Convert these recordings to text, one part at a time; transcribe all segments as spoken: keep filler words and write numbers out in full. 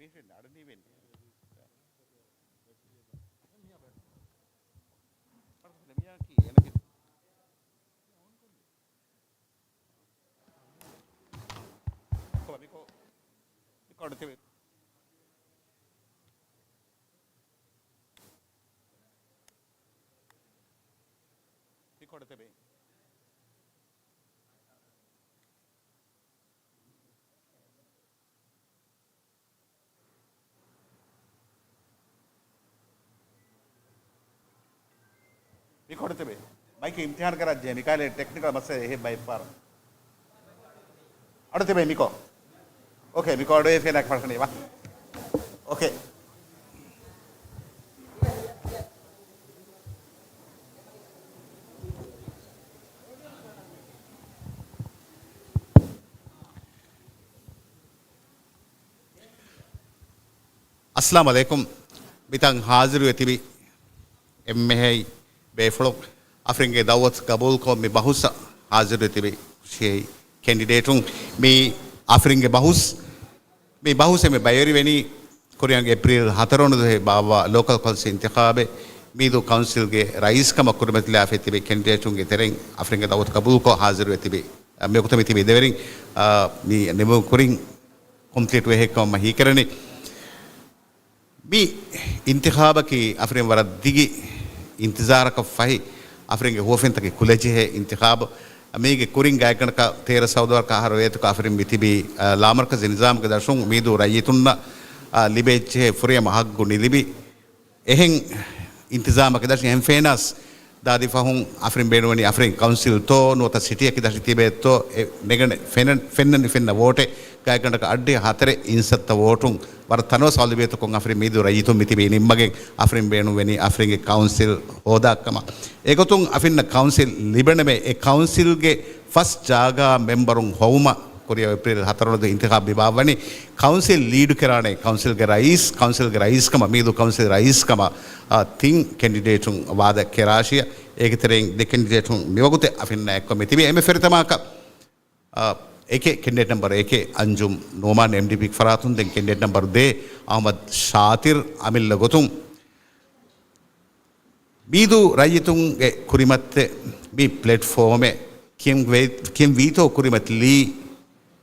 މިކޮނޑު ތިބޭ. މައިކު އިމްތިހާން ކަރައްޖެ. މިކާލޭ ޓެކްނިކަލް މައްސަލަ އެހެއް ބައެއް ފާރ. އަޑު ތިބޭ މިކޯ. އޯކޭ، މިކޯ އަޑު އެ ފެނަކ ފަށަނީ ވާ. އޯކޭ. އައްސަލާމު ޢަލައިކުމް. މިތަން ހާޒިރުވެ ތިބި އެންމެހައި ބޭފުޅުން އަފްރިންގެ ދައުވަތު ގަބޫލުކޮށް މި ބަހުސަށް ހާޒިރުވެ ތިބި ކެންޑިޑޭޓުން، މި އަފްރިންގެ ބަހުސް، މި ބަހުސް އެންމެ ބައިވެރިވެނީ ކުރިއަށް އޭޕްރީލް ހަތަރު ދުވަހު ބާއްވާ ލޯކަލް ކައުންސިލް އިންތިޚާބެއް. މީދޫ ކައުންސިލްގެ ރައީސް ކަމަށް ކުރިމަތިލާފައި ތިބި ކެންޑިޑޭޓުންގެ ތެރެއިން އަފްރިންގެ ދައުވަތު ގަބޫލުކޮށް ހާޒިރުވެ ތިބި، މިވަގުތު މި ތިބި ދެވެރިން، އާ، މި ނިމުން ކުރިން ކޮމްޕްލީޓް ވެހެއްކަމަށް ހީކެރެނީ. މި އިންތިޚާބަކީ އަފްރިން ވަރަށް ދިގި އިންތިޒާރަކަށް ފަހި، އަފްރިންގެ ހުވަފެންތަކެއް ކުލަޖެހޭ އިންތިޚާބު. މީގެ ކުރިން ގާތްގަނޑަކަށް ތޭރަ ސައުދު ވަރަކަށް އަހަރު ވޭތުކަ އަފްރިން މި ތިބީ، އާ، ލާމަރުކަޒީ ނިޒާމުގެ ދަށުން. މީދޫ ރައްޔިތުންނަށް، އާ، ލިބޭ އެއްޗެހޭ ފުރިހަމަ ހައްގު ނިލިބި އެހެން އިންތިޒާމަކެއް ދަށި އެހެން ފެނަސް ދާދި ފަހުން އަފްރިން ބޭނުންވަނީ އަފްރިން ކައުންސިލްތޯ ނުވަތަ ސިޓީއަކީ ދަށި ތިބޭތޯ އެ ނެގަނެ ފެންނަން، ފެންނަން ފެންނަ ވޯޓެއް ގާތްގަނޑަކަށް އައްޑިހަ ހަތަރެއް އިންސައްތަ ވޯޓުން ވަރަށް ތަނަވަސް އަލިބޭތަކުން އަފްރިން މީދޫ ރައްޔިތުން މިތިބީ ނިންމަގެން އަފްރިން ބޭނުންވެނީ އަފްރިންގެ ކައުންސިލް ހޯދާކަމަށް. އެގޮތުން އަފިންނަށް ކައުންސިލް ލިބެނަމޭ އެ ކައުންސިލްގެ ފަސް ޖާގާ މެމްބަރުން ހޮވުމަށް ކުރިއަށް އޭޕްރީލް ހަތަރު ދުވަހު އިންތިޚާބް ބާއްވަނީ. ކައުންސިލް ލީޑު ކެރާނެ ކައުންސިލްގެ ރައީސް، ކައުންސިލްގެ ރައީސް ކަމަށް، މީދޫ ކައުންސިލް ރައީސް ކަމަށް، އާ، ތިން ކެންޑިޑޭޓުން ވާދަ ކެރާށިޔަ. އޭގެ ތެރެއިން ދެ ކެންޑިޑޭޓުން މިވަގުތެއް އަފިންނާ އެއްކޮށް މި ތިބީ. އެންމެ ފެރިތަމާކަށް، އާ، އެކެއް ކެންޑިޑޭޓް ނަމްބަރު އެކެއް އަންޖުމް ނޫމާން އެމްޑީޕީ ފަރާތުން، ދެން ކެންޑިޑޭޓް ނަމްބަރު ދޭ އަހްމަދު ޝާތިރް އަމިއްލަ ގޮތުން. މީދޫ ރައްޔިތުންގެ ކުރިމަތި މި ޕްލެޓްފޯމެއް ކިޔަން ވޭ-، ކިޔަން ވީތޯ ކުރިމަތިލީ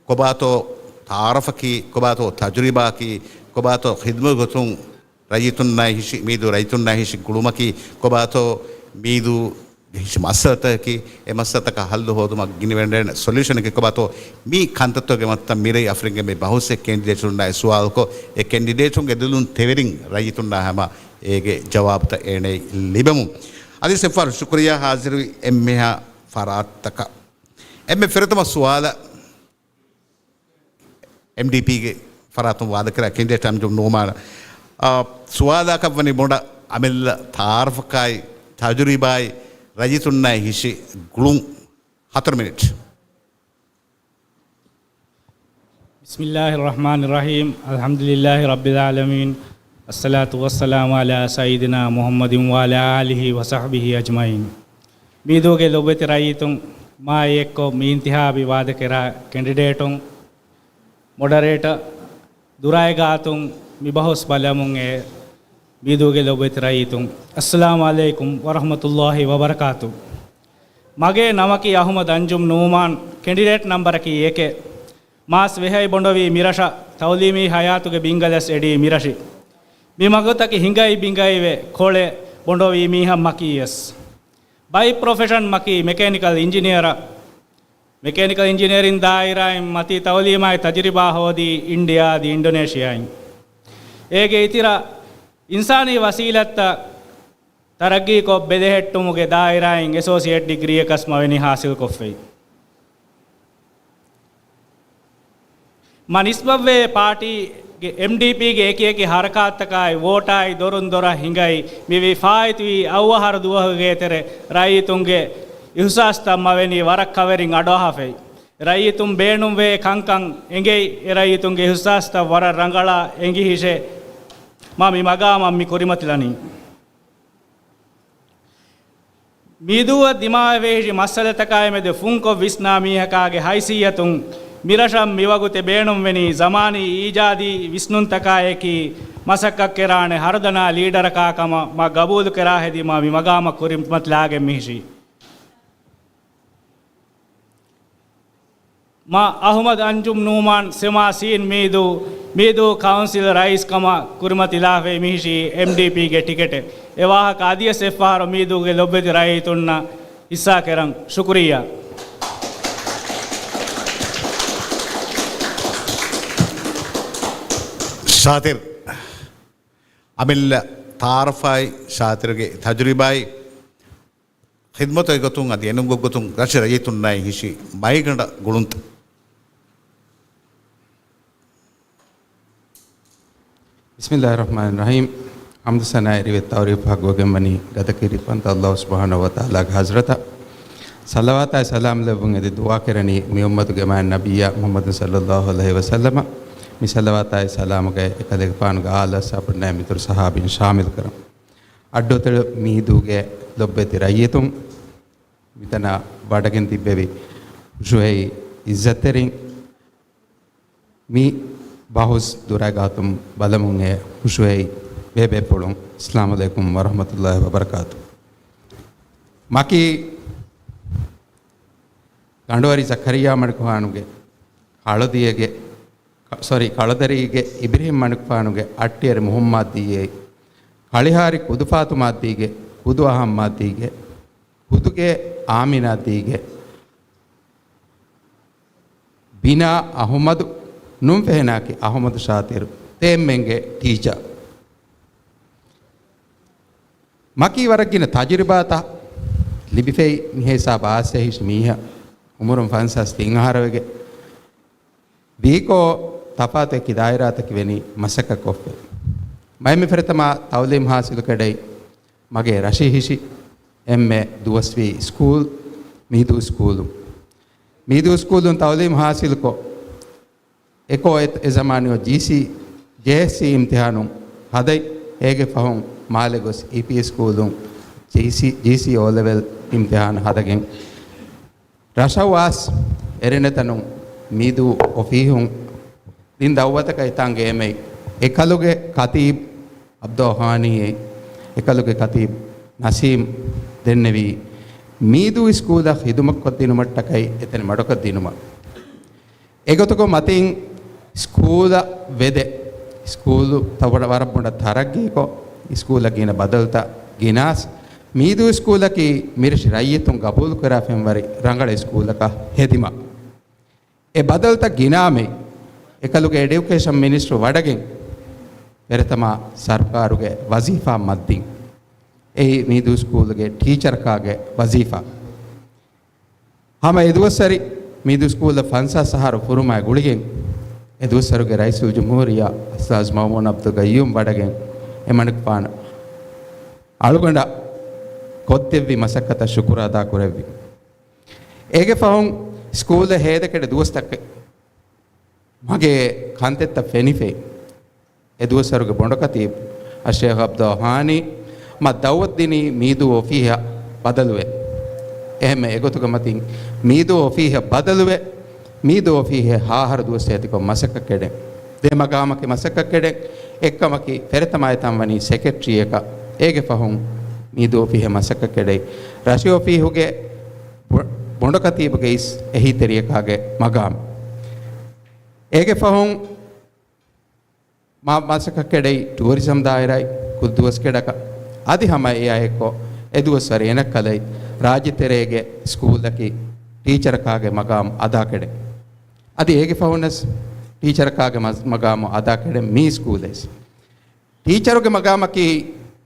ކޮބާތޯ ތައާރަފަކީ، ކޮބާތޯ ތަޖުރިބާއަކީ، ކޮބާތޯ ޚިދުމަތް ގޮތުން ރައްޔިތުންނާއި ހިށި، މީދޫ ރައްޔިތުންނާއި ހިށި ގުޅުމަކީ، ކޮބާތޯ މީދޫ ހިށި މައްސަލަތަކަކީ، އެ މައްސަލަތަކަށް ހައްލު ހޯދުމަށް ގިނަވަޑައިގެން ސޮލިއުޝަނަކީ ކޮބާތޯ، މި ކަންތައްތަކުގެ މައްތަން މިރޭ އަފްރިންގެ މި ބަހުސް އެ ކެންޑިޑޭޓުންނާއި ސުވާލުކޮށް، އެ ކެންޑިޑޭޓުންގެ ދުލުން ތެވެރިން ރައްޔިތުންނާ ހަމަ އޭގެ ޖަވާބުތައް އޭނައަށް ލިބެމުން. އަދި ސެފާރު ޝުކުރިއްޔާ ހާޒިރުވި އެންމެހާ ފަރާތްތަކަށް. އެންމެ ފުރަތަމަ ސުވާލަށް އެމްޑީޕީގެ ފަރާތުން ވާދަކުރާ ކެންޑިޑޭޓް އަންޖުމް ނޫމާނަށް، އާ، ސުވާލަކަށް ވަނީ ބޮޑަށް އަމިއްލަ ތައާރަފަކާއި ތަޖުރިބާއި ރައްޔިތުންނާއި ހިށި ގުޅުން. ހަތަރު މިނިޓް. بسم الله الرحمن الرحيم. الحمد لله رب العالمين. الصلاة والسلام على سيدنا محمد وعلى آله وصحبه أجمعين. މީދޫގެ ލޮބުވެތި ރައްޔިތުން، މާ އެއްކޮށް މި އިންތިޚާބީ ވާދަކުރާ ކެންޑިޑޭޓުން، މޮޑަރޭޓަ، ދުރާއި ގާތުން މި ބަހުސް ބަލަމުން އެ މީދޫގެ ލޮބުވެތި ރައްޔިތުން. އައްސަލާމު ޢަލައިކުމް ވަރަޙްމަތުﷲި ވަބަރަކާތު. މަގޭ ނަމަކީ އަޙުމަދު އަންޖުމް ނޫމާން، ކެންޑިޑޭޓް ނަމްބަރަކީ އެކެއް. މާސް ވެހައި ބޮނޑޮވީ މިރަށަށް ތައުލީމީ ހަޔާތުގެ ބިންގަލަސް އެޑީ މިރަށި. މި މަގުތަކެއް ހިނގައި ބިނގައިވެ ކޮޅެއް ބޮނޑޮވީ މީހަށް މަކީޔަސް. ބައި ޕްރޮފެޝަން މަކީ މެކޭނިކަލް އިންޖިނިއަރ. މެކޭނިކަލް އިންޖިނިއަރިން ދާއިރާއިން މަތީ ތައުލީމާއި ތަޖުރިބާ ހޯދީ އިންޑިއާ އަދި އިންޑޮނޭޝިއާއިން. އޭގެ އިތިރަށް އިންސާނީ ވަސީލަތްތައް ތަރައްގީކޮށް ބެލެހެއްޓުމުގެ ދާއިރާއިން އެސޯސިއޭޓް ޑިގްރީއަކަސް މަވެނީ ހާސިލްކޮށްފައި. މަ ނިސްބަތްވޭ ޕާޓީގެ އެމްޑީޕީގެ އެކި އެކި ހަރަކާތްތަކާއި ވޯޓާއި ދޮރުން ދޮރަށް ހިނގައި މިވީ ފާއިތުވީ އަށްވަ އަހަރު ދުވަހުގެ ތެރެ ރައްޔިތުންގެ އިހުސާސްތައް މަވެނީ ވަރަށް ކަވެރިން އަޑުއަހާފައި. ރައްޔިތުން ބޭނުންވޭ ކަންކަން އެނގެއި އެ ރައްޔިތުންގެ އިހުސާސްތައް ވަރަށް ރަނގަޅަށް އެނގި ހިށެ މަ މި މަގާމަށް މި ކުރިމަތިލަނީ. މީދޫއަށް ދިމާވެވޭހިށި މައްސަލަތަކާއިމެދު ފުންކޮށް ވިސްނާ މީހަކާގެ ހައިސިއްޔަތުން މިރަށަށް މިވަގުތެއް ބޭނުންވެނީ ޒަމާނީ އީޖާދީ ވިސްނުންތަކާއެކީ މަސައްކަތްކެރާނެ ހަރުދަނާ ލީޑަރަކާ ކަމަށް މަ ގަބޫލުކެރާ ހެދީމާ މި މަގާމަށް ކުރިމަތިލާގެން މިހިށީ. މަ އަހުމަދު އަންޖުމް ނޫމާން ސެމާ ސީން މީދޫ، މީދޫ ކައުންސިލް ރައީސް ކަމަށް ކުރިމަތިލާފައި މިހިށީ އެމްޑީޕީގެ ޓިކެޓެއް. އެ ވާހަކަ އަދިވެސް އެއްފަހަރު މީދޫގެ ލޮބުވެތި ރައްޔިތުންނަށް ހިއްސާކެރަން. ޝުކުރިއްޔާ. ޝާތިރް. އަމިއްލަ ތައާރަފާއި ޝާތިރުގެ ތަޖުރިބާއި ޚިދްމަތުގެ ގޮތުން އަދި އެނޫންގެ ގޮތުން ރަށި ރައްޔިތުންނާއި ހިށި މައިގަނޑަށް ގުޅުންތައް. ބިސްމިއްލާހި ރަޙްމާނި ރަޙީމް. ޙަމްދު ސަނާއި ރިވެތި ތަޢުރީފް ޙައްޤުވެގެންވަނީ ގަދަކިރި ފަންތަ ﷲ ސުބްޙާނަހޫ ވަތަޢާލާގެ ޙަޟްރަތަށް. ޞަލަވާތާއި ސަލާމް ލެއްވުން އެދި ދުޢާ ކެރަނީ މި އުއްމަތުގެ މާތް ނަބިއްޔާ މުޙައްމަދު ޞައްލައްލާހު ޢަލައިހި ވަސައްލަމަށް. މި ޞަލަވާތާއި ސަލާމުގައި އެކަލޭގެފާނުގެ އާލާ ޞަޙާބީން މިތުރު ޞަޙާބީން ޝާމިލް ކުރަން. އައްޑުއަތޮޅު މީދޫގެ ލޮބުވެތި ރައްޔިތުން، މިތަނަށް ވަޑަގެން ތިއްބެވި ހުށުވައި ޢިއްޒަތްތެރިން، މި ބަހުސް ދުރާގާތުން ބަލަމުން އެ ހުށުވައި ބޭބޭފުޅުން، އައްސަލާމު ޢަލައިކުމް ވަރަޙްމަތުﷲި ވަބަރަކާތު. މަކީ ގަނޑުވަރި ޒަކަރިއްޔާ މަނިކުފާނުގެ ކަޅުދިޔަގެ، ސޮރީ، ކަޅުދަރީގެ އިބްރަހީމް މަނިކުފާނުގެ އައްޓިއަރި މުހުއްމާއްދީއޭ، ކަޅިހާރި ކުދުފާތުމާއްދީގެ ކުދު އަހަންމާއްދީގެ ކުދުގެ އާމިނާއްދީގެ ބިނާ އަހުމަދު ނުން ފެހެނާކި އަހުމަދު ޝާތިރު ތޭއްމެންގެ ޓީޗާ. މަކީ ވަރަށް ގިނަ ތަޖުރިބާތައް ލިބިފައި މިހޭ ހިސާބަށް އާސޭހިށި މީހަ އުމުރުން ފަންސާސް ތިން އަހަރަވެގެ ވީކޯ ތަފާތު އެކި ދާއިރާތަކި ވެނީ މަސައްކަތް ކޮށްފައި. މައިމި ފެރެތަމާ ތައުލީމް ހާސިލު ކެޑައި މަގޭ ރަށި ހިށި އެންމެ ދުވަސްވީ ސްކޫލް މީދޫ ސްކޫލު. މީދޫ ސްކޫލުން ތައުލީމް ހާސިލުކޮށް، އެކޯ އެ، އެ ޒަމާނީ ޖީސީ، ޖޭއެސްސީ އިމްތިހާނު ހަދައި، އޭގެ ފަހުން މާލެ ގޮސް އީޕީއެސް ސްކޫލުން ޖީސީ، ޖީސީ އޯ ލެވެލް އިމްތިހާނު ހަދަގެން، ރަށަށް ވާސް އެރެނެތަނުން މީދޫ އޮފީހުން ދިން ދައުވަތަކަށް އެތާނގަ އެމެ އެކަލުގެ ކަތީބް އަބްދުއް ހާނީ، އެކަލުގެ ކަތީބް ނަސީމް ދެންނެވީ މީދޫ ސްކޫލަށް ޚިދުމަތްކޮށްދިނުމަށްޓަކައި އެތަނެއް މަޑުކޮށްދިނުމަށް. އެގޮތުގަ މަތިން ސްކޫލަށް ވެދެ، ސްކޫލު ތަ ވަރަށް، ވަރަށް ބޮޑަށް ތަރައްގީކޮށް، ސްކޫލަށް ގިނަ ބަދަލުތައް ގިނާސް، މީދޫ ސްކޫލަކީ މިރަށި ރައްޔިތުން ގަބޫލުކުރާ ފެންވަރި ރަނގަޅަ ސްކޫލަކަށް ހެދިމަށް. އެ ބަދަލުތައް ގިނާމެ، އެކަލުގެ އެޑިއުކޭޝަން މިނިސްޓަރު ވަޑަގެން، ފެރެތަމާ ސަރުކާރުގެ ވަޒީފާ މައްދިން. އެއީ މީދޫ ސްކޫލުގެ ޓީޗަރަކާގެ ވަޒީފާ. ހަމަ އެދުވަސްވަރި މީދޫ ސްކޫލަށް ފަންސާސް އަހަރު ފުރުމާއި ގުޅިގެން، އެދުވަސްވަރުގެ ރައީސުލްޖުމްހޫރިއްޔާ އުސްތާޒް މައުމޫން ޢަބްދުލް ޤައްޔޫމް ވަޑަގެން އެމަނިކުފާނަށް އަޅުގަނޑަށް ކޮށްދެއްވި މަސައްކަތަށް ޝުކުރު އަދާކުރެއްވި. އޭގެ ފަހުން ސްކޫލަށް ހޭދަކެޑެ ދުވަސްތަކެއް މަގޭ ކަންތައްތައް ފެނިފައި. އެދުވަސްވަރުގެ ބޮނޑު ކަތީބު އައްޝޭޚް ޢަބްދުއް ހާނީ މަ ދައުވަތު ދިނީ މީދޫ އޮފީހަށް ބަދަލުވެ. އެހެންމެ އެގޮތުގެ މަތިން މީދޫ އޮފީހަށް ބަދަލުވެ، މީދޫ އޮފީހެއް ހާހަރު ދުވަސް އޭތިކޮށް މަސައްކަތް ކެޑެން. ދެ މަގާމަކީ މަސައްކަތް ކެޑެން. އެއްކަމަކީ ފެރެތަމާ އެތަން ވަނީ ސެކްރެޓަރީއަކަށް. އޭގެ ފަހުން މީދޫ އޮފީހެއް މަސައްކަތް ކެޑައި. ރަށި އޮފީހުގެ ބޮ-، ބޮނޑު ކަތީބުގެ އިސް އެހީތެރިޔަކާގެ މަގާމް. އޭގެ ފަހުން މާ މަސައްކަތް ކެޑައި ޓޫރިޒަމް ދާއިރާއި ކުދު ދުވަސް ކެޑަކަށް އަދި ހަމަ އެއާއެއްކޮށް އެ ދުވަސްވަރު އެނައްކަލައި ރާއްޖެތެރޭގެ ސްކޫލަކީ ޓީޗަރަކާގެ މަގާމް އަދާކެޑެ. އަދި އޭގެ ފަހުނަސް ޓީޗަރަކާގެ މަ-، މަގާމު އަދާކެޑެ މީ ސްކޫލެސް. ޓީޗަރުގެ މަގާމަކީ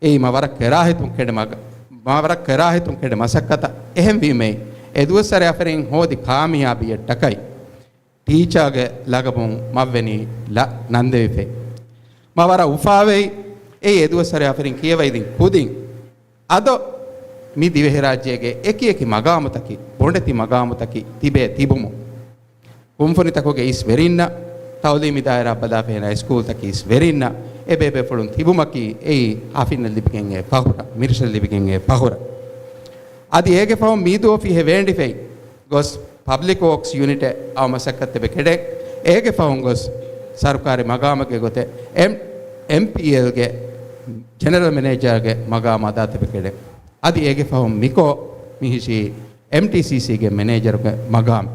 އެއީ މަ ވަރަށް ކެރާހިތުން ކެޑެ މަގ-، މަ ވަރަށް ކެރާހިތުން ކެޑެ މަސައްކަތަށް. އެހެންވީމައި އެ ދުވަސްވަރު އަފަރިން ހޯދި ކާމިޔާބީއަށްޓަކައި ޓީޗާގެ ލަގަބުން މަށްވެނީ ލަ ނަންދެވިފައި. މަ ވަރަށް އުފާވެއި، އެއީ އެދުވަސްވަރު އަފަރިން ކިޔަވައިދިން ކުދިން. އަދޯ މި ދިވެހިރާއްޖޭގެ އެކި އެކި މަގާމުތަކީ، ބޮނޑެތި މަގާމުތަކީ ތިބޭ ތިބުމުން. ކުންފުނިތަކުގެ އިސް ވެރިންނަށް، ތައުލީމީ ދާއިރާ ބަލާފަ ހޭނާ ސްކޫލްތަކީ އިސް ވެރިންނަށް، އެ ބޭބޭފުޅުން ތިބުމަކީ އެއީ އަފިންނަށް ލިބިގެން އެ ފަހުރަ، މިރަށަށް ލިބިގެން އެ ފަހުރަ. އަދި އޭގެ ފަހުން މީދޫ އޮފީހެއް ވޭނޑިފައި ގޮސް، ޕަބްލިކް ވޯކްސް ޔުނިޓެއް އައު މަސައްކަތް ތިބެ ކެޑެން. އޭގެ ފަހުން ގޮސް ސަރުކާރީ މަގާމެއްގެ ގޮތެއް އެމް، އެމްޕީއެލްގެ ޖެނެރަލް މެނޭޖަރގެ މަގާމާ ދާ ތިބެ ކެޑެން. އަދި އޭގެ ފަހުން މިކޯ މިހިށީ އެމްޓީސީސީގެ މެނޭޖަރުގެ މަގާމް.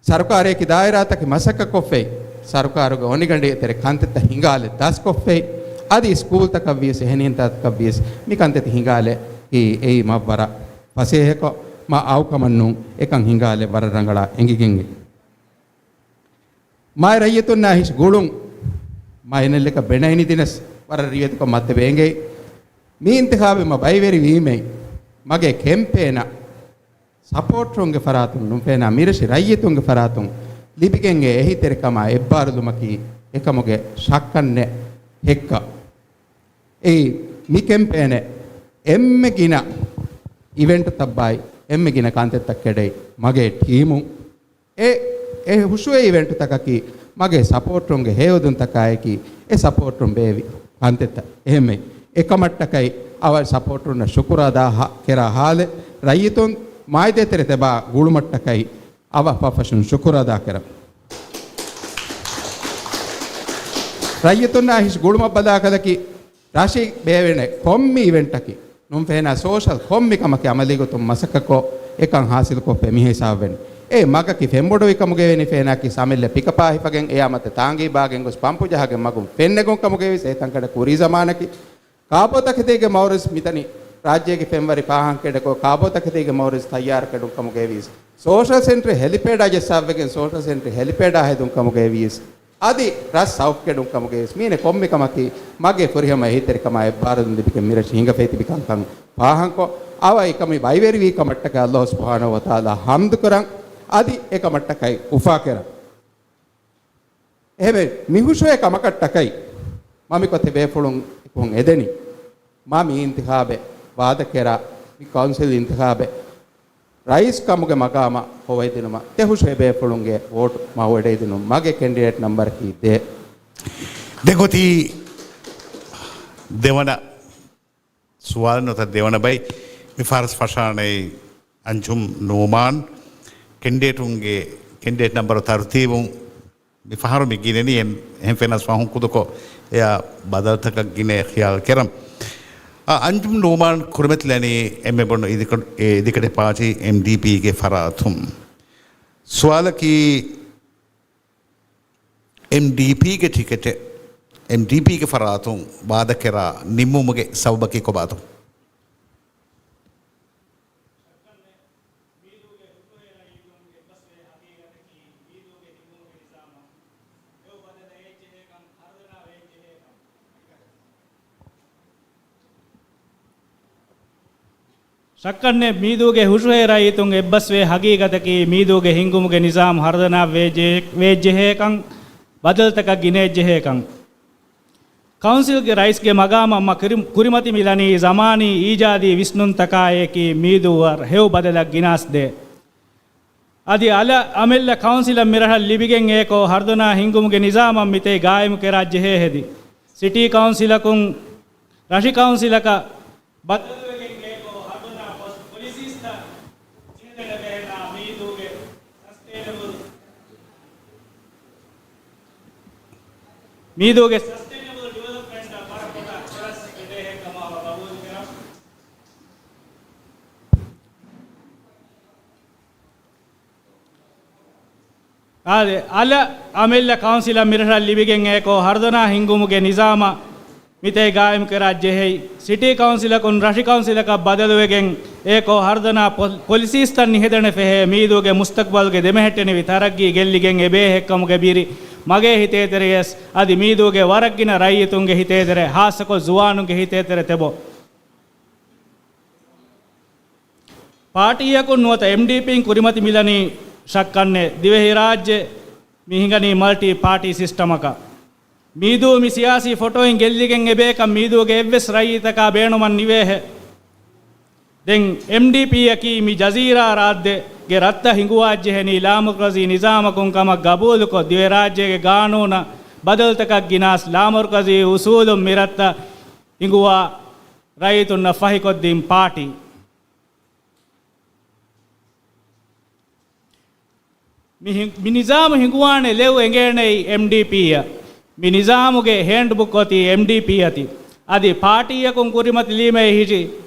ސަރުކާރެއް ދާއިރާތަކެއް މަސައްކަތްކޮށްފައި، ސަރުކާރުގެ އޮނިގަނޑި ތެރެ ކަންތައްތައް ހިނގާލެ ދަސްކޮށްފައި، އަދި ސްކޫލްތަކަށް ވިޔަސް އެހެނިހެން ތަކަށް ވިޔަސް މި ކަންތައްތައް ހިނގާލެ އެއީ މަށް ވަރަށް ފަސޭހަކޮށް، މަ އައުކަމަށް ނޫން އެކަން ހިނގާލެ ވަރަށް ރަނގަޅަށް އެނގިގެން. މާތް ރައްޔިތުންނާ ހިސް ގުޅުން މަ އެންއެލްއެކަށް ބެނައިނި ދިނަސް ވަރަށް ރިވެތިކޮށް މަތިވެ އެނގޭ. މި އިންތިޚާބެއް މަ ބައިވެރިވީމެއް މަގޭ ކެމްޕޭނަށް ސަޕޯޓްރުންގެ ފަރާތުން ނުން ފެނާ މިރަށި ރައްޔިތުންގެ ފަރާތުން ލިބިގެން އެ އެހީތެރިކަމާ އެއްބާރުލުމަކީ އެކަމުގެ ޝައްކަށްނެއް ހެއްކަ. އެއީ މި ކެމްޕޭނެއް އެންމެ ގިނަ އިވެންޓްތައްބާއި އެންމެ ގިނަ ކަންތައްތައް ކެޑައި މަގޭ ޓީމުން އެ، އެ ހުށުވެ އިވެންޓުތަކަކީ މަގޭ ސަޕޯޓްރުންގެ ހެޔޮއެދުންތަކާއެކީ އެ ސަޕޯޓްރުން ބޭއްވި ކަންތައްތައް. އެހެންމެ އެކަމަށްޓަކައި އަވަ ސަޕޯޓްރުންނަށް ޝުކުރު އަދާ ހާ، ކެރާ ހާލެއް ރައްޔިތުން މާތް ދޭތެރެ ތެބާ ގުޅުމަށްޓަކައި އަވަ ފަށްފަށުން ޝުކުރު އަދާ ކެރަން. ރައްޔިތުންނާ ހިސް ގުޅުމަށް ބަލާކަލަކީ ރަށީ ބޭވެނެ ކޮންމި އިވެންޓަކީ ނުން ފެނާ ސޯޝަލް ކޮންމި ކަމަކީ އަމަލީގޮތުން މަސައްކަތްކޮށް އެކަން ހާސިލްކޮށްފައި މި ހިސާބުވެން. އެ މަގަކީ ފެންބޮޑުވި ކަމުގައި ވެނި ފެނާކީ ސަމެއްލެ ޕިކަޕާ ހިފަގެން އެއާ މަތަ ތާނގީ ބާގެން ގޮސް ޕަމްޕު ޖަހަގެން މަގުން ފެންނެގުން ކަމުގައިވިޔަސް އެ ތަންކަޑަ ކުރީ ޒަމާނަކީ. ކާބޯތަކެތީގެ މައުރިޒް މިތަނީ ރާއްޖޭގެ ފެންވަރި ފާހަން ކެޑެކޮށް ކާބޯތަކެތީގެ މައުރިޒް ތައްޔާރު ކެޑުން ކަމުގައިވިޔަސް ސޯޝަލް ސެންޓަރެއް ހެލިޕޭޑާ ޖައްސާފަގެން ސޯޝަލް ސެންޓަރެއް ހެލިޕޭޑާ ހެދުން ކަމުގައިވިޔަސް އަދި ރަށް ސައުފް ކެޑުން ކަމުގައިވިޔަސް މީނެ ކޮންމެ ކަމަކީ މަގޭ ފުރިހަމަ އެހީތެރިކަމާ އެއްބާރުލުން ލިބިގެން މިރަށު ހިނގަފައި ތިބި ކަންކަން ފާހަންކޮށް އަވަ އެކަމީ ބައިވެރިވީ ކަމަށްޓަކައި އައްލާހު ސުބްޙާނަހޫ ވަތަޢާލާ ޙަމްދު ކުރަން. އަދި އެކަމަށްޓަކައި އުފާކެރަން. އެހެންވެ، މި ހުށުވޭ ކަމަކަށްޓަކައި މަ މިކޮށް ތިބޭފުޅުން އެކު އެދެނީ. މަ މި އިންތިޚާބެއް ވާދަކެރާ މި ކައުންސިލް އިންތިޚާބެއް ރައީސް ކަމުގެ މަގާމަށް ހޮވައިދިނުމަށް ތި ހުށުވޭ ބޭފުޅުންގެ ވޯޓު މަ ހުވަޑައިދިނުން. މަގޭ ކެންޑިޑޭޓް ނަމްބަރަކީ ދޭއް. ދެން އޮތީ ދެވަނަ ސުވާލު ނުވަތަ ދެވަނަ ބައި. މި ފަހަރަސް ފަށާނައި އަންޖުމް ނޫމާން. ކެންޑިޑޭޓުންގެ ކެންޑިޑޭޓް ނަމްބަރު ތަރުތީބުން މި ފަހަރު މި ގިނެނީ އެން-، އެހެން ފެނަސް ފަހުން ކުދުކޮށް އެއާ ބަދަލުތަކަށް ގިނައޭ ޚިޔާލު ކެރަން. އަ، އަންޖުމް ނޫމާން ކުރިމަތިލަނީ އެންމެ ބޮޑު އިދިކޮ-، އެ އިދިކޮޅު ޕާޓީ އެމްޑީޕީގެ ފަރާތުން. ސުވާލަކީ، އެމްޑީޕީގެ ޓިކެޓެއް އެމްޑީޕީގެ ފަރާތުން ވާދަކެރާ ނިންމުމުގެ ސަބަބަކީ ކޮބާތޯ؟ ޝައްކަށްނެތް މީދޫގެ ހުށުހޭ ރައްޔިތުން އެއްބަސްވޭ ހަގީގަތަކީ މީދޫގެ ހިންގުމުގެ ނިޒާމް ހަރުދަނާ ވޭޖެ-، ވޭއްޖެހޭކަން، ބަދަލުތަކަށް ގިނައެއްޖެހޭކަން. ކައުންސިލްގެ ރައީސްގެ މަގާމަށް މަ ކުރި-، ކުރިމަތި މިލަނީ ޒަމާނީ އީޖާދީ ވިސްނުންތަކާއެކީ މީދޫއަށް ހެޔޮ ބަދަލަށް ގިނާސްދޭ. އަދި އަލަށް އަމެއްލަ ކައުންސިލަށް މިރަށަށް ލިބިގެން އޭކޯ ހަރުދަނާ ހިންގުމުގެ ނިޒާމަށް މިތައް ގާއިމުކެރާ ޖެހޭ ހެދި. ސިޓީ ކައުންސިލަކުން ރަށި ކައުންސިލަކަށް ބަދަލުވެގެން އޭކޯ ހަރުދަނާ ޕޮލިސީސްތައް ޖެހިދެން ބެހޭނާ މީދޫގެ ސަސްޓެއިނަބަލް، މީދޫގެ ސަސްޓެއިނަބަލް ޑިވެލޮޕްމަންޓަށް ވަރަށް ބޮޑަށް ކެރަސް އެބޭހޭ ކަމަށް އަވަ ގަބޫލުކެރަން. އާދެ، އަލަށް އަމެއްލަ ކައުންސިލަށް މިރަށަށް ލިބިގެން އޭކޯ ހަރުދަނާ ހިންގުމުގެ ނިޒާމަށް މިތައް ގާއިމުކެރާ ޖެހެއި. ސިޓީ ކައުންސިލަކުން ރަށި ކައުންސިލަކަށް ބަދަލުވެގެން އޭކޯ ހަރުދަނާ ޕޮ-، ޕޮލިސީސްތައް ނިހެދެނެ ފެހޭ މީދޫގެ މުސްތަޤްބަލްގެ ދެމެހެއްޓެނިވި ތަރައްގީ ގެއްލިގެން އެބޭހެއްކަމުގެ ބިރި މަގޭ ހިތޭތެރެޔަސް އަދި މީދޫގެ ވަރަށްގިނަ ރައްޔިތުންގެ ހިތޭތެރެ، ހާއްސަކޮށް ޒުވާނުންގެ ހިތޭތެރެ ތެބޯ. ޕާޓީއަކުން ނުވަތަ އެމްޑީޕީން ކުރިމަތި މިލަނީ ޝައްކަންނެ ދިވެހިރާއްޖެ މި ހިނގަނީ މަލްޓީ ޕާޓީ ސިސްޓަމަކަށް. މީދޫ މި ސިޔާސީ ފޮޓޯއިން ގެއްލިގެން އެބޭކަން މީދޫގެ އެއްވެސް ރައްޔިތަކާ ބޭނުމަށް ނިވޭހެ. ދެން އެމްޑީޕީއަކީ މި ޖަޒީރާ ރާއްދެގެ ރަށްތައް ހިނގުވާއްޖެހެނީ ލާމަރުކަޒީ ނިޒާމަކުން ކަމަށް ގަބޫލުކޮށް، ދިވެހިރާއްޖޭގެ ގާނޫނަށް ބަދަލުތަކަށް ގިނާސް ލާމަރުކަޒީ އުސޫލުން މި ރަށްތައް ހިނގުވާ ރައްޔިތުންނަށް ފަހިކޮށްދިން ޕާޓީ. މި ހި-، މި ނިޒާމު ހިނގުވާނެ ލެވު އެނގޭނެއީ އެމްޑީޕީއަށް. މި ނިޒާމުގެ ހޭންޑްބުކް އޮތީ އެމްޑީޕީ އަތި. އަދި ޕާޓީއަކުން ކުރިމަތިލީމޭ ހިޖި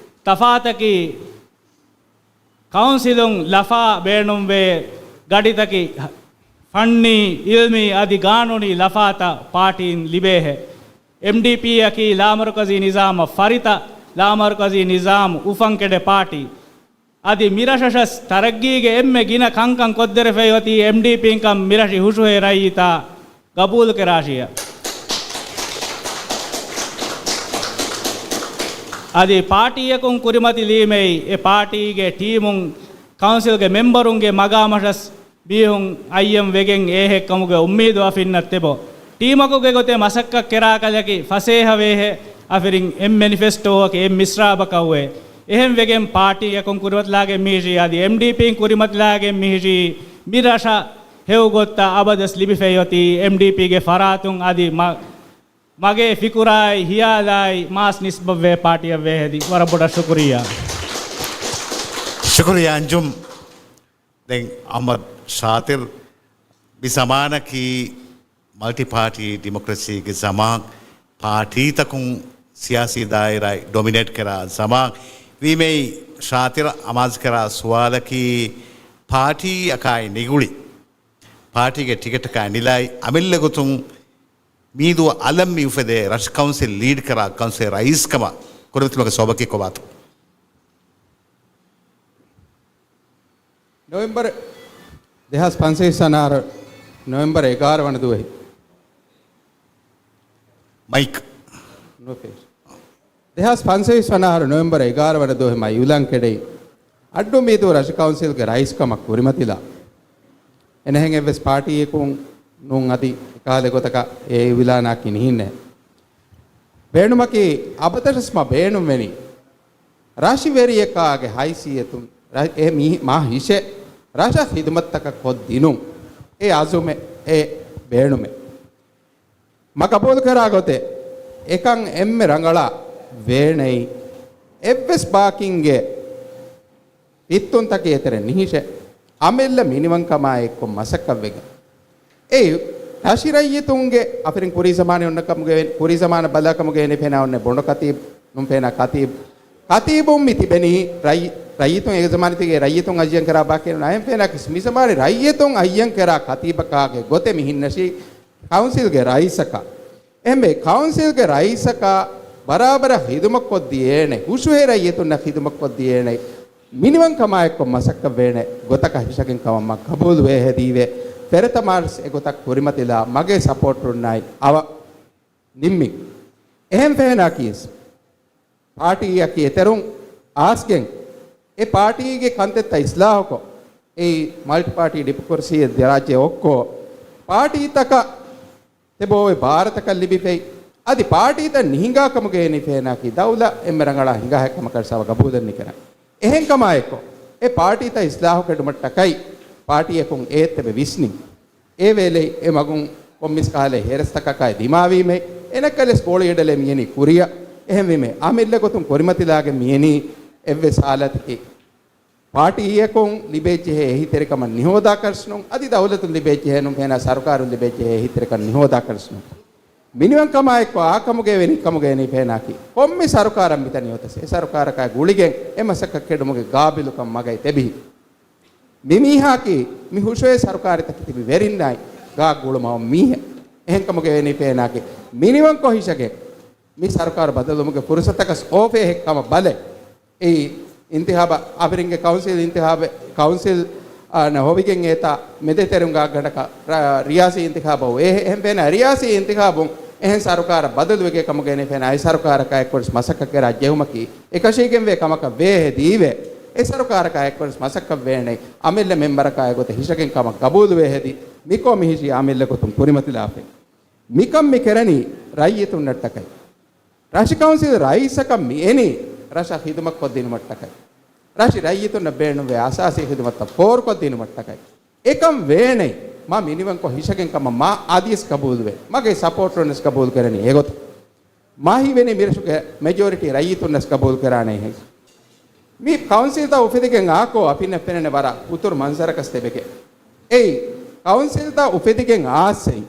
ތަފާތަކީ، ކައުންސިލުން ލަފާ ބޭނުންވޭ ގަޑިތަކި، ފަންނީ، އިލްމީ އަދި ގާނޫނީ ލަފާތައް ޕާޓީން ލިބޭހެ. އެމްޑީޕީއަކީ ލާމަރުކަޒީ ނިޒާމަށް ފަރިތަ، ލާމަރުކަޒީ ނިޒާމް އުފަންކެޑެ ޕާޓީ. އަދި މިރަށަށަސް ތަރައްގީގެ އެންމެ ގިނަ ކަންކަން ކޮށްދެރަފައި އޮތީ އެމްޑީޕީންކަން މިރަށި ހުށުހޭ ރައްޔިތާ ގަބޫލުކެރާށިޔަ. އަދި ޕާޓީއަކުން ކުރިމަތިލީމެއި އެ ޕާޓީގެ ޓީމުން ކައުންސިލްގެ މެމްބަރުންގެ މަގާމަށަސް މީހުން އައްޔަން ވެގެން އޭހެއްކަމުގެ އުއްމީދު އަފިންނަށް ތެބޯ. ޓީމަކުގެ ގޮތެއް މަސައްކަތް ކެރާކަލަކި ފަސޭހަވޭހެ އަފިރިން އެއް މެނިފެސްޓޯއަކި އެއް މިސްރާބަކަށްވޭ. އެހެން ވެގެން ޕާޓީއަކުން ކުރިމަތިލާގެން މިހިށީ އަދި އެމްޑީޕީން ކުރިމަތިލާގެން މިހިށީ މިރަށަށް ހެޔޮ ގޮތްތައް އަބަދަސް ލިބިފައި އޮތީ އެމްޑީޕީގެ ފަރާތުން އަދި މަ-، މަގޭ ފިކުރާއި ހިޔާލާއި މާސް ނިސްބަތްވޭ ޕާޓީއަށް ވޭހެދި ވަރަށް ބޮޑަށް ޝުކުރިއްޔާ. ޝުކުރިއްޔާ އަންޖުމް. ދެން އަޙްމަދު ޝާތިރު، މި ޒަމާނަކީ މަލްޓި ޕާޓީ ޑިމޮކްރަސީގެ ޒަމާން، ޕާޓީތަކުން ސިޔާސީ ދާއިރާއެއް ޑޮމިނޭޓް ކެރާ ޒަމާން ވީމެއި، ޝާތިރަށް އަމާޒުކެރާ ސުވާލަކީ، ޕާޓީއަކާއި ނިގުޅި، ޕާޓީގެ ޓިކެޓަކާ ނިލައި އަމިއްލަ ގޮތުން މީދޫ އަލަށް މި އުފެދޭ ރަށު ކައުންސިލް ލީޑް ކެރާ ކައުންސިލް ރައީސްކަމަށް ކުރިމަތިލުމުގެ ސަބަބަކީ ކޮބާތޯ؟ ނޮވެމްބަރު ދެހާސް ފަންސަވީސް ވަނަ އަހަރު ނޮވެމްބަރު އެގާރަ ވަނަ ދުވަހެއް. މައިކް. ނުފޭ. ދެހާސް ފަންސަވީސް ވަނަ އަހަރު ނޮވެމްބަރު އެގާރަ ވަނަ ދުވަހެއް މައި އިއުލާން ކެޑެއި، އައްޑޫ މީދޫ ރަށު ކައުންސިލްގެ ރައީސްކަމަށް ކުރިމަތިލާ. އެނެހެން އެއްވެސް ޕާޓީއަކުން ނޫން އަދި އެކަހަލަ ގޮތަކަށް އެ އިއުލާނާ ކިނިހިންނެ. ބޭނުމަކީ އަބަދަށްވެސް މަ ބޭނުންވެނީ. ރަށިވެރިޔަކާގެ ހައިސިއްޔަތުން ރަ-، އެ މީ-، މާ ހިށެއް ރަށަށް ޚިދުމަތްތަކަށް ކޮށްދިނުން. އެ އަޒުމެއް، އެ ބޭނުމެއް. މަ ގަބޫލުކެރާ ގޮތެއް އެކަން އެންމެ ރަނގަޅަށް ވޭނެއި. އެއްވެސް ބާކީންގެ ފިއްތުންތަކެއް އެތެރެ ނިހިށެ، އަމިއްލަ މިނިވަންކަމާ އެއްކޮށް މަސައްކަތްވެގެން. އެއީ، ރަށި ރައްޔިތުންގެ އަފިރިން ކުރީ ޒަމާނެ އޮންނަ ކަމުގެ، ކުރީ ޒަމާނަށް ބަލާ ކަމުގެ އެނި ފެނާ އޮންނެ ބޮނޑޮ ކަތީބު، ނުން ފެނާ ކަތީބު. ކަތީބުން މި ތިބެނީ ރައްޔި-، ރައްޔިތުން އެ ޒަމާނެ ތިގެ ރައްޔިތުން އައްޔަން ކެރާ ބާކީ ނުން އައިން ފެނާ ކިސް މި ޒަމާނެ ރައްޔިތުން އައްޔަން ކެރާ ކަތީބަކާގެ ގޮތެއް މި ހިންނަށީ ކައުންސިލްގެ ރައީސަކާ. އެހެންވެ، ކައުންސިލްގެ ރައީސަކާ ބަރާބަރަށް ޚިދުމަތްކޮށްދިޔޭނެ، ހުށުހޭ ރައްޔިތުންނަށް ޚިދުމަތްކޮށްދިޔޭނެ، މިނިވަންކަމާއެއްކޮށް މަސައްކަތްވޭނެ ގޮތަކަށް ހިށަގެން ކަމަށް މަ ގަބޫލުވޭ ހެދީވެ، ފެރަތަމާސް އެގޮތަށް ކުރިމަތިލާ މަގޭ ސަޕޯޓްރުންނާއި އަވަ ނިންމި. އެހެން ފެހެނާ ކީސް. ޕާޓީއަކީ އެތެރުން އާސްގެން އެ ޕާޓީގެ ކަންތައްތައް އިސްލާހުކޮށް، އެއީ މަލްޓިޕާޓީ ޑިމޮކްރަސީ ދެ ރާއްޖެ އޮއްކޯ ޕާޓީތަކަށް ތެބޯވެ ބާރަތަކަށް ލިބިފައި، އަދި ޕާޓީތައް ނިހިނގާ ކަމުގެ އެނި ފޭނާކީ ދައުލަ އެންމެ ރަނގަޅާ ހިނގާހެއް ކަމަކަށް ސަވަ ގަބޫލެއް ނިކެނެ. އެހެން ކަމާއެއްކޮށް، އެ ޕާޓީތައް އިސްލާހު ކެޑުމަށްޓަކައި ޕާޓީއަކުން އޭތެބެ ވިސްނިން. އެ ވޭލެއް އެ މަގުން ކޮންމިސް ކަހަލަ ހެރަސްތަކަކާއި ދިމާވީމެ، އެނަކަލެސް ކޯޅިއަޑަލެ މިޔަނީ ކުރިއަށް. އެހެންވީމެ، އަމިއްލަ ގޮތުން ކުރިމަތިލާގެން މިޔަނީ އެއްވެސް ހާލަތަކީ، ޕާޓީއަކުން ލިބޭޖެހޭ އެހީތެރިކަމަށް ނިހޯދާކަށްސްނުން، އަދި ދައުލަތުން ލިބޭޖެހޭނުން ފޭނާ ސަރުކާރުން ލިބޭޖެހޭ އެހީތެރިކަން ނިހޯދާކަށްސްނުން. މިނިވަންކަމާއެއްކޮށް އާކަމުގެ ވެނިކަމުގެ އެނި ފޭނާކީ، ކޮންމެ ސަރުކާރަށް މިތަނި އޮތަސް، އެ ސަރުކާރަކާ ގުޅިގެން އެ މަސައްކަތް ކެޑުމުގެ ގާބިލުކަން މަގައި ތެބިހި. މި މީހާކީ މި ހުށުވޭ ސަރުކާރިތަކެއް ތިބި ވެރިންނާއި ގާ ގުޅުމަށް މީހެއް. އެހެންކަމުގެ ވެނި ފޭނާގެ މިނިވަންކޮށް ހިށަގެ މި ސަރުކާރު ބަދަލުވުމުގެ ފުރުސަތަކަސް އޯފޭހެއް ކަމަށް ބަލެ. އެއީ އިންތިހާބަށް އަފިރިންގެ ކައުންސިލް އިންތިހާބެ-، ކައުންސިލް އާނ ހޮވިގެން އޭތާ މެދެތެރުން ގާގަނޑަކަށް ރަ-، ރިޔާސީ އިންތިޚާބު އެ-، އެހެން ފޭނާ ރިޔާސީ އިންތިޚާބުން އެހެން ސަރުކާރަށް ބަދަލުވެގެ ކަމުގައި ފޭނާ އެ ސަރުކާރަކާ އެއްކޮށް މަސައްކަތް ކެރާ ޖެހުމަކީ އެކަށީގެންވޭ ކަމަކަށް ވޭހެދީވެ. އެ ސަރުކާރަކާ އެއްކޮށް މަސައްކަތް ވޭނެ އަމިއްލަ މެމްބަރަކާ އެގޮތަށް ހިށަގެން ކަމަށް ގަބޫލުވޭ ހެދި މިކޮށް މިހިށީ އަމިއްލަ ގޮތުން ކުރިމަތިލާފައި. މިކަން މި ކެރަނީ ރައްޔިތުންނަށްޓަކައި. ރަށި ކައުންސިލް ރައީސަކަށް މި އެނީ ރަށަށް ޚިދުމަތް ކޮށްދިނުމަށްޓަކައި. ރަށި ރައްޔިތުންނަށް ބޭނުންވޭ އަސާސީ ޚިދުމަތްތައް ފޯރުކޮށްދިނުމަށްޓަކައި. އެކަން ވޭނެ މާ މިނިވަންކޮށް ހިށަގެން ކަމަށް މާ އަދިވެސް ގަބޫލުވޭ. މަގޭ ސަޕޯޓްރުންވެސް ގަބޫލު ކެރަނީ އެގޮތަށް. މާ ހީވެނީ މިރަށުގެ މެޖޯރިޓީ ރައްޔިތުންނަސް ގަބޫލު ކެރާނެ ހެން. މި ކައުންސިލްތައް އުފެދިގެން އާކޯ އަފިންނަށް ފެނެނެ ވަރަށް އުތުރު މަންޒަރަކަސް ތެބެގެ. އެއީ، ކައުންސިލްތައް އުފެދިގެން އާސްސެއިން،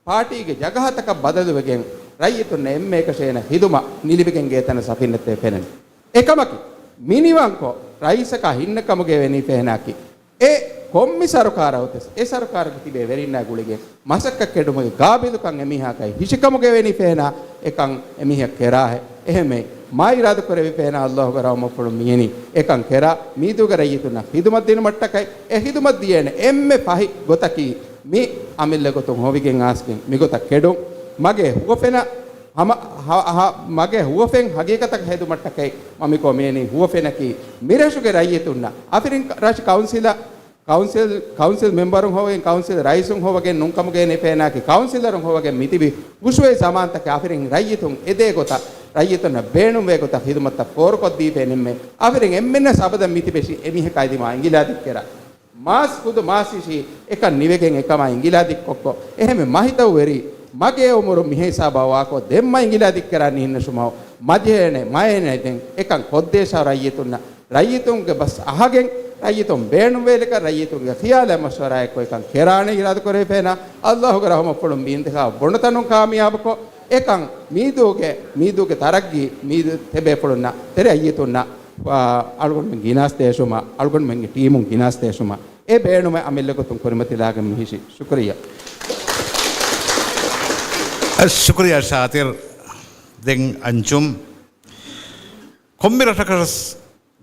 ޕާޓީގެ ޖަގަހަތަކަށް ބަދަލުވެގެން، ރައްޔިތުންނަށް އެންމެ އެކަށޭނަ ހިދުމަ ނިލިބިގެން ގޭތަނަށް ސަފިންނަތޭ ފެނެން. އެކަމަކީ، މިނިވަންކޮށް، ރައީސަކާ ހިންނަ ކަމުގައި ވެނީ ފެހެނާކީ، އެ ކޮންމި ސަރުކާރަށް އޮތަސް، އެ ސަރުކާރުގެ ތިބޭ ވެރިންނާ ގުޅިގެން، މަސައްކަތް ކެޑުމުގެ ގާބިލުކަން އެމީހާގައި ހިށިކަމުގައި ވެނީ ފެހެނާ، އެކަން އެމީހަށް ކެރާހެއް. އެހެންވެ، މާ އިރާދަކުރެއްވި ފެހެނާ އައްލާހުގެ ރަހުމަތްފުޅުން މިއެނީ އެކަން ކެރާ، މީދޫގެ ރައްޔިތުންނަށް ޚިދުމަތް ދިނުމަށްޓަކައި، އެ ޚިދުމަތް ދިޔޭނެ އެންމެ ފަހި ގޮތަކީ، މި އަމިއްލަ ގޮތުން ހޮވިގެން އާސްގެން މިގޮތަށް ކެޑުން. މަގޭ ހުވަފެނަށް ހަމަ، ހަ، ހަ، މަގޭ ހުވަފެން ހަގީގަތަކަށް ހެދުމަށްޓަކައި، މަ މިކޮށް މިއެނީ ހުވަފެނަކީ، މިރަށުގެ ރައްޔިތުންނަށް އަފިރިން ރަށު ކައުންސިލަށް، ކައުންސިލް، ކައުންސިލް މެމްބަރުން ހޮވެގެން، ކައުންސިލް ރައީސުން ހޮވަގެން ނޫންކަމުގައި ފެނާކި ކައުންސިލަރުން ހޮވަގެން މިތިބި ހުށުވެ ޒަމާންތަކެއް އަފިރިން ރައްޔިތުން އެދޭ ގޮތަށް، ރައްޔިތުންނަށް ބޭނުންވޭ ގޮތަށް ޚިދުމަތްތައް ފޯރުކޮށްދީފައި ނިންމެ. އަފިރިން އެންމެންނަށް ސަބަދަށް މިތިބެށި އެމީހަކާ އެދިމާ އިނގިލާ ދިއްކެރާ. މާސް ހުދު މާސް ހިށީ އެކަން ނިވެގެން އެކަމާ އިނގިލާ ދިއްކޮށްކޮށް، އެހެންމެ މަ ހިތަށް ވެރި، މަގޭ އުމުރު މިހިސާބާ ވާކޮށް ދެންމަ އިނގިލާ ދިއްކެރާ ނިހިންނަށުމަށް މަޖެހޭނެ، މައޭނެ ދެން އެކަން ކޮށްދޭށާ ރައްޔިތުންނަށް ރައްޔިތުންގެ ބަސް އަހަގެން، ރައްޔިތުން ބޭނުންވޭލެކަށް، ރައްޔިތުންގެ ޚިޔާލާ މަޝްވަރާއެއްކޮށް އެކަން ކެރާނެ އިރާދަކުރެވިފޭނާ، އައްލާހުގެ ރަހުމަތްފުޅުން މި އިންތިޚާބު ބޮނޑުތަނުން ކާމިޔާބުކޮށް، އެކަން މީދޫގެ، މީދޫގެ ތަރައްގީ، މީދޫ ތެބޭފުޅުންނަށް ތެރެ ރައްޔިތުންނަށް، އާ، އަޅުގަނޑުމެން ގިނާސް ދޭށުމަށް، އަޅުގަނޑުމެންގެ ޓީމުން ގިނާސް ދޭށުމަށް، އެ ބޭނުމެއް އަމިއްލަ ގޮތުން ކުރިމަތިލާގެން މިހިށި. ޝުކުރިއްޔާ. ޝުކުރިއްޔާ ޝާތިރް. ދެން އަންޖުމް. ކޮންމެ ރަށަކަށް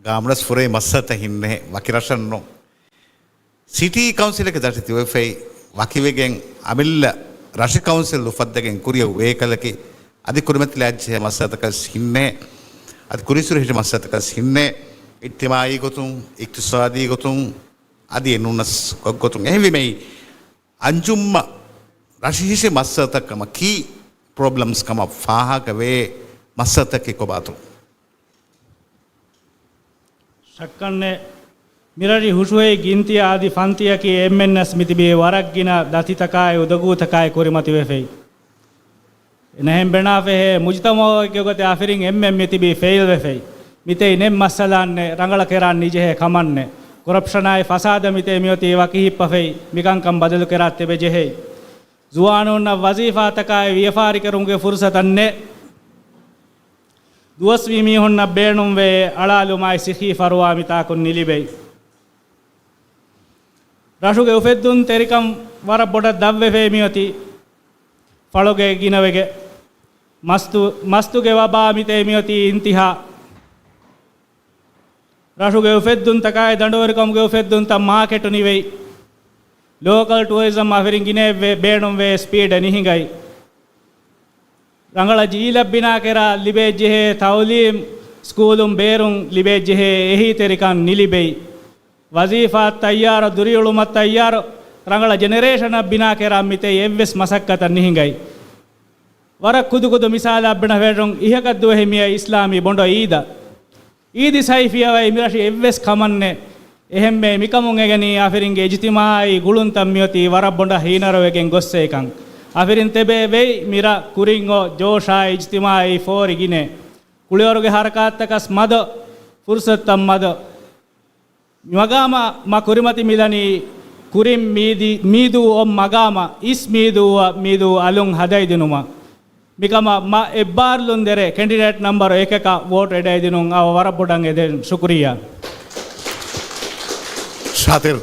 ގާމުނަސް ފުރޭ މައްސަލަތައް ހިންނޭ، ވަކި ރަށަށް ނޫން. ސިޓީ ކައުންސިލެއްގެ ދަށި ތިއުފެއި ވަކިވެގެން އަމިއްލަ ރަށި ކައުންސިލް އުފައްދަގެން ކުރިއަށް އޮވޭކަލަކީ، އަދި ކުރިމަތިލާ ޖެހޭ މައްސަލަތަކަސް ހިންނޭ، އަދި ކުރިއްސުރެ ހިށި މައްސަލަތަކަސް ހިންނޭ، އިޖްތިމާއީ ގޮތުން، އިޤްތިޞާދީ ގޮތުން، އަދި އެނޫނަސް ގޮތްގޮތުން. އެހެންވީމައި، އަންޖުމްއަށް ރަށި ހިށި މައްސަލަތައް ކަމަށް، ކީ ޕްރޮބްލަމްސް ކަމަށް ފާހަގަވޭ މައްސަލަތަކީ ކޮބާތޯ؟ ޝައްކެއްނެތް، މިރަށި ހުށުހެއް ގިންތިއަށް އަދި ފަންތިއަކީ އެންމެންނަސް މިތިބީ ވަރަށްގިނަ ދަތިތަކާއި އުދަގޫތަކާއި ކުރިމަތިވެފައި. އެނަހެން ބެނާފަހޭ މުޖުތަމަޢުގެ ގޮތެއް އަފިރިން އެންމެން މިތިބީ ފެއިލްވެފައި. މިތެއި ނެތް މައްސަލާންނެއް ރަނގަޅަށް ކެރާން ނިޖެހޭ ކަމަށްނެތް. ކޮރަޕްޝަނާއި ފަސާދަ މިތެއި މިއޮތީ ވަކި ހިއްޕަފައި، މިކަންކަން ބަދަލުކެރާ ތެބެ ޖެހޭ. ޒުވާނުންނަށް ވަޒީފާތަކާއި ވިޔަފާރިކެރުމުގެ ފުރުސަތެއް ނެތް. ދުވަސްވީ މީހުންނަށް ބޭނުންވޭ އަޅާލުމާއި ސިއްހީ ފަރުވާ މިތާކުން ނިލިބޭ. ރަށުގެ އުފެއްދުންތެރިކަން ވަރަށް ބޮޑަށް ދަށްވެފައި މިއޮތީ ފަޅުގެ ގިނަވެގެ މަސްތު، މަސްތުގެ ވަބާ މިތެއި މިއޮތީ އިންތިހާ. ރަށުގެ އުފެއްދުންތަކާއި ދަނޑުވެރިކަމުގެ އުފެއްދުންތައް މާކެޓު ނިވެ، ލޯކަލް ޓުއަރިޒަމް އަފިރިން ގިނައެއްވެ ބޭނުންވޭ ސްޕީޑެއް ނިހިނގައި. ރަނގަޅަށް ޖީލަށް ބިނާކެރާ ލިބޭ ޖެހޭ ތައުލީމް، ސްކޫލުން ބޭރުން ލިބޭ ޖެހޭ އެހީތެރިކަން ނިލިބެއި. ވަޒީފާ ތައްޔާރު، ދުރިއުޅުމަށް ތައްޔާރު، ރަނގަޅަށް ޖެނެރޭޝަނަށް ބިނާކެރާ މިތެއް އެއްވެސް މަސައްކަތަށް ނިހިނގައި. ވަރަށް ކުދުކުދު މިސާލާ ބެނަވެރުން އިހަކަށް ދުވަހެއް މިއައި އިސްލާމީ ބޮނޑު އީދަށް. އީދި ސައިފިޔަވައި މިރަށި އެއްވެސް ކަމަށްނެ. އެހެންމެ މިކަމުން އެގަނީ އަފިރިންގެ އިޖްތިމާއީ ގުޅުންތައް މިއޮތީ ވަރަށް ބޮނޑަށް ހީނަރުވެގެން ގޮއްސޭކަން. އަފިރިން ތެބޭ ވެއި މިރަށް ކުރިން އޮ ޖޯޝާ އިޖްތިމާއީ ފޯރި ގިނޭ. ކުޅިވަރުގެ ހަރަކާތްތަކަސް މަދު، ފުރުސަތުތައް މަދު. މިމަގާމަށް މަ ކުރިމަތި މިލަނީ ކުރިން މީދި، މީދޫ އޮން މަގާމަށް އިސް މީދޫއަށް މީދޫ އަލުން ހަދައިދިނުމަށް. މިކަމަށް މަ އެއްބާރުލުން ދެރޭ ކެންޑިޑޭޓް ނަމްބަރު އެކަކަށް ވޯޓް އެޑައިދިނުން އަވަ ވަރަށް ބޮޑަށް އެދެން. ޝުކުރިއްޔާ. ޝާތިރް،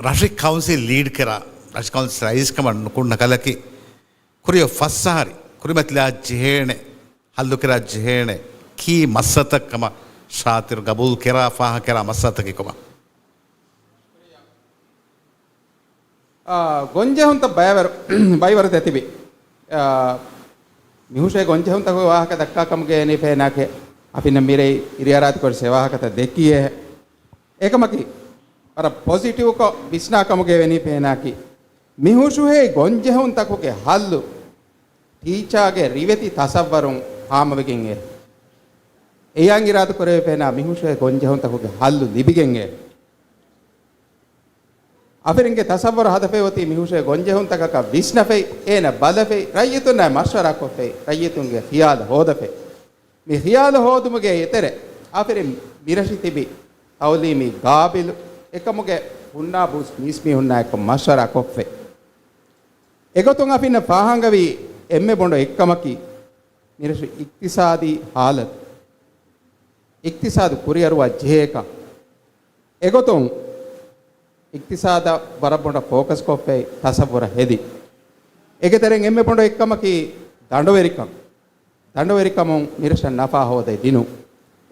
ރަށި ކައުންސިލް ލީޑް ކެރާ، ރަށި ކައުންސިލް ރައީސް ކަމަށް ނުކުންނަ ކަލަކީ، ކުރިއަށް ފަސް އަހަރި ކުރިމަތިލާ ޖެހޭނެ، ހައްލުކެރާ ޖެހޭނެ ކީ މައްސަތައް ކަމަށް ޝާތިރު ގަބޫލު ކެރާ، ފާހަގަކެރާ މައްސަތަކީ ކޮބާ؟ އާ، ގޮންޖެހުންތައް ބައިވަރު، ބައިވަރު ދެތިބި. އާ، މިހުށޭ ގޮންޖެހުންތަކުގެ ވާހަކަ ދައްކާ ކަމުގެ އެނީ ފޭނާކެ އަފިންނަށް މިރޭ އިރިއަރާތުކޮށް ސެ ވާހަކަތައް ދެއްކިއޭ. އެކަމަކީ، ވަރަށް ޕޮޒިޓިވްކޮށް ވިސްނާ ކަމުގެ ވެނީ ފޭނާކީ، މިހުށުހޭ ގޮންޖެހުންތަކުގެ ހައްލު ޓީޗާގެ ރިވެތި ތަސައްވަރުން ހާމަވެގެން އެ. އެޔާން އިރާދަކުރެވިފޭނާ މިހުށުހޭ ގޮންޖެހުންތަކުގެ ހައްލު ލިބިގެން އެ. އަފިރިންގެ ތަސައްވަރު ހަދަފައި އޮތީ މިހުށުހޭ ގޮންޖެހުންތަކަކަށް ވިސްނަފައި، އޭނަ ބަލަފައި، ރައްޔިތުންނާއި މަޝްވަރާކޮށްފައި، ރައްޔިތުންގެ ޚިޔާލު ހޯދަފައި. މި ޚިޔާލު ހޯދުމުގެ އެތެރެ، އަފިރިން މިރަށި ތިބި ތައުލީމީ ގާބިލު އެކަމުގެ ހުންނާ ބޫސް މީސްމީހުންނާ އެއްކޮށް މަޝްވަރާ ކޮށްފައި. އެގޮތުން އަފިންނަށް ފާހަނގަވީ އެންމެ ބޮޑު އެއްކަމަކީ، މިރަށު އިޤްތިޞާދީ ހާލަތު، އިޤްތިޞާދު ކުރިއަރުވާ ޖެހޭކަން. އެގޮތުން އިޤްތިޞާދަށް ވަރަށް ބޮޑަށް ފޯކަސް ކޮށްފައި ތަޞައްވުރަށް ހެދި. އޭގެ ތެރެއިން އެންމެ ބޮޑު އެއްކަމަކީ ދަނޑުވެރިކަން. ދަނޑުވެރިކަމުން މިރަށަށް ނަފާ ހޯދައި ދިނުން.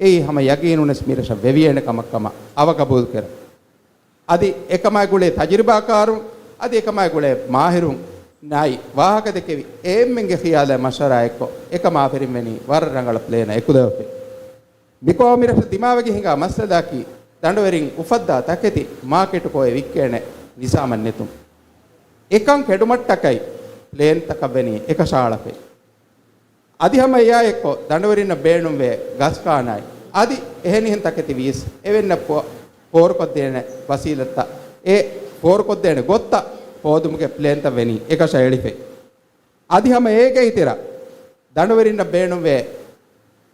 އެއީ ހަމަ ޔަގީނުންވެސް މިރަށަށް ވެވިޔޭނެ ކަމަށް ކަމަށް އަވަގަބޫލުކެރަން. އަދި އެކަމާއި ގުޅޭ ތަޖުރިބާކާރުން، އަދި އެކަމާއި ގުޅޭ މާހިރުން ނާއި ވާހަކަ ދެކެވި އެ އެންމެންގެ ޚިޔާލާ މަޝްވަރާ އެއްކޮށް، އެކަމާ އަފިރިންވެނީ ވަރަށް ރަނގަޅަށް ޕްލޭނަށް އެކުލެވެފައި. މިކޮށް މިރަށަށް ދިމާވެގެން ހިނގާ މައްސަލައަކީ، ދަނޑުވެރިން އުފައްދާ ތަކެތި މާކެޓުކޮށް ވިއްކޭނެ ނިޒާމެއް ނެތުން. އެކަން ކެޑުމަށްޓަކައި ޕްލޭންތަކަށްވެނީ އެކަށައަޅަފައި. އަދި ހަމަ އެއާއެއްކޮށް ދަނޑުވެރިންނަށް ބޭނުންވޭ ގަސްކާނާއި، އަދި އެހެނިހެން ތަކެތި ވިޔަސް އެވެންނަށް ފޯ-، ފޯރުކޮށްދޭނެ ވަސީލަތްތައް، އެ ފޯރުކޮށްދޭނެ ގޮތްތައް ހޯދުމުގެ ޕްލޭންތައް ވެނީ އެކަށައެޅިފައި. އަދި ހަމަ އޭގެ އިތުރަށް ދަނޑުވެރިންނަށް ބޭނުންވޭ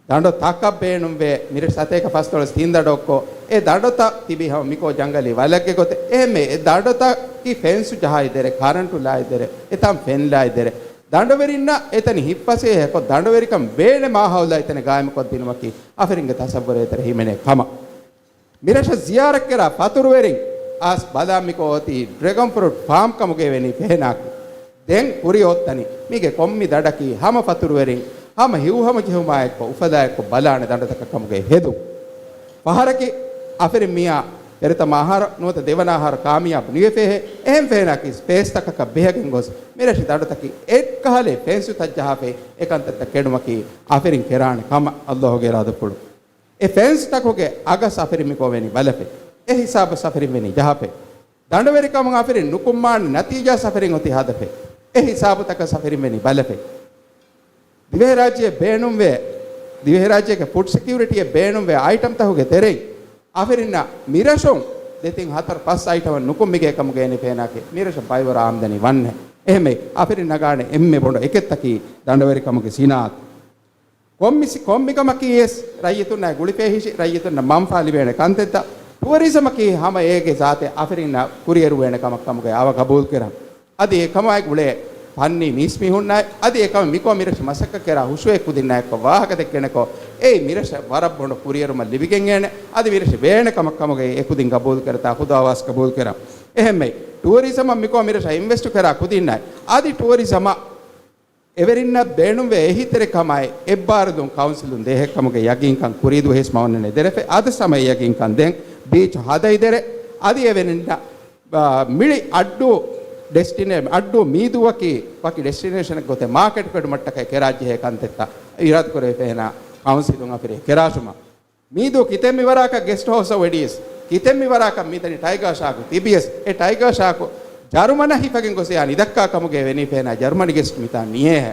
ދަނޑުތަކަށް ބޭނުންވޭ، މިރަށު ސަތޭކަ ފަސްދޮޅަސް ތިން ދަނޑު އޮއްކޮށް، އެ ދަނޑުތައް ތިބީ ހަމަ މިކޯ ޖަންގަލީ ވަލެއްގެ ގޮތެއް. އެހެންމެ އެ ދަނޑުތަކީ ފެންސު ޖަހާއިދެރެ، ކަރަންޓު ލާއިދެރެ، އެތާން ފެން ލާއިދެރެ، ދަނޑުވެރިންނަށް އެތަނި ހިއްޕަސޭހަކޮށް، ދަނޑުވެރިކަން ވޭނެ މާހައުލާ އެތަނެއް ގާއިމުކޮށްދިނުމަކީ އަފިރިންގެ ތަސައްވުރޭ ތެރެ ހިމެނޭ ކަމަށް. މިރަށަށް ޒިޔާރަތްކެރާ ފަތުރުވެރިން އައިސް ބަލާ މިކޮށް އޮތީ ޑްރެގަން ފްރޫޓް ފާމް ކަމުގައި ވެނީ ފެހެނާކު. ދެން ކުރިއޮއްތަނީ މީގެ ކޮންމި ދަނޑަކީ ހަމަ ފަތުރުވެރިން ހަމަ ހިއުހަމަޖެހުމާއެއްކޮށް އުފަލާއެއްކޮށް ބަލާނެ ދަނޑުތަކަށް ކަމުގައި ހެދުން. ފަހަރަކީ އަފިރިން މިއާ ފެރިތަމަ އަހަރު ނުވަތަ ދެވަނަ އަހަރު ކާމިޔާބު ނުވެފޭހޭ. އެހެން ފެހެނާކީ ސްޕޭސްތަކަކަށް ބެހެގެން ގޮސް މިރަށި ދަނޑުތަކީ އެއްކަހަލަ ފެންސުތައް ޖަހާފައި އެކަންތައްތައް ކެޑުމަކީ އަފިރިން ކެރާނެ ކަމަށް އައްލާހުގެ އިރާދަފުޅު. އެ ފެންސްތަކުގެ އަގަސް އަފިރި މިކޮށް ވެނީ ބަލަފައި. އެ ހިސާބަސް އަފިރިން ވެނީ ޖަހަފައި. ދަނޑުވެރިކަމުން އަފިރިން ނުކުންމާނެ ނަތީޖާ އަފިރިން އޮތީ ހަދަފައި. އެ ހިސާބުތަކަސް އަފިރިން ވެނީ ބަލަފައި. ދިވެހިރާއްޖެ ބޭނުންވޭ، ދިވެހިރާއްޖޭގެ ފުޑް ސެކިއުރިޓީއެއް ބޭނުންވޭ އައިޓަމްތަކުގެ ތެރެއިން އަފިރިންނަށް މިރަށުން ދެތިން ހަތަރު ފަސް އައިޓަމެއް ނުކުންމިގޭ ކަމުގައި ނިފޭނާކެ މިރަށަށް ބައިވަރު އާމްދަނީ ވަންހެ. އެހެންމެ އަފިރިން ނަގާނެ އެންމެ ބޮޑު އެކެއްތަކީ ދަނޑުވެރިކަމުގެ ސިނާއަތު. ކޮންމިސި-، ކޮންމިކަމަކީ ވެސް ރައްޔިތުންނާ ގުޅިފޭހިށި ރައްޔިތުންނަށް މަންފާ ލިބޭނެ ކަންތައްތައް. ޓުއަރިޒަމަކީ ހަމަ އޭގެ ޒާތެއް އަފިރިންނަށް ކުރިއެރުވޭނެ ކަމަށް ކަމުގައި އަވަ ގަބޫލުކެރަން. އަދި އެކަމާއި ގުޅޭ ފަންނީ މީސްމީހުންނާއި، އަދި އެކަމަށް މިކޮށް މިރަށު މަސައްކަތް ކެރާ ހުށުވޭ ކުދިންނާއެކު ވާހަކަ ދެއްކެނެކޮށް، އެއީ މިރަށަށް ވަރަށް ބޮޑު ކުރިއެރުމަށް ލިބިގެން އޭނެ، އަދި މިރަށަށް ވޭނެ ކަމަށް ކަމުގައި އެ ކުދިން ގަބޫލު ކެރަތާ ޚުދާވާސް ގަބޫލު ކެރަން. އެހެންމެ ޓުއަރިޒަމަށް މިކޮށް މިރަށަށް އިންވެސްޓު ކެރާ ކުދިންނާއި، އަދި ޓުއަރިޒަމަށް އެވެރިންނަށް ބޭނުންވޭ އެހީތެރިކަމާއި އެއްބާރުލުން ކައުންސިލުން ދޭހެއްކަމުގެ ޔަގީންކަން ކުރީދުވަހު ވެސް މަ އޮންނަނީ ދެރަފައި. އަދި ސަމަ ޔަގީންކަން ދެން ބީޗު ހަދައިދެރެ، އަދި އެވެރިންނަށް، އާ، މިޅި އައްޑޫ ޑެސްޓިނޭ-، އައްޑޫ މީދޫއަކީ ވަކި ޑެސްޓިނޭޝަނެއް ގޮތެއް މާކެޓު ކެޑުމަށްޓަކައި ކެރާ ޖެހޭ ކަންތައްތައް އިރާދަކުރެވިފައި ހެނާ ކައުންސިލުން އަފިރި ކެރާށުމަށް. މީދޫ ކިތަންމެ ވަރަކަށް ގެސްޓް ހައުސް ވެޑިޔަސް، ކިތަންމެ ވަރަކަށް މިތަނި ޓައިގާ ޝާކު ތިބިޔަސް، އެ ޓައިގާ ޝާކު ޖަރުމަނަށް ހިފަގެން ގޮސް އެއާ ނިދައްކާ ކަމުގައި ވެނީ ފެނާ ޖަރުމަނި ގެސްޓް މިތާ ނިޔޭހެ.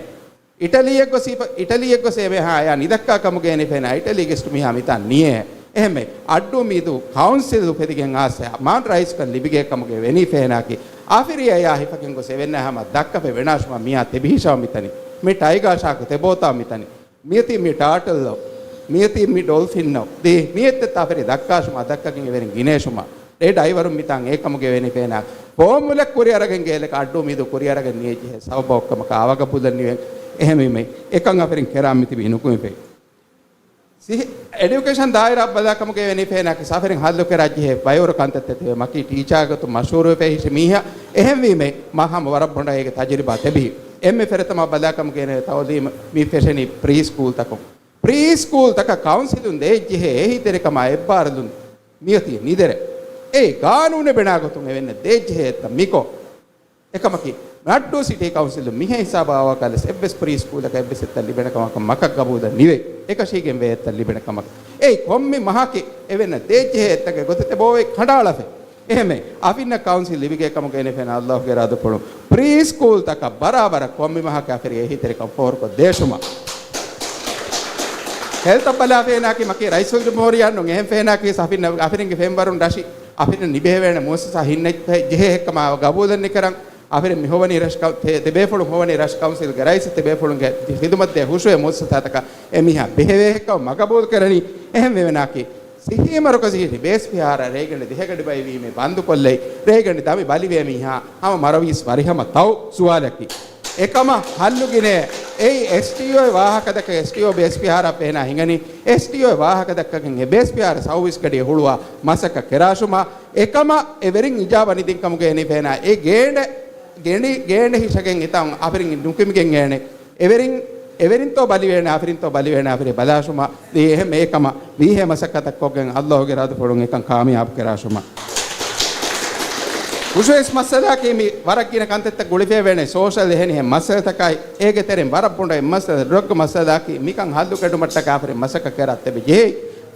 އިޓަލީއަށް ގޮސް ހިފަ-، އިޓަލީއަށް ގޮސް އެ މެހާ އެއާ ނިދައްކާ ކަމުގައި ވެނީ ފެނާ އިޓަލީ ގެސްޓް މިހާ މިތާ ނިޔޭހެ. އެހެންމެ އައްޑޫ މީދޫ ކައުންސިލް އުފެދިގެން އާސެ މާން ރައީސްކަން ލިބިގޭ ކަމުގައި ވެނީ ފެނާކީ އަފިރި އެއާ ހިފަގެން ގޮސް އެވެންނާ ހަމަ ދައްކަފެ ވެނާށުމަށް މިއާ ތެބިހިށާ މިތަނި. މި ޓައިގާ ޝާކު ތެބޯތާ މިތަނި. މިއޮތީ މި ޓާޓަލްލޯ، މިއޮތީ މި ޑޮލްފިންނޯ. ދީ، މި އެއްތައް ތާފެރި ދައްކާށުމާ ދައްކަގެން އެވެރިން ގިނޭށުމާ. އެ ޑައިވަރުން މިތާން އެ ކަމުގެ ވެނި ފޭނާ. ފޯމުލަ ކުރިއަރަގެން ގޭލަކަށް އައްޑޫ މީދޫ ކުރިއަރަގެން ނިޔެޖެހޭ ސަބަބަށްކަމަކަށް އަވަގަބުލަން ނިވެން. އެހެންވީމަ، އެކަން އަފިރިން ކެރާ މިތިބީ ނުކުމެފެ. ސި-، އެޑިއުކޭޝަން ދާއިރާ ބަލާ ކަމުގެ ވެނި ފޭނާކި ސަފިރިން ހައްލު ކެރާ ޖެހޭ ބަޔަށް ކަންތައްތައް ތިބޭ. މަކީ ޓީޗާގެ ގޮތުން މަޝްހޫރުވެފަ ހިށި މީހާ. އެހެންވީމަ، މާ ހަމަ ވަރަށް ބޮޑަށް އޭގެ ތަޖުރިބާ ތެބި. އެންމެ ފެރަތަމަ ބަލާ ކަމުގެ ވެނި ތައުލީމު މި ފެށެނީ ޕްރީ ސްކޫލްތަކުން. ޕްރީ ސްކޫލްތަކަށް ކައުންސިލުން ދޭއްޖެހޭ އެހީތެރިކަމާ އެއްބާރުލުން މިއޮތީ ނިދެރެ. އެ ގާނޫނެއް ބެނާގޮތުން އެވެންނަށް ދޭއްޖެހޭ އެއްތަ މިކޮށް. އެކަމަކީ، އައްޑޫ ސިޓީ ކައުންސިލުން މިހެން ހިސާބަށް އަވާކަލެސް އެއްވެސް ޕްރީ ސްކޫލަކަށް އެއްވެސް އެއްތައް ލިބެނެ ކަމަކަށް މަކަށް ގަބޫލަށް ނިވޭ. އެކަށީގެން ވޭ އެއްތައް ލިބެނެ ކަމަކަށް. އެއީ ކޮންމެ މަހަކީ އެވެންނަށް ދޭއްޖެހޭ އެއްތަކެއް ގޮތެއް ތެބޯވެ ކަނޑައަޅަފެ. އެހެމެ، އަފިންނަށް ކައުންސިލް ލިބިގޭ ކަމުގެ އެނެފެން އައްލާހުގެ އިރާދަފުޅުން ޕްރީ ސްކޫލްތަކަށް ބަރާބަރަށް ކޮންމެ މަހަކަށް އަފިރި އެހީތެރިކަން ފޯރުކޮށް ދޭށުމަށް. ހެލްތަށް ބަލާފޭނާކީ މަކީ ރައީސުލްޖުމްހޫރިއްޔާ ނޫން އެހެން ފޭނާކީ އަފިން-، އަފިރިންގެ ފެންވަރުން ރަށި އަފިން ނިބޭވޭނެ މުއައްސަސާ ހިންނަ ޖެހޭ ހެއްކަމާ ގަބޫލެއް ނިކަރަން. އަފިރިން މިހޮވަނީ ރަށް ކަ-، ތެ-، ތެބޭފުޅުން ހޮވަނީ ރަށް ކައުންސިލްގެ ރައީސް ތެބޭފުޅުންގެ ޚިދުމަތްދޭ ހުށުވޭ މުއައްސަސާތަކަށް އެމީހާ ބެހެވޭ ހެއްކަމަށް މަގަބޫލު ކެރަނީ. އެހެން ވެވެނާކީ ދިހަ މަރުކަޒީ ބޭސް ފިހާރަ ރޭގަނޑި ދިހަ ގަޑިބައިވީމޭ ބަންދުކޮށްލައި، ރޭގަނޑި ދަމި ބަލިވޭ މީހާ ހަމަ މަރަވީސް ވަރިހަމަ ތައު ސުވާލަކީ. އެކަމަށް ހައްލު ގިނައޭ. އެއީ އެސްޓީއޯ ވާހަކަދައްކަ، އެސްޓީއޯ ބޭސް ފިހާރަ ފެނާ ހިނގަނީ، އެސްޓީއޯ ވާހަކަދައްކަގެން އެ ބޭސް ފިހާރަ ސައުވީސް ގަޑިއެއް ހުޅުވާ މަސައްކަތް ކެރާށުމާ، އެކަމަށް އެވެރިން އިޖާބަ ނިދިން ކަމުގައި ނިފޭނާ އެ ގޭނޑެ، ގެނޑި، ގޭނޑެ ހިށަގެން އެތަން އަފިރިން ނުކިމިގެން އޭނެ. އެވެރިން، އެވެރިންތޯ ބަލިވޭނެ، އަފިރިންތޯ ބަލިވޭނެ، އަފިރި ބަލާށުމާ ދީ އެހެން އެކަމަށް ވީހޭ މަސައްކަތަށް ކޮށްގެން އައްލާހުގެ ރާދަފުޅުން އެކަން ކާމިޔާބު ކެރާށުމާ. ކުށުވެސް މައްސަލައަކީ މި ވަރަށް ގިނަ ކަންތައްތައް ގުޅިފައިވޭނެ ސޯޝަލް އެހެނިހެން މައްސަލަތަކާއި، އޭގެ ތެރެއިން ވަރަށް ބޮޑަށް މައްސަލަ ޑްރަގް މައްސަލައަކީ މިކަން ހައްލު ގެންޑުމަށްޓަކާ އަފިރިން މަސައްކަތް ކެރާ ތެބެ ޖެހޭ.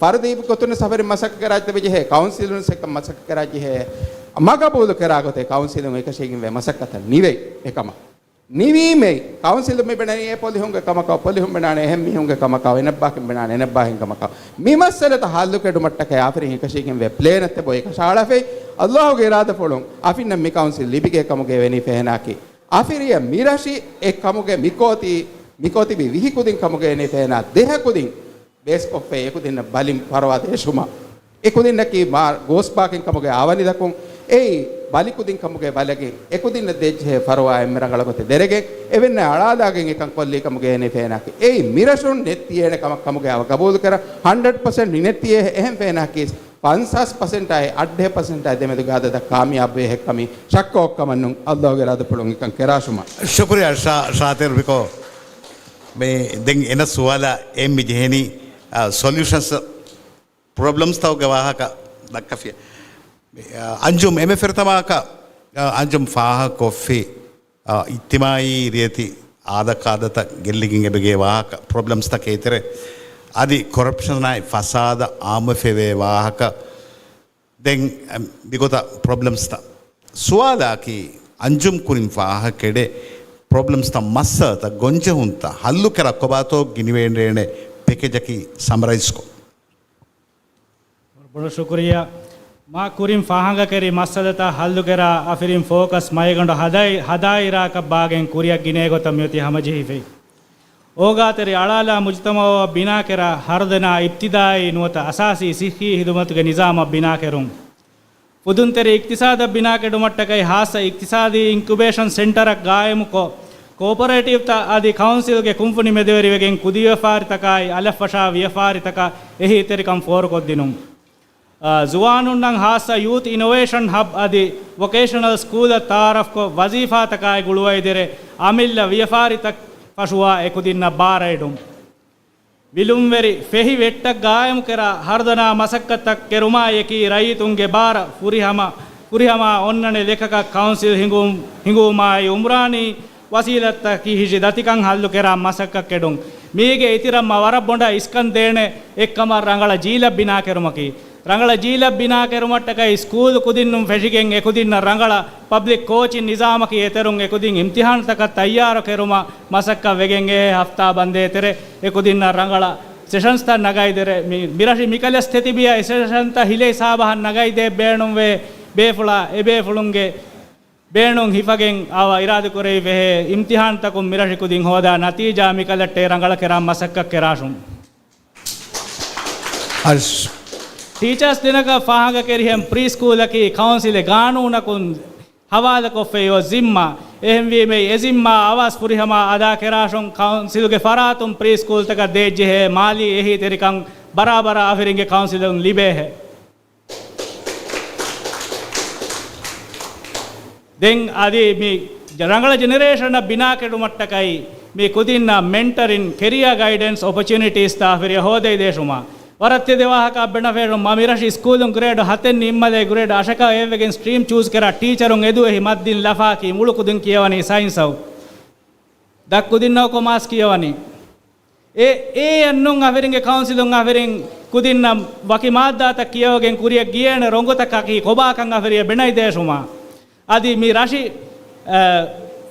ފަރުދީ ގޮތުން ސަފަރިން މަސައްކަތް ކެރާ ތެބެ ޖެހޭ. ކައުންސިލުން ސެކަން މަސައްކަތް ކެރާ ޖެހޭ. މަގަބޫލު ކެރާ ގޮތެއް ކައުންސިލުން އެކަށީގެންވެ މަސައްކަތަށް ނިވޭ އެކަމަށް. ނިވީމޭ، ކައުންސިލުން މި ބެނަނީ އެ ޕޮލިހުންގެ ކަމަކަށް، ޕޮލިހުން ބެނާނެ އެހެން މީހުންގެ ކަމަކަށް، އެނައްބާކިން ބެނާނެ އެނައްބާހެން ކަމަކަށް. މި މައްސަލަތައް ހައްލު ކެޑުމަށްޓަކައި އަފިރިން އެކަށީގެންވެ ޕްލޭނަށް ތެބޯ އެކަށާޅަފައި. އައްލާހުގެ އިރާދަފުޅުން އަފިންނަށް މި ކައުންސިލް ލިބިގެ ކަމުގެ ވެނީ ފެހެނާކީ. އަފިރިޔަ މިރަށި އެ ކަމުގެ މިކޯތި، މިކޯތިބި ވިހި ކުދިން ކަމުގެ ވެނީ ފެހެނާ ދެހަ ކުދިން ބޭސްކޮށްފައި އެކުދިންނަށް ބަލިން ފަރުވާ ދޭށުމަށް. އެކުދިންނަކީ މާ ގޯސްބާކިން ކަމުގެ އާވަނިދަކުން އެއީ ބަލިކުދިން ކަމުގެ ބަލަގެން އެކުދިންނަށް ދޭޖެހޭ ފަރުވާ އެންމެ ރަނގަޅަ ގޮތެއް ދެރެގެން އެވެންނަ އަޅާލާގެން އެކަން ކޮށްލީ ކަމުގެ އެނެ ފޭނާކި. އެއީ މިރަށުން ނެއްތިއޭނެ ކަމަށް ކަމުގެ އަވަ ގަބޫލު ކެރަ ހަންޑްރެޑް ޕަސެންޓް ނިނެއްތިއޭ އެހެން ފޭނާކީ ފަންސާސް ޕަސެންޓާއި އަށްޑިހަ ޕަސެންޓާއި ދެމެދުގެ އަދަދަށް ކާމިޔާބުވޭ ހެއްކަމީ ޝައްކަ އޮއްކަމަންނުން އައްލާހުގެ ރާދަފުޅުން އެކަން ކެރާށުމަށް. ޝުކުރިއްޔާ ޝާ-، ޝާތިރު ބިކޯ މި ދެން އެނަ ސުވާލަށް އެންމެ ޖެހެނީ، އާ، ސޮލިއުޝަންސް ޕްރޮބްލަމްސްތަކުގެ ވާހަކަ ދައްކަފިޔަ. އަންޖުމް އެންމެ ފިރިތަމައަކަށް، އަންޖުމް ފާހަގަކޮށްފި، އިޖްތިމާއީ ރިޔެތި އާދަކާދަތައް ގެއްލިގެން އެބަގޭ ވާހަކަ ޕްރޮބްލަމްސްތަކެއް ތެރެ އަދި ކޮރަޕްޝަނާއި ފަސާދަ އާއްމުވެފައިވޭ ވާހަކަ. ދެން މިގޮތަށް ޕްރޮބްލަމްސްތައް ސުވާލާކީ އަންޖުމް ކުރިން ފާހަގަކެޑޭ ޕްރޮބްލަމްސްތައް މައްސަލަތައް ގޮންޖެހުންތައް ހައްލުކެރާ ކޮބާތޯ ގިނިވެގެންނޭނެ ޕެކޭޖަކީ ސަމަރައިޒްކޮށް. ބޮޑަށް ޝުކުރިއްޔާ. މާ ކުރިން ފާހަގަކެރި މައްސަލަތައް ހައްލުކެރާ އަފިރިން ފޯކަސް މައިގަނޑު ހަދާ-، ހަދާއިރާކަށް ބާގެން ކުރިއަށް ގިނައިގޮތަށް މިއޮތީ ހަމަޖެހިފައި. އޯގާތެރި އަޅާލާ މުޖުތަމައަށް ބިނާކެރާ ހަރުދަނާ އިބްތިދާއީ ނުވަތަ އަސާސީ ސިއްހީ ހިދުމަތުގެ ނިޒާމަށް ބިނާކެރުން. ފުދުންތެރި އިޤްތިޞާދަށް ބިނާކެޑުމަށްޓަކައި ހާއްސަ އިޤްތިޞާދީ އިންކުބޭޝަން ސެންޓަރަށް ގާއިމުކޮށް، ކޯޕަރޭޓިވްތައް އަދި ކައުންސިލްގެ ކުންފުނި މެދުވެރިވެގެން ކުދިވިޔަފާރިތަކާއި އަލަށްފަށާ ވިޔަފާރިތަކަށް އެހީތެރިކަން ފޯރުކޮށްދިނުން. އާ، ޒުވާނުންނަށް ހާއްސަ ޔޫތު އިނޮވޭޝަން ހަބް އަދި ވޮކޭޝަނަލް ސްކޫލަށް ތައާރަފްކޮށް، ވަޒީފާތަކާއި ގުޅުވައިދެރެ އަމިއްލަ ވިޔަފާރިތައް ފަށުވާ އެކުދިންނަށް ބާރައިޑުން. ވިލުންވެރި ފެހި ވެއްޓަށް ގާއިމުކެރާ ހަރުދަނާ މަސައްކަތްތައް ކެރުމާއި އެކީ ރައްޔިތުންގެ ބާރަށް ފުރިހަމަ، ފުރިހަމަ އޮންނަނެ ލެކަކަށް ކައުންސިލް ހިނގު-، ހިނގުވުމާއި އުމްރާނީ ވަސީލަތްތަކަކީ ހިށި ދަތިކަން ހައްލުކެރާ މަސައްކަތް ކެޑުން. މީގެ އިތިރަށް މަ ވަރަށް ބޮޑަށް އިސްކަން ދޭނެ އެއްކަމަށް ރަނގަޅަށް ޖީލަށް ބިނާކެރުމަކީ. ރަނގަޅަށް ޖީލަށް ބިނާކެރުމަށްޓަކައި ސްކޫލު ކުދިންނުން ފެށިގެން އެކުދިންނަށް ރަނގަޅަށް ޕަބްލިކް ކޯޗިން ނިޒާމަކީ އެތެރުން އެކުދިން އިމްތިހާންތަކަށް ތައްޔާރު ކެރުމަށް މަސައްކަތް ވެގެން އެ ހަފްތާ ބަންދޭ ތެރެ އެކުދިންނަށް ރަނގަޅަށް ސެޝަންސްތައް ނަގައިދެރެ މި-، މިރަށި މިކަލަސް ތެތިބިޔަ އެ ސެޝަންތައް ހިލޭ ހިސާބަހަށް ނަގައިދޭ ބޭނުންވޭ ބޭފުޅާ އެބޭފުޅުންގެ ބޭނުން ހިފަގެން އަވަ އިރާދަކުރެވިފަހޭ އިމްތިހާންތަކުން މިރަށި ކުދިން ހޯދާ ނަތީޖާ މިކަލަށްޓޭ ރަނގަޅަށް ކެރާ މަސައްކަތް ކެރާށުން. އަސް. ޓީޗާސް ދިނަކަށް ފާހަގަކެރިހެން ޕްރީ ސްކޫލަކީ ކައުންސިލެއް ގާނޫނަކުން ހަވާލަކޮށްފައި އޮތް ޒިންމާ. އެހެންވީމަ އެ ޒިންމާ އަވާސް ފުރިހަމަ އަދާކެރާށުން ކައުންސިލުގެ ފަރާތުން ޕްރީ ސްކޫލްތަކަށް ދޭއްޖެހޭ މާލީ އެހީތެރިކަން ބަރާބަރަށް އަފިރިންގެ ކައުންސިލުން ލިބޭހެ. ދެން އަދި މި ރަނގަޅަށް ޖެނެރޭޝަނަށް ބިނާކެޑުމަށްޓަކައި މި ކުދިންނަށް މެންޓަރިން، ކެރިއާ ގައިޑެންސް އޮޕޮޗުނިޓީސްތައް އަފިރިޔަށް ހޯދައިދޭށުމާ. ވަރަށް ތެދެއް ވާހަކަ ބެނަފޭރު މަ މިރަށި ސްކޫލުން ގްރޭޑް ހަތެއް ނިންމަލޭ ގްރޭޑް އަށަކަށް އެއްވެގެން ސްޓްރީމް ޗޫސް ކެރާ ޓީޗަރުން އެދުވެހި މައްދިން ލަފާކީ މުޅު ކުދިން ކިޔަވަނީ ސައިންސަށް. ދަށް ކުދިންނަށް ކޮމާސް ކިޔަވަނީ. އެ، އެއަށް ނޫން އަފިރިންގެ ކައުންސިލުން އަފިރިން ކުދިންނަށް ވަކި މާއްދާތައް ކިޔަވަގެން ކުރިއަށް ގިޔޭނެ ރޮނގުތަކަކީ ކޮބާކަން އަފިރިޔަށް ބެނައިދޭށުމާ. އަދި މި ރަށި، އަ،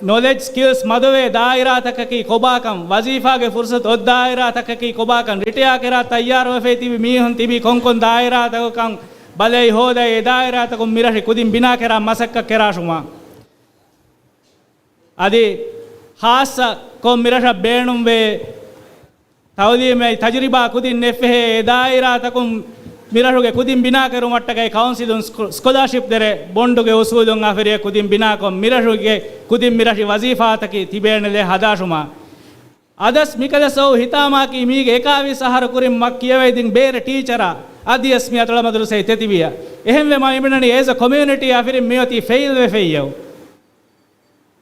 ނޮލެޖް ސްކިލްސް މަދުވޭ ދާއިރާތަކަކީ ކޮބާކަން، ވަޒީފާގެ ފުރުސަތު އޮތް ދާއިރާތަކަކީ ކޮބާކަން، ރިޓަޔާ ކެރާ ތައްޔާރުވެފައި ތިބި މީހުން ތިބީ ކޮންކޮން ދާއިރާތަކަކަން ބަލައި ހޯދައި އެ ދާއިރާތަކުން މި ރަށި ކުދިން ބިނާކެރާ މަސައްކަތް ކެރާށުމާ. އަދި ހާއްސަ ކޮށް މިރަށަށް ބޭނުންވޭ ތައުލީމީ ތަޖުރިބާ ކުދިން ނެއްފެހޭ އެ ދާއިރާތަކުން މިރަށުގެ ކުދިން ބިނާކެރުމަށްޓަކައި ކައުންސިލުން ސްކޮ-، ސްކޮލާޝިޕް ދެރަ ބޮންޑުގެ އުސޫލުން އަފިރިއަށް ކުދިން ބިނާކޮށް، މިރަށުގެ ކުދިން މިރަށި ވަޒީފާތަކެއް ތިބޭނެލެއް ހަދާށުމާ. އަދަސް މިކަލަސް އޮއު ހިތާމާކީ މީގެ އެކާވީސް އަހަރު ކުރިން މަ ކިޔަވައިދިން ބޭރަ ޓީޗަރާ އަދިޔަސް މި އަތޮޅަ މަދުރުސައި ތެތިވިޔަ. އެހެންވެ މަ މިބުނަނީ އޭޒަ ކޮމިއުނިޓީ އަފިރިން މިއޮތީ ފެއިލް ވެފެއްޔައު.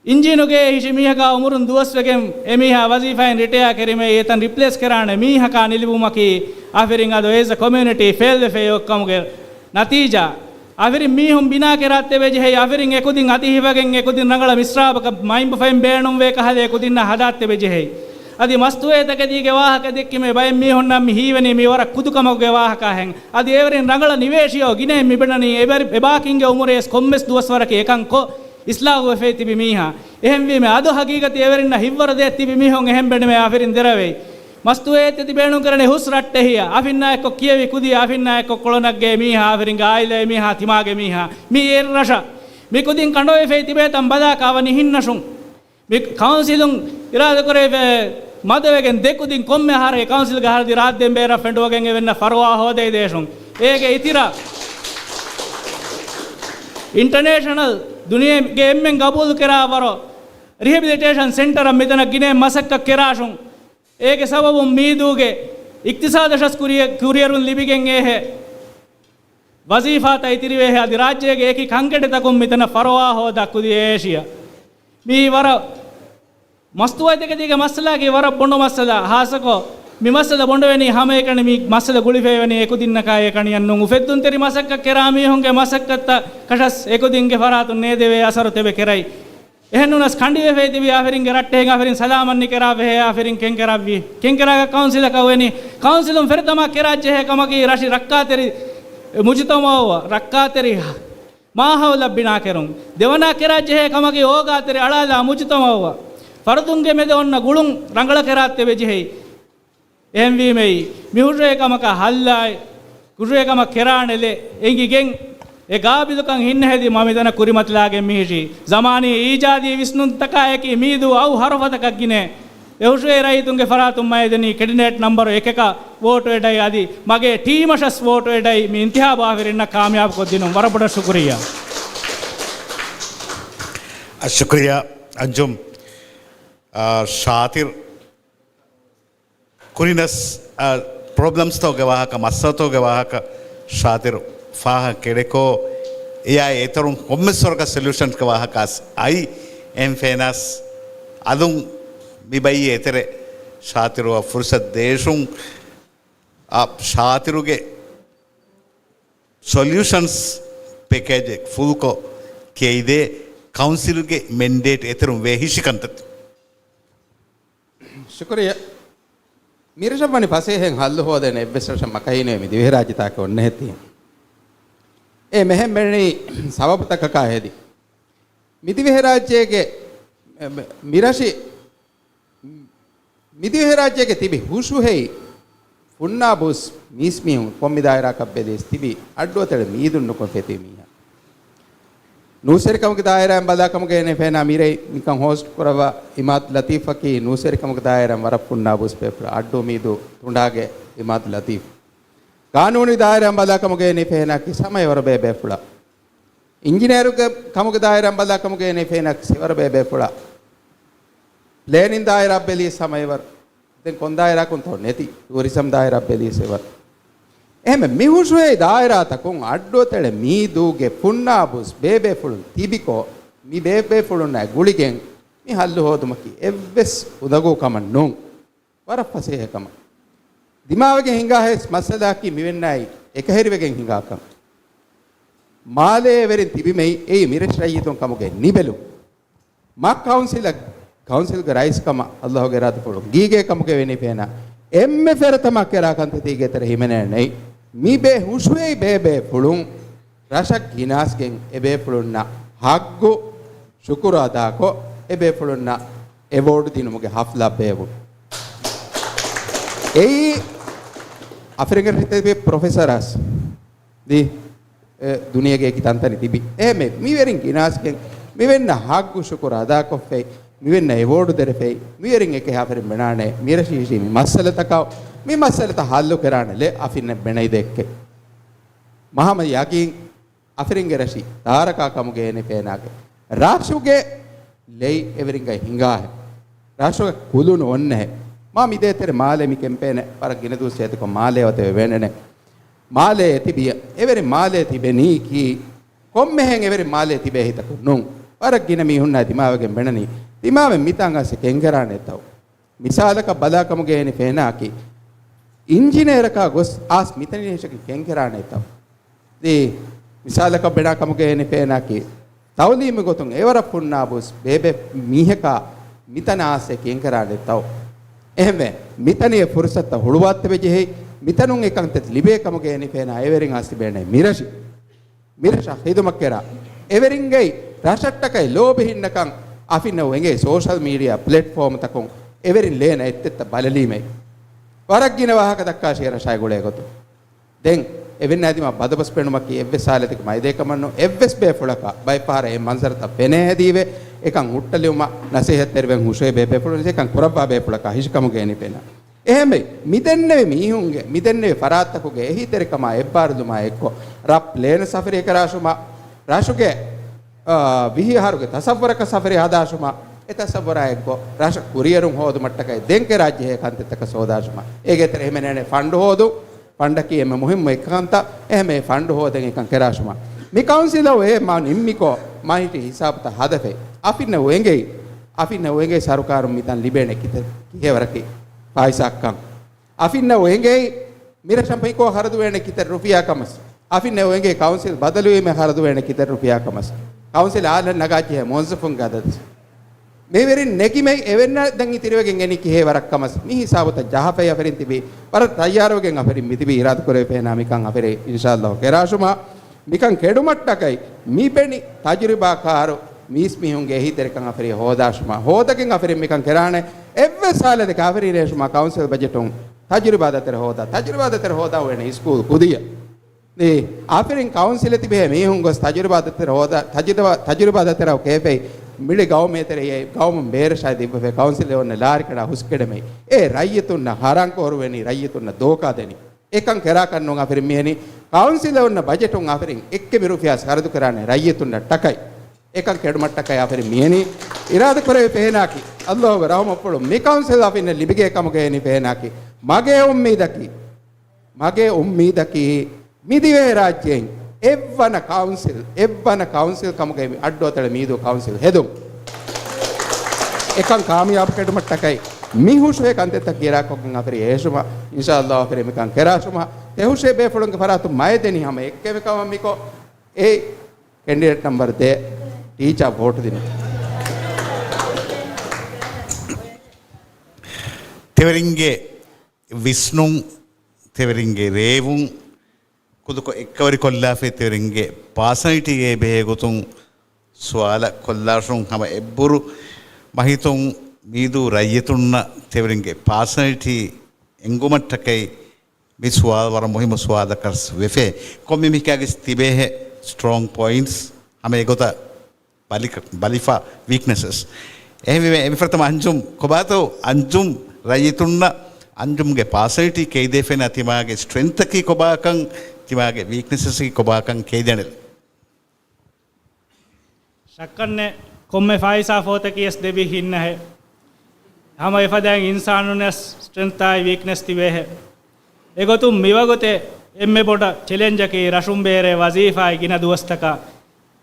އިންޖީނުގެ ހިށި މީހަކާ އުމުރުން ދުވަސްވެގެން އެމީހާ ވަޒީފާއިން ރިޓަޔާ ކެރިމޭ އެތަން ރިޕްލޭސް ކެރާނެ މީހަކާ ނިލިބުމަކީ އަފިރިން އަދޯ އޭޒަ ކޮމިއުނިޓީ ފެއިލް ވެފެއްޔައު ކަމުގެ ނަތީޖާ. އަފިރިން މީހުން ބިނާ ކެރާތެވެ ޖެހޭ، އަފިރިން އެކުދިން އަތި ހިފަގެން އެކުދިން ރަނގަޅަށް މިސްރާބަކަށް މައިންބުފައިން ބޭނުންވޭ ކަހަލަ އެކުދިންނަށް ހަދާތެވެ ޖެހޭ. އަދި މަސްތުވައިތަކެތީގެ ވާހަކަ ދެއްކިމޭ ބައެއް މީހުންނަށް މި ހީވެނީ މި ވަރަށް ކުދު ކަމަކުގެ ވާހަކަ ހެން. އަދި އެވެރިން ރަނގަޅަށް ނިވޭށިޔޯ ގިނައިން މިބުނަނީ އެބަރި-، އެބާކީންގެ އުމުރޭސް ކޮންމެސް ދުވަސްވަރަކީ އެކަން ކޮށް އިސްލާހުވެފައި ތިބި މީހާ. އެހެންވީމެ އަދު ހަގީގަތި އެވެރިންނަށް ހިއްވަރު ދޭ ތިބި މީހުން އެހެން ބެނުމޭ އަފިރިން ދެރަވެއި. މަސްތުވައިތަކެތި ބޭނުންކުރަނީ ހުސް ރައްޓެހިޔާ، އަފިންނާ އެއްކޮށް ކިޔެވި ކުދި، އަފިންނާ އެއްކޮށް ކޮޅުނަގްގޭ މީހާ، އަފިރިންގެ އާއިލާ މީހާ، ތިމާގެ މީހާ. މީ އެއް ރަށަށް. މި ކުދިން ކަނޑަވެފައި ތިބޭތަން ބަލާކަށް އަވަނީ ހިންނަށުން. މި ކައުންސިލުން އިރާދަކުރެވޭ މަދުވެގެން ދެ ކުދިން ކޮންމެ އަހަރެއް ކައުންސިލްގެ ހަރަދި ރާއްދެން ބޭރަށް ފެނޑުވަގެން އެވެންނަށް ފަރުވާ ހޯދައިދޭށުން. އޭގެ އިތިރަށް އިންޓަނޭޝަނަލް ދުނިޔޭގެ އެންމެން ގަބޫލުކެރާ ވަރު ރިހެބިލިޓޭޝަން ސެންޓަރަށް މިތަނަށް ގިނައިން މަސައްކަތް ކެރާށުން. އޭގެ ސަބަބުން މީދޫގެ އިޤްތިޞާދަށަސް ކުރިޔަ-، ކުރިއެރުން ލިބިގެން އޭހެ. ވަޒީފާތައް އިތިރިވޭހެ އަދި ރާއްޖޭގެ އެކި ކަންކަނޑިތަކުން މިތަނަށް ފަރުވާ ހޯދާ ކުދި އޭޝިޔާ. މީ ވަރަށް މަސްތުވައިތަކެތީގެ މައްސަލާގެ ވަރަށް ބޮޑު މައްސަލަ ހާއްސަކޮށް، މި މައްސަލަ ބޮނޑުވެނީ ހަމައެކަނި މި މައްސަލަ ގުޅިފައިވަނީ އެކުދިންނަކާ އެކަނިއެއް ނޫން. އުފެއްދުންތެރި މަސައްކަތް ކެރާ މީހުންގެ މަސައްކަތްތައް ކަށަސް އެކުދިންގެ ފަރާތުން ނޭދެވޭ އަސަރު ތެބެ ކެރައި. އެހެންނޫނަސް ކަނޑިވެފައި ތިބި އަފިރިންގެ ރައްޓެހިން އަފިރިން ސަލާމަތް ނިކެރާ ބެހޭ އަފިރިން ކެންކެރައްވި. ކެންކެރާގަ ކައުންސިލަކަށް ވެނީ. ކައުންސިލުން ފެރިތަމަ ކެރާ ޖެހޭ ކަމަކީ ރަށި ރައްކާތެރި މުޖުތަމައު ރައްކާތެރި މާހައުލަށް ބިނާކެރުން. ދެވަނަ ކެރާ ޖެހޭ ކަމަކީ އޯގާތެރި އަޅާލާ މުޖުތަމައު. ފަރުދުންގެ މެދު އޮންނަ ގުޅުން ރަނގަޅަށް ކެރާތެވެ ޖެހޭ. އެހެންވީމައި، މި ހުށަހެޅޭ ކަމަކަށް ހައްލާއި، ހުށަހެޅޭ ކަމަށް ކެރާނެލެ އެނގިގެން، އެ ގާބިލުކަން ހިންނަހެދި މަ މިތަނަށް ކުރިމަތިލާގެން މިހިށީ. ޒަމާނީ އީޖާދީ ވިސްނުންތަކާއެކީ މީދޫ އައު ހަރުފަތަކަށް ގިނަ. އެ ހުށަހެޅޭ ރައްޔިތުންގެ ފަރާތުން މައިދެނީ ކެނޑިޑޭޓް ނަމްބަރު އެކަކަށް ވޯޓު އެޑައި އަދި މަގޭ ޓީމަށަސް ވޯޓު އެޑައި މި އިންތިހާބު އަހަރެންނަށް ކާމިޔާބު ކޮށްދިނުން. ވަރަށް ބޮޑަށް ޝުކުރިއްޔާ. ޝުކުރިއްޔާ އަންޖުމް. އާ، ޝާތިރު. ކުރިނަސް، އާ، ޕްރޮބްލަމްސްތޯގެ ވާހަކަ، މައްސަލަތޯގެ ވާހަކަ ޝާތިރު ފާހަގަ ކެޑެކޯ، އެއާ އެތަރުން ކޮންމެސް ވަރަކަށް ސޮލިއުޝަންގެ ވާހަކަ އައި އެން ފެނަސް އަލުން މި ބައްޔެ އެތެރެ ޝާތިރުއަށް ފުރުސަތު ދޭށުން، އާ، ޝާތިރުގެ ސޮލިއުޝަންސް ޕެކޭޖެއް ފުލްކޮށް ކެއިދޭ ކައުންސިލްގެ މެންޑޭޓް އެތެރުން ވޭ ހިށިކަންތައް. ޝުކުރިއްޔާ. މިރަށަށް ވަނީ ފަސޭހައިން ހައްލު ހޯދޭނެ އެއްވެސް ރަށެއް މަކައިނުވެ މި ދިވެހިރާއްޖެތަކަށް އޮންނަހެއް ތި. އެ މެހެން މެންނީ ސަބަބުތަކަކާ ހެދި. މި ދިވެހިރާއްޖޭގެ، މި، މި، މިރަށި، މި ދިވެހިރާއްޖޭގެ ތިބި ހުށުހެއި ފުންނާބުސް މީސްމީހުން ކޮންމެ ދާއިރާއަކަށް ބެލިޔަސް ތިބި އައްޑުއަތޮޅެއް މީދުން ނުކޮށްފައި ތިބި މީހާ. ނޫސްވެރިކަމުގެ ދާއިރާއިން ބަލާ ކަމުގައި ނެފޭނާ މިރޭ މިކަން ހޯސްޓް ކުރައްވާ އިމާދު ލަތީފަކީ ނޫސްވެރިކަމުގެ ދާއިރާއިން ވަރަށް ފުންނާބުސް ބޭފުޅާ. އައްޑޫ މީދޫ ތުނޑާގެ އިމާދު ލަތީފް. ގާނޫނީ ދާއިރާއިން ބަލާ ކަމުގައި ނެފޭނާ ކިސަމަ އެވަރު ބޭބޭފުޅާ. އިންޖިނޭރުގެ ކަމުގެ ދާއިރާއިން ބަލާ ކަމުގައި ނެފޭނާ ކިސަމަ އެވަރު ބޭބޭފުޅާ. ޕްލޭނިން ދާއިރާ ބެލި ސަމައިވަރު. ދެން ކޮން ދާއިރާކުންތޯ ނެތި؟ ޓޫރިޒަމް ދާއިރާ ބެލި ސެވަރު. އެހެން މި ހުށުހެއި ދާއިރާތަކުން އައްޑުއަތޮޅެ މީދޫގެ ފުންނާބުސް ބޭބޭފުޅުން ތިބިކޮށް، މި ބޭބޭފުޅުންނާ ގުޅިގެން މި ހައްލު ހޯދުމަކީ އެއްވެސް އުނދަގޫ ކަމަށް ނޫން. ވަރަށް ފަސޭހަ ކަމަށް. ދިމާވެގެން ހިނގާ ހެސް މައްސަލައަކީ މިވެންނާއި އެކަހެރިވެގެން ހިނގާ ކަން. މާލޭ އެވެރިން ތިބިމެއި އެއީ މިރަށި ރައްޔިތުން ކަމުގެ ނިބެލުން. މަ ކައުންސިލަށް، ކައުންސިލްގެ ރައީސް ކަމަށް އައްލާހުގެ އިރާދަފުޅުން ގީގޭ ކަމުގެ ވެނިފޭނާ އެންމެ ފެރަތަމަ ކެރާ ކަންތައްތީގެ ތެރެ ހިމެނޭނެއް. މި ބޭ ހުށުވެއި ބޭބޭފުޅުން ރަށަށް ގިނާސްގެން އެބޭފުޅުންނަށް ހައްގު ޝުކުރު އަދާކޮށް، އެބޭފުޅުންނަށް އެވޯޑް ދިނުމުގެ ހަފްލާ ބޭއްވުން. އެއީ އަފިރިންގެ ރަށްތެރި ޕްރޮފެސަރ އަސް ދީ، އެ، ދުނިޔޭގެ އެކި ތަންތަނި ތިބި. އެހެންމެ މިވެރިން ގިނާސްގެން މިވެންނަށް ހައްގު ޝުކުރު އަދާކޮށްފައި، މިވެންނަށް އެވޯޑް ދެރެފައި، މިވެރިން އެކެ އަފިރިން ބެނާނެ މިރަށީ ހިށީ މި މައްސަލަތަކާ، މި މައްސަލަތައް ހައްލު ކެރާނެ ލެ އަފިންނެއް ބެނައިދެއްކެ. މަހަމަ ޔަގީން އަފިރިންގެ ރަށި ތާރަކާ ކަމުގައި އެނިފޭނާގެ ރަށުގެ ލެއި އެވެރިންގައި ހިނގާހެ. ރަށުގެ ކުލުނު އޮންނަހެ. މާ މިދޭތެރެ މާލޭ މި ކެމްޕޭނެއް ވަރަށް ގިނަ ދުވަސް އޭތިކޮށް މާލޭ އޮތެވެ ވޭނެނެ. މާލޭ އެތިބިޔަ އެވެރި މާލޭ ތިބެނީކީ ކޮންމެހެން އެވެރި މާލޭ ތިބޭ ހިތަކުން ނޫން. ވަރަށް ގިނަ މީހުންނާ ދިމާވެގެން ބެނަނީ ދިމާވެ މިތާނގަސް ކެންގެރާނެތައް. މިސާލަކަށް ބަލާ ކަމުގައި އެނިފޭނާއަކީ، އިންޖިނޭރަކާ ގޮސް އާސް މިތަނީ ހޭށަކި ކެންކެރާނެތައް. ދީ، މިސާލަކަށް ބެނާ ކަމުގައި އެނިފޭނާއަކީ، ތައުލީމު ގޮތުން އެވަރަށް ފުންނާ ބުސް ބޭބެ މީހަކާ މިތަނަށް އާސް ކެންކެރާނެތައް. އެހެންވެ، މިތަނީ ފުރުސަތުތައް ހުޅުވާތެވެ ޖެހޭ، މިތަނުން އެކަންތައް ލިބޭ ކަމުގައި އެނިފޭނާ އެވެރިން އާސް ތިބޭނެ މިރަށި. މިރަށަށް ޚިދުމަތްކެރާ އެވެރިންގެ ރަށަށްޓަކައި ލޯބި ހިންނަކަން އަފިންނަށް އެނގޭ ސޯޝަލް މީޑިއާ ޕްލެޓްފޯމްތަކުން އެވެރިން ލޭނަ އެއްތެއްތައް ބަލަލީމޭ. ވަރަށް ގިނަ ވާހަކަ ދައްކާށޭ ރަށާއި ގުޅޭ ގޮތުން. ދެން އެވެންނާ ދިމާ ބަދަބަސް ފެނުމަކީ އެއްވެސް ހާލަތެއްގަ މައިދޭ ކަމަށް ނޫން. އެއްވެސް ބޭފުޅަކަށް ބައެއް ފަހަރަށް އެ މަންޒަރުތައް ފެނޭ ހެދީވެ، އެކަން ހުއްޓަލެވުމަށް ނަސޭހަތްތެރިވެން ހުށަހެޅޭ ބޭފުޅުން އެކަން ކުރައްވާ ބޭފުޅަކަށް ހިށިކަމުގައި އެނިފޭނާ. އެހެންވެ، މިދެންނެވި މީހުންގެ، މިދެންނެވި ފަރާތްތަކުގެ އެހީތެރިކަމާ އެއްބާރުލުމާ އެއްކޮށް، ރަށް ޕްލޭން ސަފަރީ ކެރާށުމާ، ރަށުގެ، އާ، ވިހި އަހަރުގެ ތަސައްވަރަކަށް ސަފަރީ ހަދާށުމާ، އެ ތަސައްވަރާ އެއްކޮށް، ރަށަށް ކުރިއެރުން ހޯދުމަށްޓަކައި ދެން ކެރާ ޖެހޭ ކަންތައްތަކަށް ހޯދާށުމާ. އޭގެ ތެރޭ ހިމެނޭނެ ފަންޑު ހޯދުން، ފަންޑަކީ އެންމެ މުހިއްމު އެއްކަންތައް. އެހެންވެ ފަންޑު ހޯދެން އެކަން ކެރާށުމާ. މި ކައުންސިލަށް އެ މާ ނިންމިކޮށް، މާހިތި ހިސާބުތައް ހަދަފައި. އަފިންނަށް އެނގޭ، އަފިންނަށް އެނގޭ ސަރުކާރުން މިތަން ލިބޭނެ ކިތަ-، ކިހޭވަރަކީ ފާއިސާއަކަށް. އަފިންނަށް އެނގޭ މިރަށަށް މިކޮށް ޚަރަދުވޭނެ ކިތައް ރުފިޔާ ކަމަސް. އަފިންނަށް އެނގޭ ކައުންސިލް ބަދަލުވީމަ ޚަރަދުވޭނެ ކިތައް ރުފިޔާ ކަމަސް. ކައުންސިލް އާލަށް ނަގާ ޖެހޭ މުވައްޒަފުންގެ އަދަދު. މިވެރިން ނެގިމެ އެވެންނަ ދެން އިތިރިވެގެން އެނި ކިހޭ ވަރަށް ކަމަސް. މި ހިސާބުތައް ޖަހާފައި އަފިރިން ތިބީ ވަރަށް ތައްޔާރުވެގެން އަފިރިން މިތިބީ އިރާދަކުރެވިފޭނާ މިކަން އަފިރި އިންޝާﷲ ކެރާށުމާ. މިކަން ކެޑުމަށްޓަކައި މިބެނި ތަޖުރިބާކާރު މީސްމީހުންގެ އެހީތެރިކަން އަފިރި ހޯދާށުމާ. ހޯދަގެން އަފިރިން މިކަން ކެރާނެ. އެއްވެސް ހާލަތެއް އަފިރި ރޭޝުމާ ކައުންސިލް ބަޖެޓުން ތަޖުރިބާ ދަތެރެ ހޯދާ، ތަޖުރިބާ ދަތެރެ ހޯދާ އޮވޭނެ ސްކޫލް ކުދިޔަ. އެ އަފިރިން ކައުންސިލެ ތިބެހޭ މީހުން ގޮސް ތަޖުރިބާ ދަތެރެ ހޯދާ، ތަޖުރިބާ، ތަޖުރިބާ ދަތެރަށް ކޭފައި މިޅި ގައުމޭ ތެރެއޭ ގައުމުން ބޭރަށާ ދިއްވެފައި ކައުންސިލެ އޮންނަ ލާރިކަޑާ ހުސްކެޑެމެ. އެ ރައްޔިތުންނަށް ހަރާން ކޯރުވެނީ ރައްޔިތުންނަށް ދޯކާ ދެނީ. އެކަން ކެރާކަށް ނޫން އަފިރިން މިހެނީ. ކައުންސިލެ އޮންނަ ބަޖެޓުން އަފިރިން އެއްކެމި ރުފިޔާ ޚަރަދު ކެރާނެ ރައްޔިތުންނަށް ޓަކައި. އެކަން ކެޑުމަށްޓަކައި އަފިރިން މިހެނީ. އިރާދަ ކުރެވި ފެހެނާކީ ﷲ ގެ ރަހުމަތްފުޅު މި ކައުންސިލް އަފިންނަށް ލިބިގޭ ކަމުގަ އެނި ފެހެނާކީ. މަގޭ އުއްމީދަކީ، މަގޭ އުއްމީދަކީ މި ދިވެހިރާއްޖެއިން އެއްވަނަ ކައުންސިލް، އެއްވަނަ ކައުންސިލް ކަމުގައި މި އައްޑުއަތޮޅެ މީދޫ ކައުންސިލް ހެދުން. އެކަން ކާމިޔާބު ކެޑުމަށްޓަކައި މި ހުށުހޭ ކަންތައްތައް ކިރާކޮށްގެން އަފިރި އެހެށުމަށް އިންޝާﷲ އަފިރި މިކަން ކެރާށުމަށް ތެހުށޭ ބޭފުޅުންގެ ފަރާތުން މައެދެނި ހަމަ އެއްކެމިކަމަށް މިކޮށް އެ ކެންޑިޑޭޓް ނަމްބަރު ދޭ ޓީޗާ ވޯޓު ދިނުން. ތެވެރިންގެ ވިސްނުން، ތެވެރިންގެ ރޭވުން ކުދުކޮށް އެއްކަވަރިކޮށްލާފައި ތެވެރިންގެ ޕާސަނަލިޓީގެ ބެހޭ ގޮތުން ސުވާލަށް ކޮށްލާށުން ހަމަ އެއްބުރު މަހިތުން މީދޫ ރައްޔިތުންނަށް ތެވެރިންގެ ޕާސަނަލިޓީ އެނގުމަށްޓަކައި މި ސުވާލު ވަރަށް މުހިއްމު ސުވާލަކަސް ވެފޭ. ކޮންމެ މީހަކާގެ ތިބޭހެ ސްޓްރޮންގް ޕޮއިންޓްސް ހަމަ އެގޮތަށް ބަލިކަ-، ބަލިފަ ވީކްނެސަސް. އެހެންވެ، އެމިފަރަތަމަ އަންޖުމް ކޮބާތޯ އަންޖުމް ރައްޔިތުންނަށް އަންޖުމްގެ ޕާސަނަލިޓީ ކެއިދޭފޭނާ ތިމާގެ ސްޓްރެންތަކީ ކޮބާކަން، ތިމާގެ ވީކްނެސަސް ކޮބާކަން ކެއިދެނެލެ. ޝައްކަންނެއް ކޮންމެ ފާއިސާ ފޯތަކީ އެސް ދެބި ހިންނަހެ. ހަމަ އެފަދައިން އިންސާނުންނަސް ސްޓްރެންތާއި ވީކްނެސް ތިބޭހެ. އެގޮތުން މިވަގުތެ އެންމެ ބޮޑަށް ޗެލެންޖަކީ ރަށުން ބޭރޭ ވަޒީފާއި ގިނަ ދުވަސްތަކަށް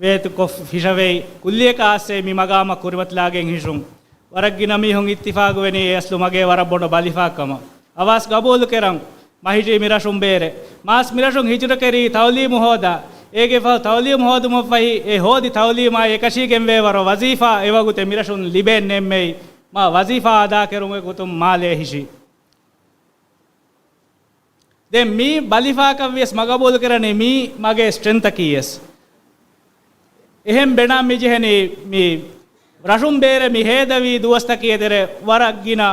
ވޭތުކޮށް ފިށަވެއި ކުއްލިއަކަށް އައްސޭ މި މަގާމަށް ކުރިމަތިލާގެން ހިށުން. ވަރަށް ގިނަ މީހުން އިއްތިފާގުވެނީ އެ އަސްލު މަގޭ ވަރަށް ބޮޑަށް ބަލިފާ ކަމަށް. އަވާސް ގަބޫލު ކެރަން. މަހިޖީ މިރަށުން ބޭރެ. މާސް މިރަށުން ހިޖުރަކެރީ ތައުލީމު ހޯދާ. އޭގެ ފަހު ތައުލީމު ހޯދުމަށްފަހި އެ ހޯދި ތައުލީމާއި އެކަށީގެންވޭ ވަރަށް ވަޒީފާ އެވަގުތެ މިރަށުން ލިބޭން ނެއްމެއި މާ ވަޒީފާ އަދާކެރުމުގެ ގޮތުން މާލޭ ހިށި. ދެން މީ ބަލިފާކަށްވިޔަސް މަގަބޫލުކެރަނީ މީ މަގޭ ސްޓްރެންތަކީ ޔެސް. އެހެން ބެނާ މި ޖެހެނީ މި ރަށުން ބޭރެ މި ހޭދަވީ ދުވަސްތަކީ އެތެރެ ވަރަށް ގިނަ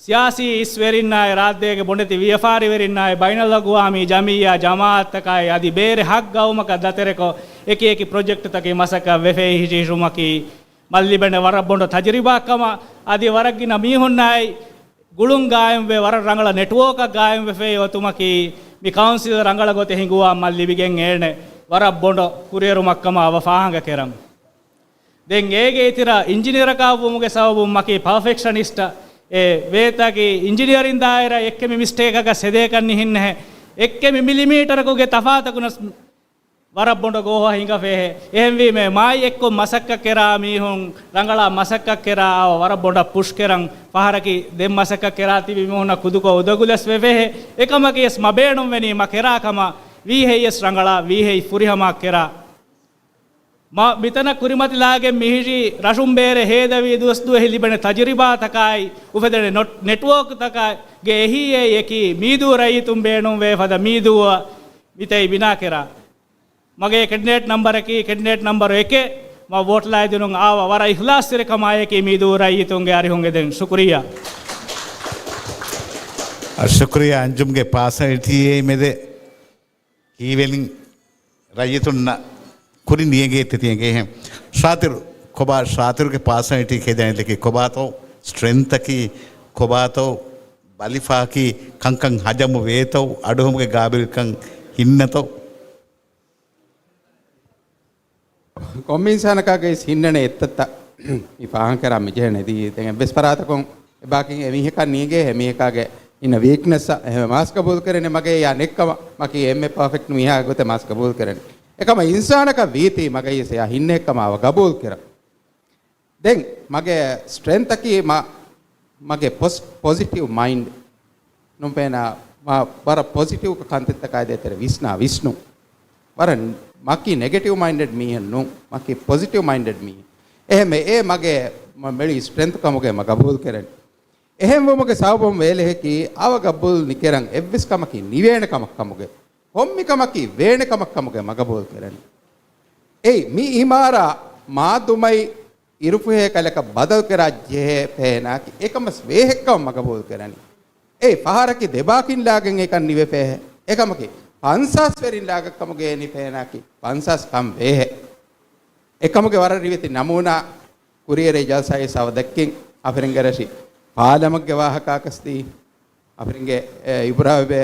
ސިޔާސީ އިސްވެރިންނާއި، ރާއްދޭގެ ބޮނެތި ވިޔަފާރިވެރިންނާއި، ބައިނަލްއަގުވާމީ ޖަމިއްޔާ ޖަމާއަތްތަކާއި، އަދި ބޭރެ ހައްގައުމަކަށް ދަތެރެކޮށް، އެކި އެކި ޕްރޮޖެކްޓްތަކެއް މަސައްކަތް ވެފައި ހިށި ހިށުމަކީ، މަލިބެނެ ވަރަށް ބޮޑު ތަޖުރިބާ ކަމަށް، އަދި ވަރަށް ގިނަ މީހުންނާއި، ގުޅުން ގާއިމްވެ، ވަރަށް ރަނގަޅަށް ނެޓްވޯކަށް ގާއިމްވެފައި އޮތުމަކީ، މި ކައުންސިލް ރަނގަޅަށް ގޮތެއް ހިނގުވާ މަ ލިބިގެން އޭނެ ވަރަށް ބޮޑަށް ކުރިއެރުމަށްކަމަށް އަވަ ފާހަގަ ކެރަން. ދެން އޭގެ އިތިރަށް އިންޖިނިއަރަކާ ވުމުގެ ސަބަބުން މަކީ ޕާފެކްޝަނިސްޓަ އެ ވޭތަކީ އިންޖިނިއަރިން ދާއިރާ އެއްކެމި މިސްޓޭކަކަށް ސެދޭކަށް ނިހިންނެހެ. އެއްކެމި މިލިމީޓަރަކުގެ ތަފާތަކުނަސް ވަރަށް ބޮޑަށް ގޯހަށް ހިނގަފޭހެ. އެހެންވީމެ މާތް އެއްކޮށް މަސައްކަތް ކެރާ މީހުން ރަނގަޅަށް މަސައްކަތް ކެރާ އަވަ ވަރަށް ބޮޑަށް ޕުޝް ކެރަން ފަހަރަކީ ދެން މަސައްކަތް ކެރާ ތިބި މީހުންނަށް ކުދުކޮށް އުދަގުލަސް ވެފޭހެ. އެކަމަކީ އެސް މަ ބޭނުންވެނީ މަ ކެރާ ކަމަށް ވީހެއްޔަސް ރަނގަޅަށް ވީހެއް ފުރިހަމަ ކެރާ. މަ މިތަނަށް ކުރިމަތިލާގެން މިހިރީ ރަށުން ބޭރެ ހޭދަވީ ދުވަސް ދުވަހެއް ލިބެނެ ތަޖުރިބާތަކާއި އުފެދެނެ ނޮޓް-، ނެޓްވޯކްތަކާގެ އެހީއޭ އެކީ މީދޫ ރައްޔިތުން ބޭނުންވޭ ފަދަ މީދޫއަށް މިތައް ބިނާކެރާ. މަގޭ ކެންޑިޑޭޓް ނަމްބަރަކީ ކެންޑިޑޭޓް ނަމްބަރު އެކެއް. މަ ވޯޓް ލާދިނުން އާވަ ވަރަށް އިޚްލާޞްތެރިކަމާއެކީ މީދޫ ރައްޔިތުންގެ އަރިހުން އެދެން. ޝުކުރިއްޔާ. ޝުކުރިއްޔާ އަންޖުމްގެ ޕާސަނަލިޓީއޭ މެދެ ކީވެލިން ރައްޔިތުންނަށް ކުރިން ނިޔަގޭތެ ތިޔަގޭހެން. ޝާތިރު، ކޮބާ ޝާތިރުގެ ޕާސަނަލިޓީ ކެދަނިލެކި ކޮބާތޯ ސްޓްރެންތަކީ ކޮބާތޯ ބަލިފާކީ ކަންކަން ހަޖަމު ވޭތޯ އަޑުހުމުގެ ގާބިލްކަން ހިންނަތޯ؟ ކޮންމެ އިންސާނަކާގެ ހިންނަނެ އެއްތައްތައް މި ފާހަގަކެރާ މިޖެހެނެ ދީ. ދެން އެއްވެސް ފަރާތަކުން އެބާކިން އެމީހަކާ ނީގޭ އެމީހަކާގެ އިންނަ ވީކްނެސް އަށް އެހެމެ މާސް ގަބޫލު ކެރެނެ މަގޭ ޔާ ނެއްކަމަށް މަކީ އެންމެ ޕާފެކްޓް މީހާގެ ގޮތެއް މާސް ގަބޫލު ކެރެނެ. އެކަމަ އިންސާނަކަށް ވީތީ މަގައި އެސެ ޔާ ހިންނެއްކަމަށް އަވަ ގަބޫލު ކެރަން. ދެން މަގޭ ސްޓްރެންތަކީ މަ، މަގޭ ޕޮސް-، ޕޮޒިޓިވް މައިންޑް. ނުބޭނާ މަ ވަރަށް ޕޮޒިޓިވް ކަންތައްތަކާ ދޭތެރެ ވިސްނާ ވިސްނު. ވަރަށް މަކީ ނެގެޓިވް މައިންޑެޑް މީހެއް ނޫން. މަކީ ޕޮޒިޓިވް މައިންޑެޑް މީހެއް. އެހެމެ އެ މަގޭ މަ މެޅި ސްޓްރެންތު ކަމުގެ މަ ގަބޫލު ކެރެން. އެހެން ވުމުގެ ސަބަބުން ވޭލެހެކީ އަވަ ގަބޫލު ނިކެރަން އެއްވެސް ކަމަކީ ނިވޭނެ ކަމަށް ކަމުގެ، ކޮންމި ކަމަކީ ވޭނެ ކަމަށް ކަމުގެ މަ ގަބޫލު ކެރެން. އެއީ މި އިމާރާ މާދުމައި އިރުފުހޭ ކަލަކަށް ބަދަލު ކެރާ ޖެހޭ ފޭނާކި އެކަމަސް ވޭހެއްކަމަށް މަގަބޫލު ކެރަނީ. އެ ފަހަރަކި ދެބާކިން ލާގެން އެކަން ނިވެފޭހެ. އެކަމަކި ފަންސާސް ވެރިން ލާގަ ކަމުގެ އެނި ފޭނާކި ފަންސާސް ކަން ވޭހެ. އެކަމުގެ ވަރަށް ރިވެތި ނަމޫނާ ކުރިއެރޭ ޖަލްސާއި ސަވަ ދެއްކިން އަފިރިންގެ ރަށި ޕާލަމަގެ ވާހަކާކަސް ދީ. އަފިރިންގެ، އެ، އިބުރާވެބޭ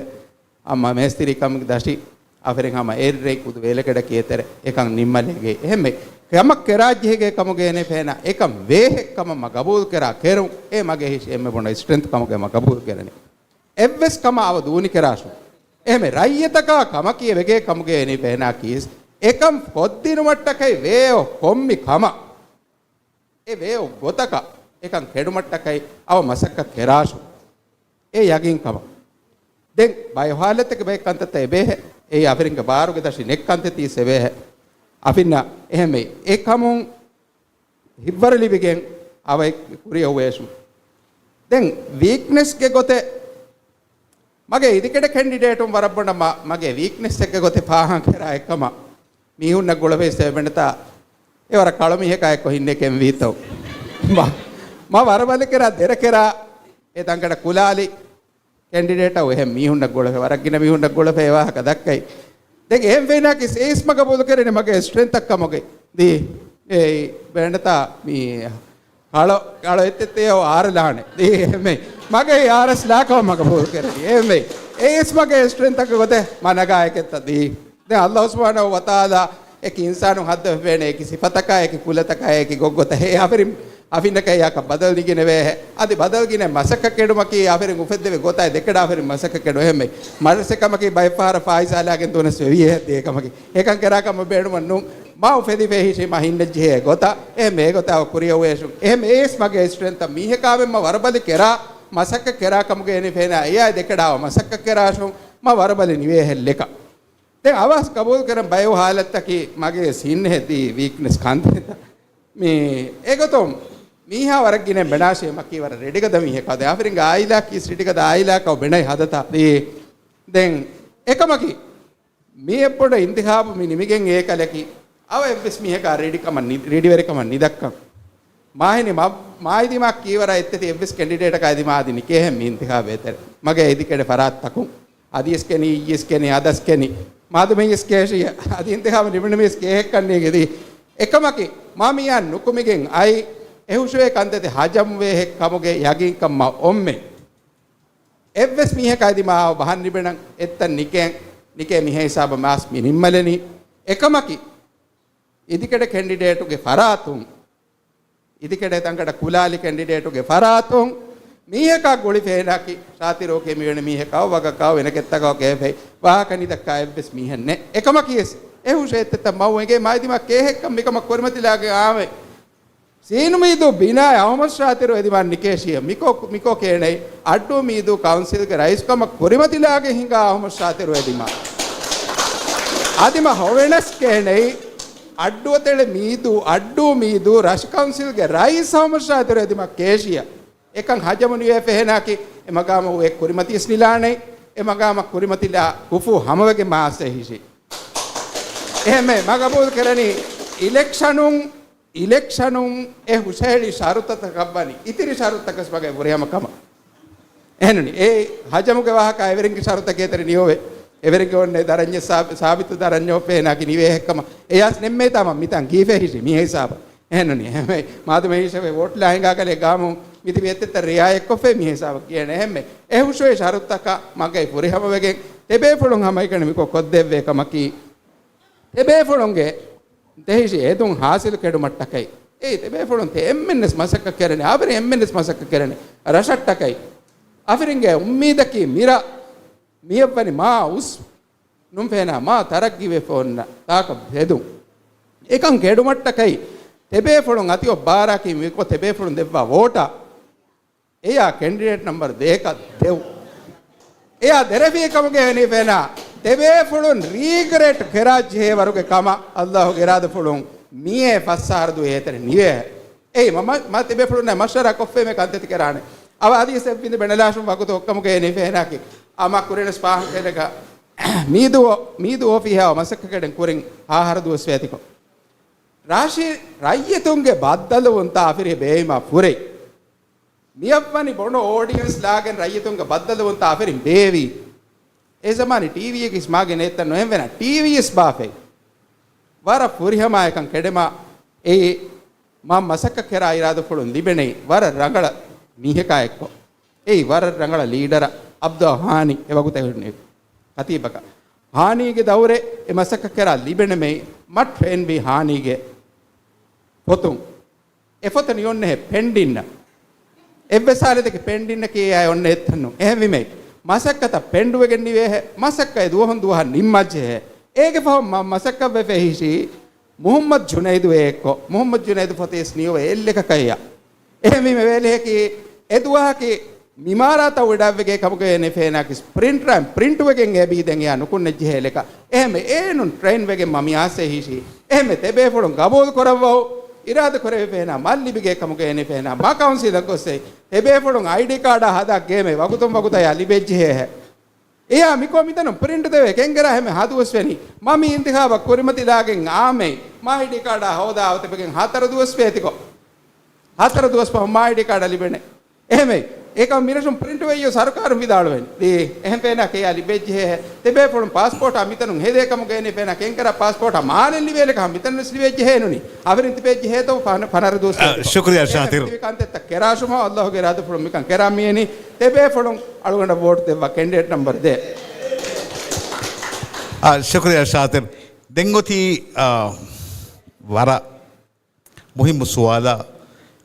އަމަ މޭސްތިރީ ކަމުގެ ދަށި އަފިރިން ހަމަ އޭރި ރޭ ކުދު ވޭލެކެޑަކީ އެތެރެ އެކަން ނިންމަލޭގެ. އެހެންމެ ކަމަށް ކެރާއްޖެހިގެ ކަމުގެ އެނެ ފޭނާ އެކަން ވޭހެއް ކަމަށް މަ ގަބޫލު ކެރާ ކެރުން އެ މަގޭ ހިށި އެންމެ ބޮޑަށް ސްޓްރެންތު ކަމުގެ މަ ގަބޫލު ކެރަނީ. އެއްވެސް ކަމަށް އަވަ ދޫނި ކެރާށު. އެހެންމެ ރައްޔިތަކާ ކަމަކީ އެ ވެގޭ ކަމުގެ އެނި ފޭނާ ކީސް އެކަން ކޮށްދިނުމަށްޓަކައި ވޭއޮ ކޮންމި ކަމަށް އެ ވޭއޮ ގޮތަކަށް އެކަން ކެޑުމަށްޓަކައި އަވަ މަސައްކަތް ކެރާށު. އެ ޔަގީން ކަމަށް. ދެން ބައެއް ހާލަތެއްގެ ބައެއް ކަންތައްތައް އެބޭހެ. އެއީ އަފިރިންގެ ބާރުގެ ދަށި ނެއް ކަންތައްތީސް އެބޭހެ. އަފިންނަށް އެހެންމެ އެ ކަމުން ހިއްވަރު ލިބިގެން އަވަ ކުރިއަށް އޮވޭށު. ދެން ވީކްނެސްގެ ގޮތެއް މަގޭ އިދިކެޑެ ކެންޑިޑޭޓުން ވަރަށް ބޮޑަށް މަ، މަގޭ ވީކްނެސްއެއްގެ ގޮތެއް ފާހަގަ ކެރާ އެއްކަމަށް މީހުންނަށް ގުޅަވޭ ސޭވެންތާ އެ ވަރަށް ކަޅު މީހަކާ އެއްކޮށް ހިންނޭ ކެންވީތޯ. މަ، މަ ވަރަށް ބަލި ކެރާ ދެރަ ކެރާ އެ ތަންގަޑަށް ކުލާލި ކެންޑިޑޭޓަށް އެހެން މީހުންނަށް ގުޅަފެ، ވަރަށް ގިނަ މީހުންނަށް ގުޅަފެ އެ ވާހަކަ ދައްކައި. ދެން އެހެން ފެނާކި ސޭސް މަގަބޫލު ކެރެނި މަގޭ ސްޓްރެންތަކް ކަމުގެ ދީ. އެ ބޭނަތާ މީ ކަޅަ، ކަޅަ އެއްތެއްތެޔޯ އާރަ ލާނެ. ދީ އެހެންމެ މަގޭ އާރަސް ލާކަމަ މަގަބޫލު ކެރެނި. އެހެންމެ އެ ސް މަގޭ ސްޓްރެންތަކު ގޮތެ މަ ނަގާ އެކެއްތަ ދީ. ދެން އައްލާހު ސުބްޙާނަހު ވަތަޢާލާ އެކި އިންސާނުން ހައްދަވެފަވޭނެ އެކި ސިފަތަކާ، އެކި ކުލަތަކާ، އެކި ގޮށްގޮތަށް އެ އަފިރިން، އަފިންނަކަށް އެއާކަށް ބަދަލު ނިގިނެވޭހެ. އަދި ބަދަލު ގިނަ މަސައްކަތް ކެޑުމަކީ އަފިރިން އުފެއްދެވި ގޮތާއި ދެކެޑާ އަފިރިން މަސައްކަތް ކެޑު އެހެންމެ. މަރަސެ ކަމަކީ ބައެއް ފަހަރަށް ފާއިސާ ލާގެން ދޫނަސް ވެވި އެހެއް ދޭ ކަމަކީ. އެކަން ކެރާ ކަމަށް ބޭނުމަށް ނޫން. މާ އުފެދިފޭ ހިށީ މާ ހިންނައްޖެހޭ ގޮތަށް އެހެންމެ އެ ގޮތަށް އަވަ ކުރިއަށް އޮވޭށުން. އެހެންމެ އޭސް މަގޭ ސްޓްރެންތައް މީހަކާމެން މަ ވަރަބަލި ކެރާ މަސައްކަތް ކެރާ ކަމުގެ އެނި ފޭނާ އެއާއި ދެކެޑާ އަވަ މަސައްކަތް ކެރާށުން މަ ވަރަބަލި ނިވޭހެއް ލެކަ. ދެން އަވަސް ގަބޫލު ކެރަން ބައެއް ހާލަތަކީ މަގޭ ސިން ހެދީ ވީކްނެސް ކަންތައްތައް. މި އެގޮތުން މީހާ ވަރަށް ގިނަ ބެނާށޭ މަކީ ވަރަށް ރެޑިގަދަ މީހެއް ކަދެ އަފިރިންގެ އާއިލާ ކީސް ރެޑިގަދަ އާއިލާކަށް ބެނައި ހަދަތާ ދީ. ދެން އެކަމަކީ މި އެއްބޮޑަށް އިންތިޚާބު މި ނިމިގެން އޭ ކަލަކީ އަވަ އެއްވެސް މީހަކާ ރެޑިކަމަށް ނި-، ރެޑިވެރިކަމަށް ނިދައްކަން. މާހިނި މަ-، މާއިދިމާ ކީވަރަށް އެއްތެތި އެއްވެސް ކެންޑިޑޭޓަކާ އެދިމާ އަދި ނިކޭހެން މި އިންތިޚާބު އެތެރެ. މަގޭ އެދިކެޑެ ފަރާތްތަކުން. އަދި އެސް ކެނީ، އިއްޔެސް ކެނީ، އަދަސް ކެނީ. މާދުމެ އިއްޔެސް ކޭށި، އަދި އިންތިޚާބު ނިމިނުމީސް ކޭހެއްކަން ނޭނގެ ދީ. އެކަމަކީ، މާ މިޔާ ނުކުމިގެން އައި، އެހުށުވޭ ކަންތައްތެ ހަޖަމްވޭހެއް ކަމުގެ ޔަގީންކަން މަ އޮންމެ. އެއްވެސް މީހަކާ އެދިމާ ބަހަން ލިބެނަން އެއްތަން ނިކޭ، ނިކޭ މިހޭ ހިސާބަށް މާސް މި ނިންމަލެނީ. އެކަމަކީ، އިދިކެޑެ ކެންޑިޑޭޓުގެ ފަރާތުން، އިދިކެޑެ ތަންކަޑަ ކުލާލި ކެންޑިޑޭޓުގެ ފަރާތުން، މީހަކާ ގުޅިފޭނާކި ޝާތިރޯކޭ މިވެނި މީހަކާ ވަގަކާ ވެނަކެއްތަކާ ކޭފެ ވާހަކަ ނިދައްކާ އެއްވެސް މީހެއް ނެ. އެކަމަކީ އެސް އެ ހުށައެއްތެއްތައް މައު އެނގޭ މާ އެދިމާ ކޭހެއްކަން މިކަމަށް ކުރިމަތިލާގެ އާމެ. ސީނު މީދޫ ބިނާ އަހުމަދު ޝާތިރު އެދިމާ ނިކޭޝިޔަ މިކޯ، މިކޯ ކޭނެއް އައްޑޫ މީދޫ ކައުންސިލްގެ ރައީސްކަމަށް ކުރިމަތިލާގެ ހިނގާ އަހުމަދު ޝާތިރު އެދިމާ. އަދި މަ ހޮވެނަސް ކޭނެއް އައްޑުއަތެޅެ މީދޫ، އައްޑޫ މީދޫ ރަށު ކައުންސިލްގެ ރައީސް އަހުމަދު ޝާތިރު އެދިމާ ކޭޝިޔަ. އެކަން ހަޖަމު ނިވޭ ފެހެނާކި އެ މަގާމަށް އެ ކުރިމަތިވެސް ނިލާނެ. އެ މަގާމަށް ކުރިމަތިލާ ކުފޫ ހަމަވެގެން މާސް އެހިށި. އެހެންމެ މަގަބޫލު ކެރަނީ އިލެކްޝަނުން އިލެކްޝަނުން އެ ހުށަހެޅި ޝަރުތަތަކަށްވަނީ އިތިރި ޝަރުތަކަސް މަގޭ ފުރިހަމަ ކަމަށް. އެހެންނުނީ، އެ ހަޖަމުގެ ވާހަކަ އެވެރިންގެ ޝަރުތަކޭ ތެރެ ނިޔޯވެ. އެވެރިންގެ އޮންނަ ދަރަންޏެއް ސާބި-، ސާބިތު ދަރަންޏޯ ފެހެނާކި ނިވޭހެއްކަމަށް އެޔާސް ނެއްމޭތާމަ މިތާން ގީފެހިށި މިހޭ ހިސާބަށް. އެހެންނުނީ، އެހެން މާދަމަ ހީށެވެ ވޯޓް ލާހިނގާކަލޭ ގާމު މިތިބި އެއްތެއްތައް ރިއާޔަތްކޮށްފައި މިހޭ ހިސާބަށް ކިޔޭނެ. އެހެންމެ އެ ހުށުވެ ޝަރުތަކަށް މަގޭ ފުރިހަމަވެގެން ތެބޭފުޅުން ހަމައެކަނި މިކޮށް ކޮށްދެއްވޭ ކަމަކީ، ތެބޭފުޅުންގެ ދެހިށި އެދުން ހާސިލު ކެޑުމަށްޓަކައި. އެއީ ތެބޭފުޅުން ތެ އެންމެންވެސް މަސައްކަތް ކެރެނީ، އަވަރެ އެންމެންވެސް މަސައްކަތް ކެރެނީ ރަށަށްޓަކައި. އަފިރިންގެ އުއްމީދަކީ މިރަށް މިއަށްވަނި މާ އުސް ނުން ފެނާ މާ ތަރައްގީވެފަ އޮންނަ ތާކަށް ހެދުން. އެކަން ކެޑުމަށްޓަކައި ތެބޭފުޅުން އަތި އޮއްބާރާކީ މިކޮ ތެބޭފުޅުން ދެއްވާ ވޯޓަށް އެޔާ ކެންޑިޑޭޓް ނަމްބަރު ދޭކަށް ދެވު. އެޔާ ދެރަފީ ކަމުގެ ހެނިފޭނާ ތެބޭފުޅުން ރީގްރެޓް ކެރާ ޖެހޭ ވަރުގެ ކަމަށް އައްލާހުގެ އިރާދަފުޅުން މިއޭ ފަސް އަހަރު ދުވަހޭ އެތެރެ ނިވޭ. އެއީ މަ-، މަ-، މަ ތެބޭފުޅުންނާ މަޝްވަރާ ކޮށްފޭމެ ކަންތައްތި ކެރާނެ. އަވަ އަދި ސެއްވިންދެ ބެނެލާށުން ވަގުތު އޮއްކަމުގެ ހެނިފޭނާކި އަމާ ކުރިނަސް ފާހަގަކެރޭ މީދޫ، މީދޫ އޮފީހާ މަސައްކަތް ކެޑެން ކުރިން ހާހަރު ދުވަސް ވޭތިކޮށް. ރާޝި ރައްޔިތުންގެ ބައްދަލުވުންތާ އަފިރި ބޭއިމާ ފުރޭ. މިއަށްވަނި ބޮޑު އޯޑިއެންސް ލާގެން ރައްޔިތުންގެ ބައްދަލުވުންތާ އަފިރިން ބޭވީ. އެ ޒަމާނީ ޓީވީއެއް އިސް މާގެ ނޭތަން ނުހެންވެނަ ޓީވީއެސް ބާފައި. ވަރަށް ފުރިހަމާއެކަން ކެޑެމާ އެ މާ މަސައްކަތް ކެރާ އިރާދަފުޅުން ލިބެނެއި ވަރަށް ރަނގަޅަ މީހަކާ އެއްކޮށް. އެއީ ވަރަށް ރަނގަޅަ ލީޑަރ އަބްދުﷲ ހާނީ އެ ވަގުތެއް ހުންނެވި ކަތީބަކަށް. ހާނީގެ ދައުރެއް އެ މަސައްކަތް ކެރާ ލިބެނެމެއި މަ ޓްރެއިންވީ ހާނީގެ ފޮތުން. އެ ފޮތަށް ނިޔޮންނެހެ ޕެންޑިންނަށް. އެއްވެސް ހާލަތެކެ ޕެންޑިންނަކީ އެއާ އޮންނަ އެއްތަންނު. އެހެންވީމެ، މަސައްކަތަށް ޕެންޑުވެގެން ނިވޭހެ، މަސައްކަތް ދުވަހުން ދުވަހަށް ނިންމައްޖެހެ. އޭގެ ފަހުން މަ-، މަސައްކަތްވެފަ ހިށީ މުހައްމަދު ޖުނައިދު އެއްކޮށް. މުހައްމަދު ޖުނައިދު ފޮތެއް ނިޔޮވެ އެއްލެކަކައްޔާ. އެހެންވީމެ ވޭލެހެކީ އެ ދުވަހަކީ މިމާރާތައް ވިޑާވެގޭ ކަމުގައި ނެ ފޭނާކިސް ޕްރިންޓް ޕްރިންޓް ވެގެން އެ ބީދެން އެއާ ނުކުންނައްޖެހޭ އެލެކަ. އެހެންމެ އޭނުން ޓްރެއިން ވެގެން މަ މިއާސޭ ހިށީ. އެހެންމެ ތެބޭފުޅުން ގަބޫލު ކުރައްވައު. އިރާދަ ކުރެވިފޭނާ މަ ލިބިގޭ ކަމުގައި ނެ ފޭނާ މަ ކައުންސިލަށް ގޮއްސެ. ތެބޭފުޅުން އައިޑީ ކާޑާ ހަދާ ގޭމެ ވަގުތުން ވަގުތަށް އެއާ ލިބެއްޖެހޭ. އެޔާ މިކޯ މިތަނުން ޕްރިންޓް ދެވޭ ކެންގެރާ ހެމެ ހަދުވަސް ވެނީ. މަ މި އިންތިޚާބަށް ކުރިމަތިލާގެން އާމެ މަ އައިޑީ ކާޑާ ހޯދާ އަވަތަފެގެން ހަތަރު ދުވަސް ވޭތިކޮށް. ހަތަރު ދުވަސް ފަހު މާ އައިޑީ ކާޑަށް ލިބެނެ. އެހެމެ، އެކަމަ މިރަށުން ޕްރިންޓް ވެއްޔޯ ސަރުކާރުން ވިދާޅުވެން. ދީ، އެހެން ފޭނާ ކެޔާ ލިބެއްޖެހޭ. ތެބޭފުޅުން ޕާސްޕޯޓާ މިތަނުން ހެދޭ ކަމުގައި ނި ފޭނާ ކެންކަރާ ޕާސްޕޯޓާ މާލެން ލިބޭލެކަ މިތަން ވެސް ލިބެއްޖެހޭނުނި. އަވެރިން ތިބެއްޖެހޭތޯ ފަނަ-، ފަނަރަ ދުވަސް ވެއްޖެ. ޝުކުރިޔާ ޝާތިރު. ކަންތައްތައް ކެރާށުމާ އައްލާހުގެ އިރާދަފުޅުން މިކަން ކެރާ މިއެނީ. ތެބޭފުޅުން އަޅުގަނޑަށް ވޯޓް ދެއްވާ ކެންޑިޑޭޓް ނަމްބަރު ދޭ. އާ، ޝުކުރިޔާ ޝާތިރު. ދެން އޮތީ، އާ، ވަރަށް މުހިއްމު ސުވާލާ،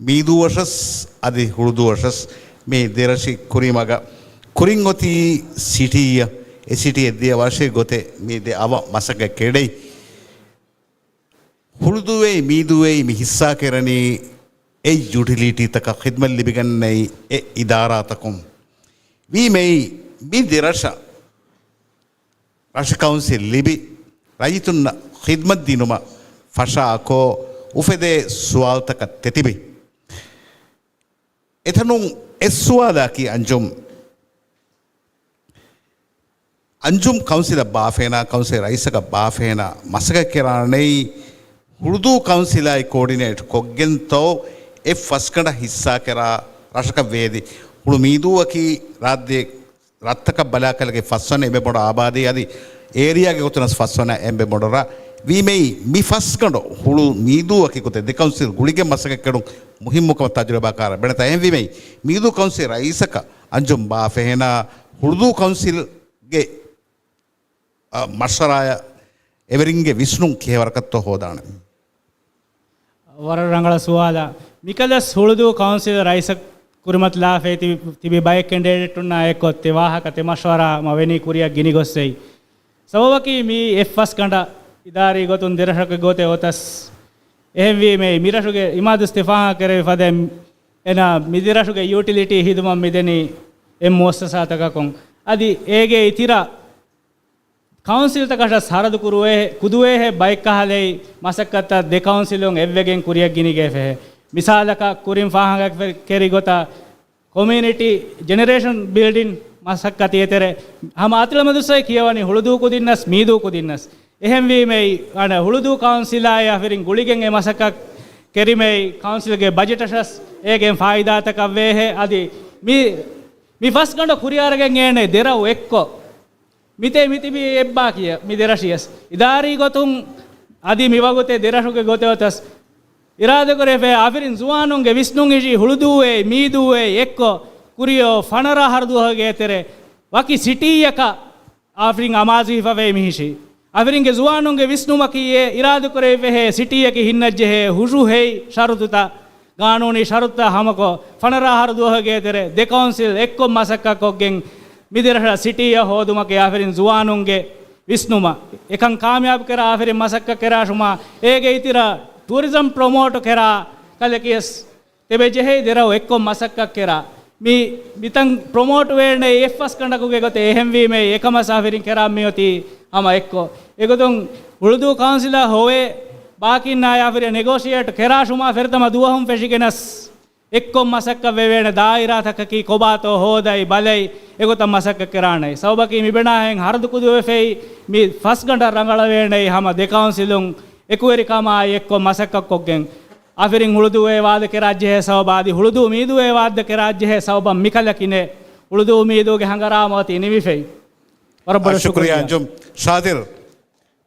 މީދޫ ވަށަސް އަދި ހުޅުދޫ ވަށަސް މި ދެރަށި ކުރީމަގަ ކުރިން އޮތީ ސިޓީއަށް. އެ ސިޓީ އެއްދިޔަ ވާށޭ ގޮތެއް މި ދެ އަވަށް މަސައްކަތް ކެޑެއް. ހުޅުދޫއެއް މީދޫއެއް މި ހިއްސާ ކެރަނީ އެ ޔުޓިލިޓީތަކަށް ޚިދްމަތް ލިބިގަންނައި އެ އިދާރާތަކުން. ވީމެއީ މި ދެރަށަށް ރަށު ކައުންސިލް ލިބި، ރައްޔިތުންނަށް ޚިދްމަތް ދިނުމަށް ފަށާކޮށް، އުފެދޭ ސުވާލުތަކަށް ތެތިބި. އެތަނުން އެއް ސުވާލަކީ އަންޖުމް، އަންޖުމް ކައުންސިލަށް ބާފޭނާ، ކައުންސިލް ރައީސަކަށް ބާފޭނާ، މަސައްކަތް ކެރާނެއީ ހުޅުދޫ ކައުންސިލާއި ކޯޑިނޭޓް ކޮށްގެންތޯ، އެ ފަސްގަނޑަށް ހިއްސާ ކެރާ ރަށަކަށް ވޭދި. ހުޅު މީދޫއަކީ ރާއްޖޭ ރަށްތަކަށް ބަލާކަލަކީ ފަސްވަނަ އެނބެމޮޑު އާބާދީ އަދި އޭރިއާގެ ގޮތުނަސް ފަސްވަނަ އެނބެމޮޑު ރަށް. ވީމެއީ މި ފަސްގަނޑު ހުޅު މީދޫއަކީ ގޮތެއް ދެ ކައުންސިލް ގުޅިގެން މަސައްކަތް ކެޑުން މުހިއްމުކަމަށް ތަޖުރިބާކާރަށް ބެނެތާ. އެހެންވީމެއީ މީދޫ ކައުންސިލް ރައީސަކަށް އަންޖުމް ބާފެހެނާ ހުޅުދޫ ކައުންސިލްގެ، އަ، މަޝްވަރާޔަށް އެވެރިންގެ ވިސްނުން ކިހޭވަރަކަށްތޯ ހޯދާނެ؟ ވަރަށް ރަނގަޅަށް ސުވާލާ. މިކަލަސް ހުޅުދޫ ކައުންސިލް ރައީސަށް ކުރިމަތިލާފައި ތިބި، ތިބި ބައެއް ކެންޑިޑޭޓުންނާ އެއްކޮށް ތި ވާހަކަ ތި މަޝްވަރާ މަ ވެނީ ކުރިއަށް ގިނިގޮއްސެއް. ސަބަބަކީ މީ އެއްފަސްގަނޑަށް އިދާރީ ގޮތުން ދެރަށަކު ގޮތެއް އޮތަސް. އެހެންވީމެ މިރަށުގެ އިމާދުސް ތި ފާހަގަކެރެވި ފަދައިން އެނާ މިދެރަށުގެ ޔޫޓިލިޓީ ހިދުމަތް މިދެނީ އެ މުއައްސަސާތަކަކުން. އަދި އޭގެ އިތިރަށް ކައުންސިލްތަކަށް ސަރަދު ކުރުވޭ، ކުދުވޭހޭ ބައެއްކަހަލައި މަސައްކަތްތައް ދެ ކައުންސިލުން އެއްވެގެން ކުރިއަށް ގިނިގެފެހޭ. މިސާލަކަށް ކުރިން ފާހަގަ ކެ-، ކެރި ގޮތަށް ކޮމިއުނިޓީ ޖެނެރޭޝަން ބިލްޑިން މަސައްކަތި އެތެރެ ހަމަ އަތިލަމަދުސްއައި ކިޔަވަނީ ހުޅުދޫ ކުދިންނަސް މީދޫ ކުދިންނަސް. އެހެންވީމެއި، އަނެއް ހުޅުދޫ ކައުންސިލާއި އަފިރިން ގުޅިގެން އެ މަސައްކަތް ކެރިމެއި ކައުންސިލްގެ ބަޖެޓަށަސް އޭގެން ފާއިދާތަކަށް ވޭހޭ. އަދި މި، މި ފަސްގަނޑަށް ކުރިއަރަގެން އޭނެ ދެރަށް އެއްކޮށް މިތޭ މިތިބީ އެއްބާކިޔަ މި ދެރަށިޔަސް. އިދާރީ ގޮތުން އަދި މިވަގުތެ ދެރަށުގެ ގޮތެއް އޮތަސް އިރާދަކުރެފޭ އަފިރިން ޒުވާނުންގެ ވިސްނުން ހިށީ ހުޅުދޫއޭ މީދޫއޭ އެއްކޮށް ކުރިޔޯ ފަނަރަ ހަރުދުވަހުގެ އެތެރެ ވަކި ސިޓީއަކަށް އަފިރިން އަމާޒު ހިފަވޭ މިހިށީ. އަފިރިންގެ ޒުވާނުންގެ ވިސްނުމަކީ އެ އިރާދަކުރެވިފެހޭ ސިޓީއަކީ ހިންނައްޖެހޭ ހުށުހެއި ޝަރުތުތައް، ގާނޫނީ ޝަރުތުތައް ހަމަކޮށް، ފަނަރަ ހަރުދުވަހުގެ އެތެރެ ދެ ކައުންސިލް އެއްކޮށް މަސައްކަތްކޮށްގެން މިދެރަށަށް ސިޓީއަށް ހޯދުމަކީ އަފިރިން ޒުވާނުންގެ ވިސްނުމަށް. އެކަން ކާމިޔާބު ކެރާ އަފިރިން މަސައްކަތް ކެރާށުމާ، އޭގެ އިތިރަށް ޓޫރިޒަމް ޕްރޮމޯޓް ކެރާ ކަލެކިޔަސް ތެބެ ޖެހޭ ދެރަށް އެއްކޮށް މަސައްކަތް ކެރާ. މި، މިތަން ޕްރޮމޯޓް ވޭނެ އެއްފަސްގަނޑަކުގެ ގޮތެއް އެހެންވީމެ އެކަމަސް އަފިރިން ކެރާ މިއޮތީ ހަމަ އެއްކޮށް. އެގޮތުން ހުޅުދޫ ކައުންސިލާ ހޮވޭ ބާކީންނާ އަފިރިން ނެގޯޝިއޭޓް ކެރާށުމާ ފެރިތަމަ ދުވަހުން ފެށިގެނަސް އެއްކޮށް މަސައްކަތް ވެވޭނެ ދާއިރާތަކަކީ ކޮބާތޯ ހޯދައި ބަލައި އެގޮތަށް މަސައްކަތް ކެރާނެ. ސަބަބަކީ މިބެނާހެން ހަރަދު ކުދިވެފައި މި ފަސްގަނޑަށް ރަނގަޅަވޭނެ ހަމަ ދެ ކައުންސިލުން އެކުވެރިކަމާއި އެއްކޮށް މަސައްކަތްކޮށްގެން އަފިރިން ހުޅުދޫއޭ ވާދަކެރާއްޖެހޭ ސަބަބާ އަދި ހުޅުދޫ މީދޫއޭ ވާދަކެރާއްޖެހޭ ސަބަބަށް މިކަލަކިނެ ހުޅުދޫ މީދޫގެ ހަނގަރާމަ އޮތީ ނިމިފައި. ވަރަށް ބޮޑަށް ޝުކުރިއްޔާ ޝުކުރިއްޔާ. އަންޖުމް. ޝާދިރު،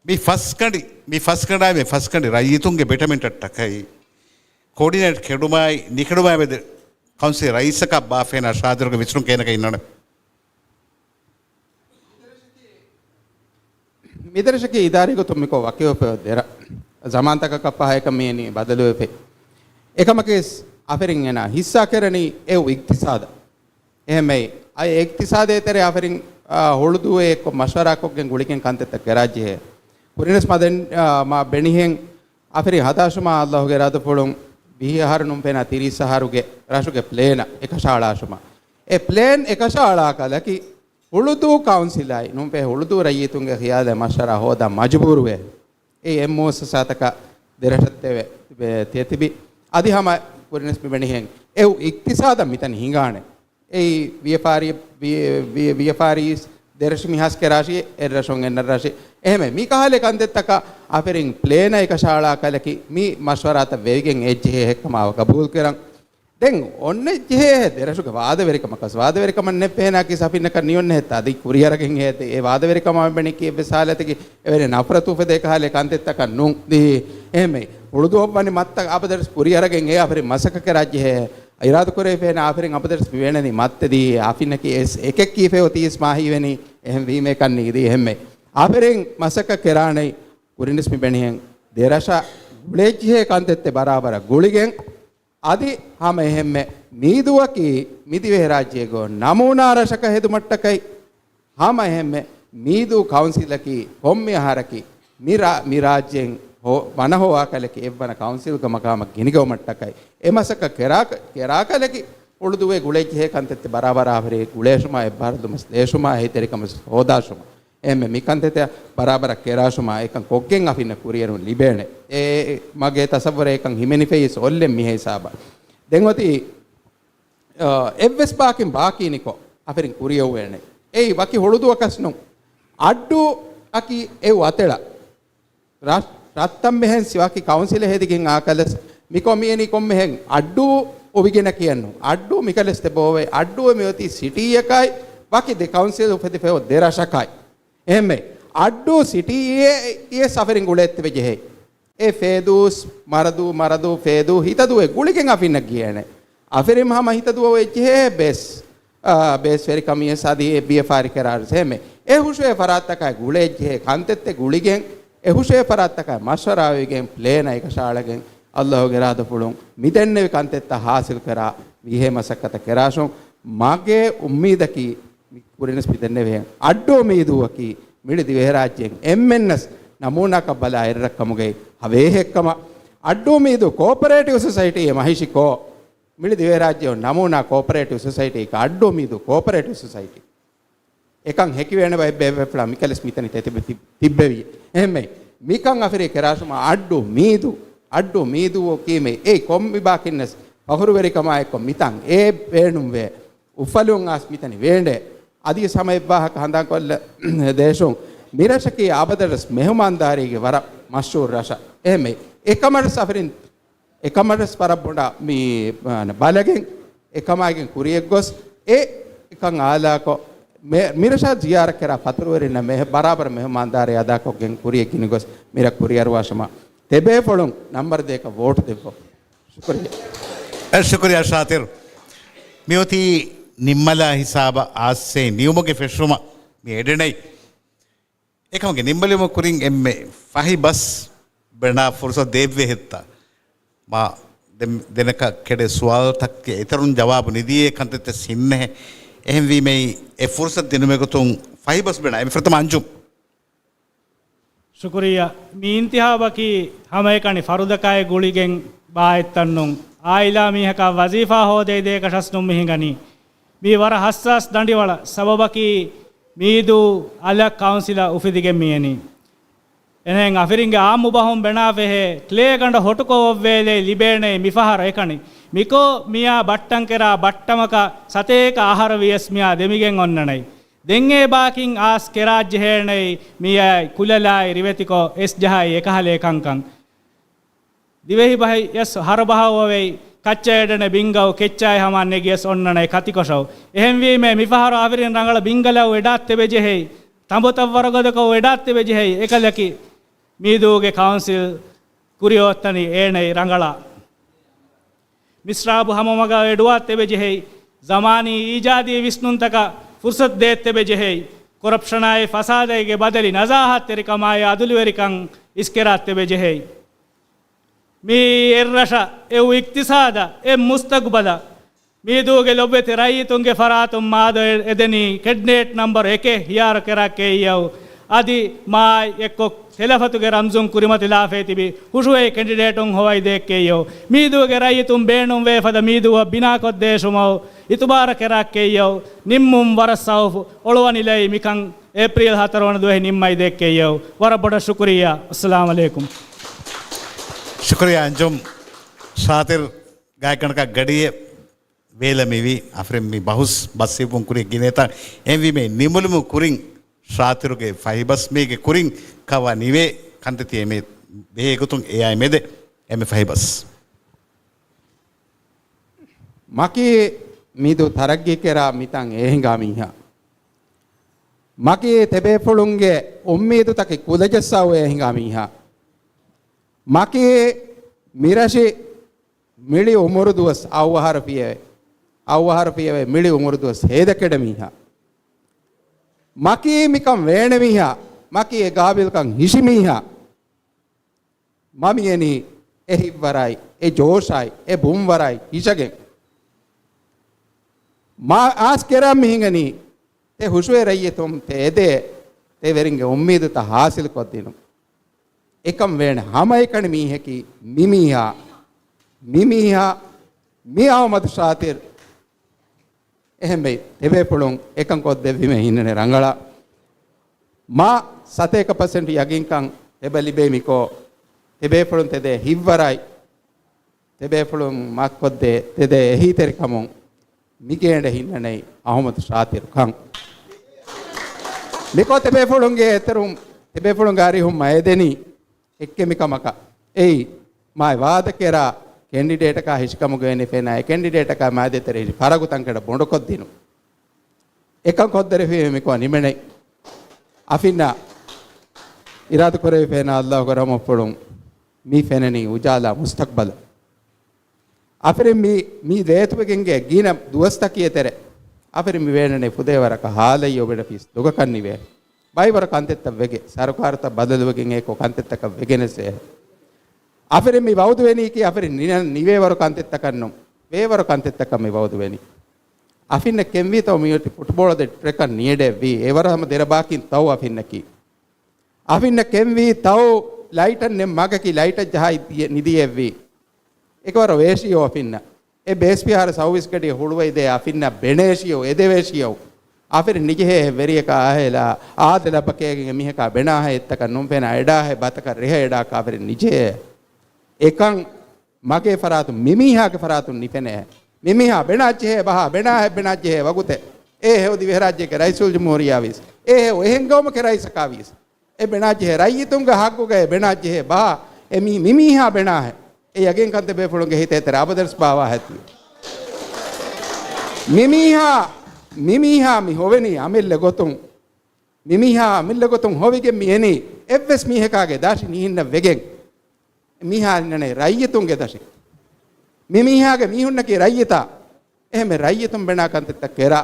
މި ފަސްގަނޑި، މި ފަސްގަނޑާއި މި ފަސްގަނޑި ރައްޔިތުންގެ ބެޓަމެންޓަށްޓަކައި ކޯޑިނޭޓް ކެޑުމާއި ނިކެޑުމާއި މެދު ކައުންސިލް ރައީސަކަށް ބާފޭނާ ޝާދިރުގެ ވިސްނުން ކޭނަކަށް އިންނާނެ. މިދެރަށަކީ އިދާރީ ގޮތުން މިކޮށް ވަކިވެފައި ދެރަ ޒަމާންތަކަކަށް ފަހަ އެކަން މިއެނީ ބަދަލުވެފައި. އެކަމަކީ އަފިރިން އޭނާ ހިއްސާ ކެރެނީ އެއު އިގްތިސާދަށް. އެހެންމެ އައި އިގްތިސާދޭ ތެރެ އަފިރިން، އާ، ހުޅުދޫއެއް އެއްކޮށް މަޝްވަރާކޮށްގެން ގުޅިގެން ކަންތައްތައް ކެރާޖެހޭ. ކުރިނަސް މަދެން، އާ، މާ ބެނިހެން އަފިރިން ހަދާށުމާ އައްލާހުގެ އިރާދަފުޅުން ވިހި އަހަރު ނޫން ފެނާ ތިރީސް އަހަރުގެ ރަށުގެ ޕްލޭނަށް އެކަށައަޅާށުމާ. އެ ޕްލޭން އެކަށައަޅާ ކަލަކީ ހުޅުދޫ ކައުންސިލާއި ނޫންފޭ ހުޅުދޫ ރައްޔިތުންގެ ޚިޔާލެއް މަޝްވަރާ ހޯދާ މަޖުބޫރުވޭ. އެ އެއް މުއައްސަސާތަކަށް ދެރަށަށް ތެވެ، ތިބެ، ތިޔަތިބި. އަދި ހަމަ ކުރިނަސް މި ބެނިހެން އެއު އިގްތިސާދަށް މިތަން ހިނގާނެ. އެއީ ވިޔަފާރި، ވި، ވި، ވިޔަފާރީ ދެރަށި މިހާސް ކެރާށި، އެއްރަށުން އެންނަ ރަށި. އެހެމެ މި ކަހަލެ ކަންތައްތަކަށް އަފިރިން ޕްލޭނަށް އެކަށައަޅާ ކަލަކި މި މަޝްވަރާތައް ވެވިގެން އެއްޖެހޭ ހެއްކަމާ ގަބޫލު ކެރަން. ދެން އޮންނަ ޖެހޭ ދެރަށުގެ ވާދަވެރިކަމަކަސް ވާދަވެރިކަމަށް ނެއް ފެހެނާކީ ސަފިންނަކަށް ނިޔޮން ހެއްތާ އަދި ކުރިއަރަގެން ހޭދެ އެ ވާދަވެރިކަމާ މި ބެނިކީ އެއްވެސް ހާލަތަކީ އެވެނި ނަފްރަތު އުފެދޭ ކަހަލެ ކަންތައްތަކަށް ނޫން. ދީ އެހެމެ ހުޅުދޫ އޮއްވަނި މައްތަ އަބަދަރަސް ކުރިއަރަގެން އެ އަފިރިން މަސައްކަތް ކެރާ ޖެހޭ އިރާދަ ކުރެވިފޭނެ އަފިރިން އަބަދަރަސް މިވޭނެ މައްތަ ދީ އެ އަފިންނަކީ އެސް އެކެއް ކީފޭ އޮތީސް މާހީވެނީ އެހެން ވީމޭ ކަންނީ ދީ އެހެމެ އަފިރިން މަސައްކަތް ކެރާނެ ކުރިންވެސް މި ބެނިހެން ދެރަށަށް ގުޅޭ ޖެހޭ ކަންތައްތެ ބަރާބަރަށް ގުޅިގެން އަދި ހަމަ އެހެންމެ މީދޫއަކީ މިދިވެހިރާއްޖޭގޯ ނަމޫނާ ރަށަކަށް ހެދުމަށްޓަކައި ހަމަ އެހެންމެ މީދޫ ކައުންސިލަކީ ކޮންމެ އަހަރަކީ މި ރާ، މި ރާއްޖޭން ހޯ، ވަނަ ހޮވާކަލެކި އެއްވަނަ ކައުންސިލްގެ މަގާމަށް ގިނިގެވުމަށްޓަކައި އެ މަސައްކަތް ކެރާ، ކެރާކަލެކި ހުޅުދޫއޭ ގުޅޭ ޖެހޭ ކަންތައްތެ ބަރާބަރާ އަހަރެ ގުޅޭށުމާ އެއްބާރުލުމަސް ލޭށުމާ އެހީތެރިކަމަސް ހޯދާށުމާ. އެހެންމެ މި ކަންތައްތައް ބަރާބަރަށް ކެރާށުމާ އެކަން ކޮށްގެން އަފިންނަށް ކުރިއެރުން ލިބޭނެ. އެ މަގޭ ތަސައްވުރެއް އެކަން ހިމެނިފައިސް އޮއްލެން މިހޭ ހިސާބަށް. ދެން އޮތީ، އަ، އެއްވެސް ބާކިން ބާކީނިކޮށް އަފިރިން ކުރިއެއްވޭނެ. އެއީ ވަކި ހުޅުދުއަކަސް ނޫން. އައްޑޫ އަކީ އެއު އަތެޅަ. ރަށް، ރަށްތައް މެހެން ސި ވަކި ކައުންސިލެއް ހެދިގެން އާކަލަސް މިކޮށް މިއެނީ ކޮންމެހެން އައްޑޫ އޮވިގެނަކީއެއްނު. އައްޑޫ މިކަލަސް ތެބޯވެ އައްޑޫ މިއޮތީ ސިޓީއަކާއި ވަކި ދެ ކައުންސިލް އުފެދިފައި ދެ ރަށަކާއި. އެހެންމެ އައްޑޫ ސިޓީއެ އިޔެ ސަފަރިން ގުޅޭ އެއްތެވެ ޖެހޭ. އެ ފޭދޫސް، މަރަދޫ، މަރަދޫ، ފޭދޫ، ހިތަދޫ އެ ގުޅިގެން އަފިންނަށް ގިޔޭނެ. އަފިރިމް ހަމަ ހިތަދޫ އޮވެ ޖެހޭ ބެސް. އާ، ބޭސްވެރިކަމިޔަސް އަދި އެ ބިޔަ ފާރި ކެރާރުސް އެހެމެ. އެ ހުށުވޭ ފަރާތްތަކާއި ގުޅޭ ޖެހޭ ކަންތައްތެއް ގުޅިގެން، އެ ހުށުވޭ ފަރާތްތަކާއި މަޝްވަރާވެގެން ޕްލޭން އެކަށާޅަގެން އައްލާހުގެ އިރާދަފުޅުން މިދެންނެވި ކަންތައްތައް ހާސިލް ކެރާ ވީހޭ މަސައްކަތަށް ކެރާށުން. މަގޭ އުއްމީދަކީ މި ކުރިނަސް މިދެންނެވިހެން އައްޑޫ މީދޫއަކީ މިޅި ދިވެހިރާއްޖޭން އެންމެންނަސް ނަމޫނާކަށް ބަލާ އެއްރަށް ކަމުގައި ހަވޭހެއްކަމަށް. އައްޑޫ މީދޫ ކޯޕަރޭޓިވް ސޮސައިޓީ މަހިޝިކޯ މިޅި ދިވެހިރާއްޖެއަށް ނަމޫނާ ކޯޕަރޭޓިވް ސޮސައިޓީގެ އައްޑޫ މީދޫ ކޯޕަރޭޓިވް ސޮސައިޓީ. އެކަން ހެކިވޭނެ ބައެއް ބޭފުޅާ މިކަލެސް މިތަނި ތެ-، ތިބެ-، ތި-، ތިއްބެވި. އެހެންމެ މިކަން އަފިރި ކެރާށުމާ އައްޑޫ މީދޫ، އައްޑޫ މީދޫ ކީމެ އެއީ ކޮންމި ބާކިންނަސް ފަޚުރުވެރިކަމާއެއްކޮށް މިތަން އެ ބޭނުންވޭ. އުފަލުން އާސް މިތަނި ވޭނޑެ. އަދި ހަމަ އެއްވާހަކަ ހަނދާންކޮށްލަ ދޭށުން. މިރަށަކީ އަބަދަށް މެހުމާންދާރީގެ ވަރަށް މަޝްހޫރު ރަށަށް. އެހެންމެ އެކަމަށް އަފިރިން އެކަމަށް ވަރަށް ބޮޑަށް މި، މާނަ، ބަލަގެން އެކަމާގެން ކުރިޔަށްގޮސް އެ އެކަން އާލާކޮށް، މި، މިރަށަށް ޒިޔާރަތްކެރާ ފަތުރުވެރިންނަށް މެ ބަރާބަރަށް މެހުމާންދާރީ އަދާކޮށްގެން ކުރިޔަށް ގިނިގޮސް މިރަށް ކުރިއަރުވާށަމާ ތެބޭފުޅުން ނަމްބަރު ދޭކަށް ވޯޓު ދެއްވަ. ޝުކުރިއްޔާ. އެ، ޝުކުރިއްޔާ ޝާތިރު. މިއޮތީ ނިންމަލާ ހިސާބަށް އާސްސޭ ނިމުމުގެ ފެށުމަށް މި އެޑެނައި. އެކަމުގެ ނިންމަލުމުގެ ކުރިން އެންމެ ފަހި ބަސް ބެނާ ފުރުސަތު ދޭއްވޭ ހެއްތާ؟ މާ ދެ-، ދެނެކަ ކެޑެ ސުވާލުތަކުގެ އެތަރުން ޖަވާބު ނިދިޔޭ ކަންތައްތައް ހިންނެހެ. އެހެންވީމައި އެ ފުރުސަތު ދިނުމެގޮތުން ފަހި ބަސް ބެނާ އެންމެ ފުރަތަމަ އަންޖުމް. ޝުކުރިއްޔާ. މި އިންތިހާބަކީ ހަމައެކަނި ފަރުދަކާއި ގުޅިގެން ބާއެއްތަންނުން އާއިލާ މީހަކާ ވަޒީފާ ހޯދައިދޭކަށަސް ނުން މިހިނގަނީ. މީ ވަރަށް ހައްސާސް ދަނޑިވަޅަށް. ސަބަބަކީ މީދޫ އަލަށް ކައުންސިލަށް އުފެދިގެން މިއެނީ. އެހެން އަފިރިންގެ އާއްމު ބަހުން ބެނާފަހޭ ކްލޭގަނޑަށް ހޮޓުކޮށް އޮއްވޭލޭ ލިބޭނޭ މިފަހަރަށް އެކަނި. މިކޯ މިޔާ ބައްޓަންކެރާ ބައްޓަމަކަށް ސަތޭކަ އަހަރަށް ވިޔަސް މިޔާ ދެމިގެން އޮންނަނައި. ދެން އެ ބާކިން އާސް ކެރާއްޖެހޭނެއި މިޔާ ކުލަލާއި ރިވެތިކޮށް އެސް ޖަހާއި އެކަހަލަ އެކަންކަން. ދިވެހި ބަހައްޔަސް ހަރުބަހައު އޮވެއި، ކައްޗައެޑެނެ ބިންގައު ކެއްޗާއި ހަމަ ނެގިޔަސް އޮންނަނައި ކަތިކޮށައު. އެހެންވީމޭ މިފަހަރު އަވިރިން ރަނގަޅަށް ބިންގަލައު އެޑާތްތެބެޖެހެއި، ތަނބުތައް ވަރުގަދަކޮށް އެޑާތްތެބެޖެހެއި، އެކަލަކި މީދޫގެ ކައުންސިލް ކުރިއޮތްތަނީ އޭނައި ރަނގަޅަށް. މިސްރާބު ހަމަމަގަށް އެޑުވާތެވެޖެހެއި، ޒަމާނީ އީޖާދީ ވިސްނުންތަކަށް ފުރުސަތު ދޭތެވެޖެހެއި، ކޮރަޕްޝަނާއި ފަސާދައިގެ ބަދަލި ނަޒާހަތްތެރިކަމާއި އަދުލުވެރިކަން އިސްކެރާތެވެޖެހެއި. މިއީ އެއްރަށަށް، އެއު އިޤްތިޞާދަށް، އެއް މުސްތަގުބަލަށް. މީދޫގެ ލޮބުވެތި ރައްޔިތުންގެ ފަރާތުން މާދޯ އެ-، އެދެނީ ކެންޑިޑޭޓް ނަމްބަރު އެކެއް ހިޔާރު ކެރާކެއްޔައު، އަދި މާ އެއްކޮށް ޚިލާފަތުގެ ރަމްޒުން ކުރިމަތިލާފައި ތިބި ހުށުވައި ކެންޑިޑޭޓުން ހޮވައިދޭކެއްޔައު، މީދޫގެ ރައްޔިތުން ބޭނުންވޭ ފަދަ މީދޫއަށް ބިނާކޮށްދޭށުމަށް އިތުބާރު ކެރާކެއްޔައު، ނިންމުން ވަރަށް ސައުފު އޮޅުވަނިލައި މިކަން އޭޕްރީލް ހަތަރު ވަނަ ދުވަހެ ނިންމައިދޭކެއްޔައު، ވަރަށް ބޮޑަށް ޝުކުރިއްޔާ. އައްސަލާމް އަލައިކުމް. ޝުކުރިއްޔާ އަންޖުމް. ޝާތިރު ގާތްގަނޑަކަށް ގަޑިއެއް ވޭލަމިވީ އަފްރިން މި ބަހުސް ބަސްވެވުން ކުރި ގިނޭތާ އެހެންވީމޭ ނިމުލުމު ކުރިން ޝާތިރުގެ ފަހިބަސް މީގެ ކުރިން ކަވާ ނިވޭ ކަންތައްތި އެމެ ބެހޭގޮތުން އެއާއި މެދެ އެމެ ފަހިބަސް. މަކީ މީދޫ ތަރައްގީކެރާ މިތަން އެހިނގާ މީހާ. މަކީ ތެބޭފުޅުންގެ އުއްމީދުތަކެއް ކުލަޖައްސާ އެހިނގާ މީހާ. މަކީ މިރަށި މިޅި އުމުރު ދުވަސް އައުއަހަރު ފިޔަވެ، އައުއަހަރު ފިޔަވެ މިޅި އުމުރު ދުވަސް ހޭދަކެޑެ މީހާ. މަކީ މިކަން ވޭނެ މީހާ، މަކީ އެ ގާބިލްކަން ހިށި މީހާ. މަ މިއެނީ އެ ހިތްވަރާއި، އެ ޖޯޝާއި، އެ ބުންވަރާއި ހިށަގެން. މާ އާސް ކެރަން މިހިނގަނީ، ތެ ހުށުވެ ރައްޔިތުން ތެ އެދޭ، ތެ ވެރިންގެ އުއްމީދުތައް ހާސިލްކޮށްދިނުން. އެކަން ވޭނެ ހަމައެކަނި މީހަކީ މި މީހާ، މި މީހާ، މި އަހުމަދު ޝާތިރު. އެހެންވެ، ތެބޭފުޅުން އެކަން ކޮށްދެއްވީމޭ ހިންނަނެ ރަނގަޅަށް. މާ ސަތޭކަ ޕަސެންޓް ޔަގީންކަން އެބަ ލިބޭ މިކޯ، ތެބޭފުޅުން ތެދޭ ހިތްވަރާއި، ތެބޭފުޅުން މާކޮށްދޭ ތެދޭ އެހީތެރިކަމުން މިގޭނޑެ ހިންނަނެއް އަހުމަދު ޝާތިރު ކަން. މިކޯ ތެބޭފުޅުންގެ އެތެރުން، ތެބޭފުޅުންގެ އަރިހުން މައެދެނީ އެއްކެމިކަމަކަށް. އެއީ، މާ ވާދަކެރާ ކެންޑިޑޭޓަކާ ހިށިކަމުގައި ފެނާ އެ ކެންޑިޑޭޓަކާ މާދެތެރެ ހިށި ފަރަގު ތަންކަޑަ ބޮނޑުކޮށްދިނުން. އެކަން ކޮށްދެރިފީމެ މިކޮށް ނިމެނެ. އަފިންނާ އިރާދަ ކުރެވިފޭނާ އައްލާހުގެ ރަހުމަތްފުޅުން މީ ފެނެނީ އުޖާލާ މުސްތަޤްބަލަށް. އަފިރިން މީ، މީ ދޭތުވެގެންގެ ގިނަ ދުވަސްތަކީ އެތެރެ. އަފިރިން މި ބޭނުނީ ފުދޭވަރަކަށް ހާލައްޔޯ ބެނެފިސް ދޮގަކަށް ނިވޭ. ބައިވަރު ކަންތައްތައް ވެގެ، ސަރުކާރުތައް ބަދަލުވެގެން އެކޮ ކަންތައްތަކަށް ވެގެނެސް އެ. އަފިރިން މި ވައުދުވެނީކީ އަފިރިން ނިނ-، ނިވޭވަރު ކަންތައްތަކަށް ނޫން. ވޭވަރު ކަންތައްތަކަށް މި ވައުދުވެނީ. އަފިންނަށް ކެންވީތޯ މިއޮތީ ފުޓްބޯޅަ ދެ ޓްރެކަށް ނިޔެޑެއްވީ. އެވަރަށް ހަމަ ދެރަބާކިން ތައު އަފިންނަކީ. އަފިންނަށް ކެންވީ ތައު ލައިޓަށް ނެ މަގަކީ ލައިޓަށް ޖަހާ ނިދިޔެއްވީ. އެކަވަރު ވޭޝިޔޯ އަފިންނަށް. އެ ބޭސްފިހާރަ ސައުވީސް ގަޑި ހުޅުވައިދޭ އަފިންނަށް ބެނޭޝިޔޯ، އެދެވޭޝިޔޯ. އަފިރިން ނިޖެހޭ ވެރިޔަކާ އާހެލާ، އާދަ ލައްބަ ކޭގެން މީހަކާ ބެނާހެ އެއްތަކަށް ނުންފޭނާ އެޑާހެ ބަތަކަށް ރެހަ އެޑާކާ އަފިރިން ނިޖެހޭ. އެކަން މަގޭ ފަރާތުން މިމީހާގެ ފަރާތުން ނިފެނޭ. މިމީހާ ބެނާއްޖެހޭ ބަހާ، ބެނާހެ ބެނާއްޖެހޭ ވަގުތެއް. އޭ ހެޔޮ ދިވެހިރާއްޖޭގެ ރައީސުލްޖުމްހޫރިއްޔާވީސް. އޭ ހެޔޮ އެހެން ގައުމުގެ ރައީސަކާވީސް. އެ ބެނާއްޖެހޭ ރައްޔިތުންގެ ހައްގުގައި ބެނާއްޖެހޭ ބަހާ، އެ މީ-، މިމީހާ ބެނާހެ. އެ ޔަގީންކަން ތިބޭފުޅުންގެ ހިތޭ ތެރެ އަބަދަވެސް ބާވާހެއްތި. މިމީހާ، މިމީހާ މި ހޮވެނީ އަމިއްލަ ގޮތުން. މިމީހާ އަމިއްލަ ގޮތުން ހޮވިގެން މި އެނީ އެއްވެސް މީހަކާގެ ދަށި ނިހިންނަށް ވެގެން. މީހާ އިންނަނީ ރައްޔިތުންގެ ދަށި. މިމީހާގެ މީހުންނަކީ ރައްޔިތާ. އެހެން ރައްޔިތުން ބެނާ ކަންތައްތައް ކެރާ،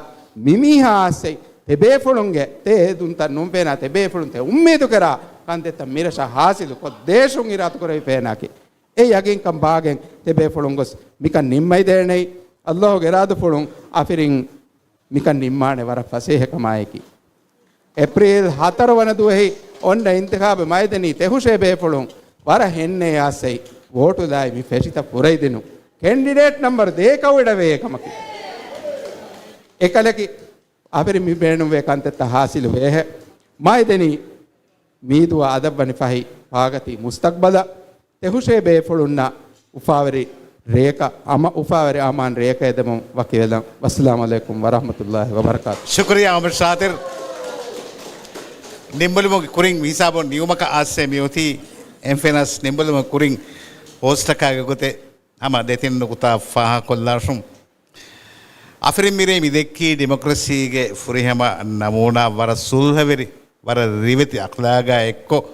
މިމީހާ އައްސައި ތެބޭފުޅުންގެ ތެ އެދުންތައް ނުންފޭނާ ތެބޭފުޅުން ތެ އުއްމީދު ކެރާ ކަންތައްތައް މިރަށަށް ހާސިލު ކޮށް ދޭށުން އިރާދަކުރެވިފޭނާކީ. އެ ޔަގީންކަން ބާގެން ތެބޭފުޅުން ގޮސް މިކަން ނިންމައިދޭނެއި. އައްލާހުގެ އިރާދަފުޅުން އަފިރިން މިކަން ނިންމާނެ ވަރަށް ފަސޭހަކަމާއެކީ. އޭޕްރީލް ހަތަރު ވަނަ ދުވަހެއް އޮންނަ އިންތިޚާބެއް މައިދަނީ ތެހުށޭ ބޭފުޅުން ވަރަށް ހެންނޭ އާސައި ވޯޓުލާއި މި ފެށިތައް ފުރައިދިނުން. ކެންޑިޑޭޓް ނަމްބަރު ދޭކަށް ވެޑަވޭ ކަމަކީ. އެކަލަކި އަފިރި މި ބޭނުންވޭ ކަންތައްތައް ހާސިލު ވޭހެ. މައިދަނީ މީދުވާ އަދަށްވަނި ފަހި ފާގަތީ މުސްތަގްބަލަށް ތެހުށޭ ބޭފުޅުންނަށް އުފާވެރި ރެޔަކަށް އަމަ، އުފާވެރި އަމާން ރެޔަކަށް އެދެމުން ވަކިވެލަން. ވައްސަލާމު ޢަލައިކުމް ވަރަޙްމަތުﷲި ވަބަރަކާތު. ޝުކުރިއްޔާ އަމިރު ޝާތިރު. ނިންމުލުމުގެ ކުރިން މިހިސާބުން ނިޔުމަކަށް އާސޭ މިއޮތީ އެންފެނަސް ނިންމުލުމުގެ ކުރިން ހޯސްޓަކާގެ ގޮތެއް ހަމަ ދެތިން ނުކުތާ ފާހަގަކޮށްލާށުން. އަފިރިން މިރޭ މި ދެއްކީ ޑިމޮކްރަސީގެ ފުރިހަމަ ނަމޫނާ ވަރަށް ސުލްހަވެރި، ވަރަށް ރިވެތި އަޚްލާގާ އެއްކޮށް،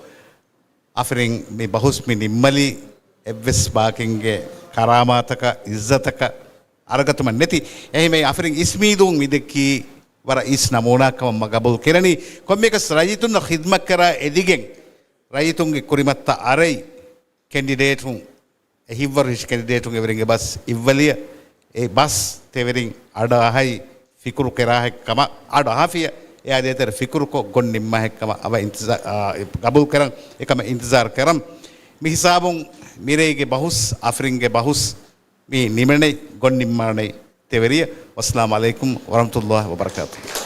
އަފިރިން މި ބަހުސް މި ނިންމަލީ އެއްވެސް ބާކިންގެ ކަރާމާތަކަށް، އިއްޒަތަކަށް އަރަގަތުމަށް ނެތި. އެހެންވެ، އަފިރިން އިސްމީދޫން މި ދެއްކީ ވަރަށް އިސް ނަމޫނާ ކަމަށް މަ ގަބޫލު ކެރަނީ. ކޮންމެއަކަސް ރައްޔިތުންނަށް ޚިދްމަތްކަރާ އެދިގެން، ރައްޔިތުންގެ ކުރިމައްތައް އަރައި، ކެންޑިޑޭޓުން، އެ ހިތްވަރު ހިށި ކެންޑިޑޭޓުން އެވެރިންގެ ބަސް އިއްވަލިޔަ، އެ ބަސް ތެވެރިން އަޑު އަހައި ފިކުރު ކެރާހެއްކަމަށް، އަޑު އަހާފިޔަ، އެއާ ދޭތެރެ ފިކުރުކޮށް ގޮން ނިންމާހެއްކަމަށް އަވަ އިންތިޒާ-، އާ، ގަބޫލު ކެރަން، އެކަމަށް އިންތިޒާރު ކެރަން. މި ހިސާބުން މިރޭގެ ބަހުސް، އަފިރިންގެ ބަހުސް މި ނިމެނެ، ގޮން ނިންމާނެ ތެވެރިޔަ. ވައްސަލާމު ޢަލައިކުމް ވަރަޙްމަތުﷲި ވަބަރަކާތުހު.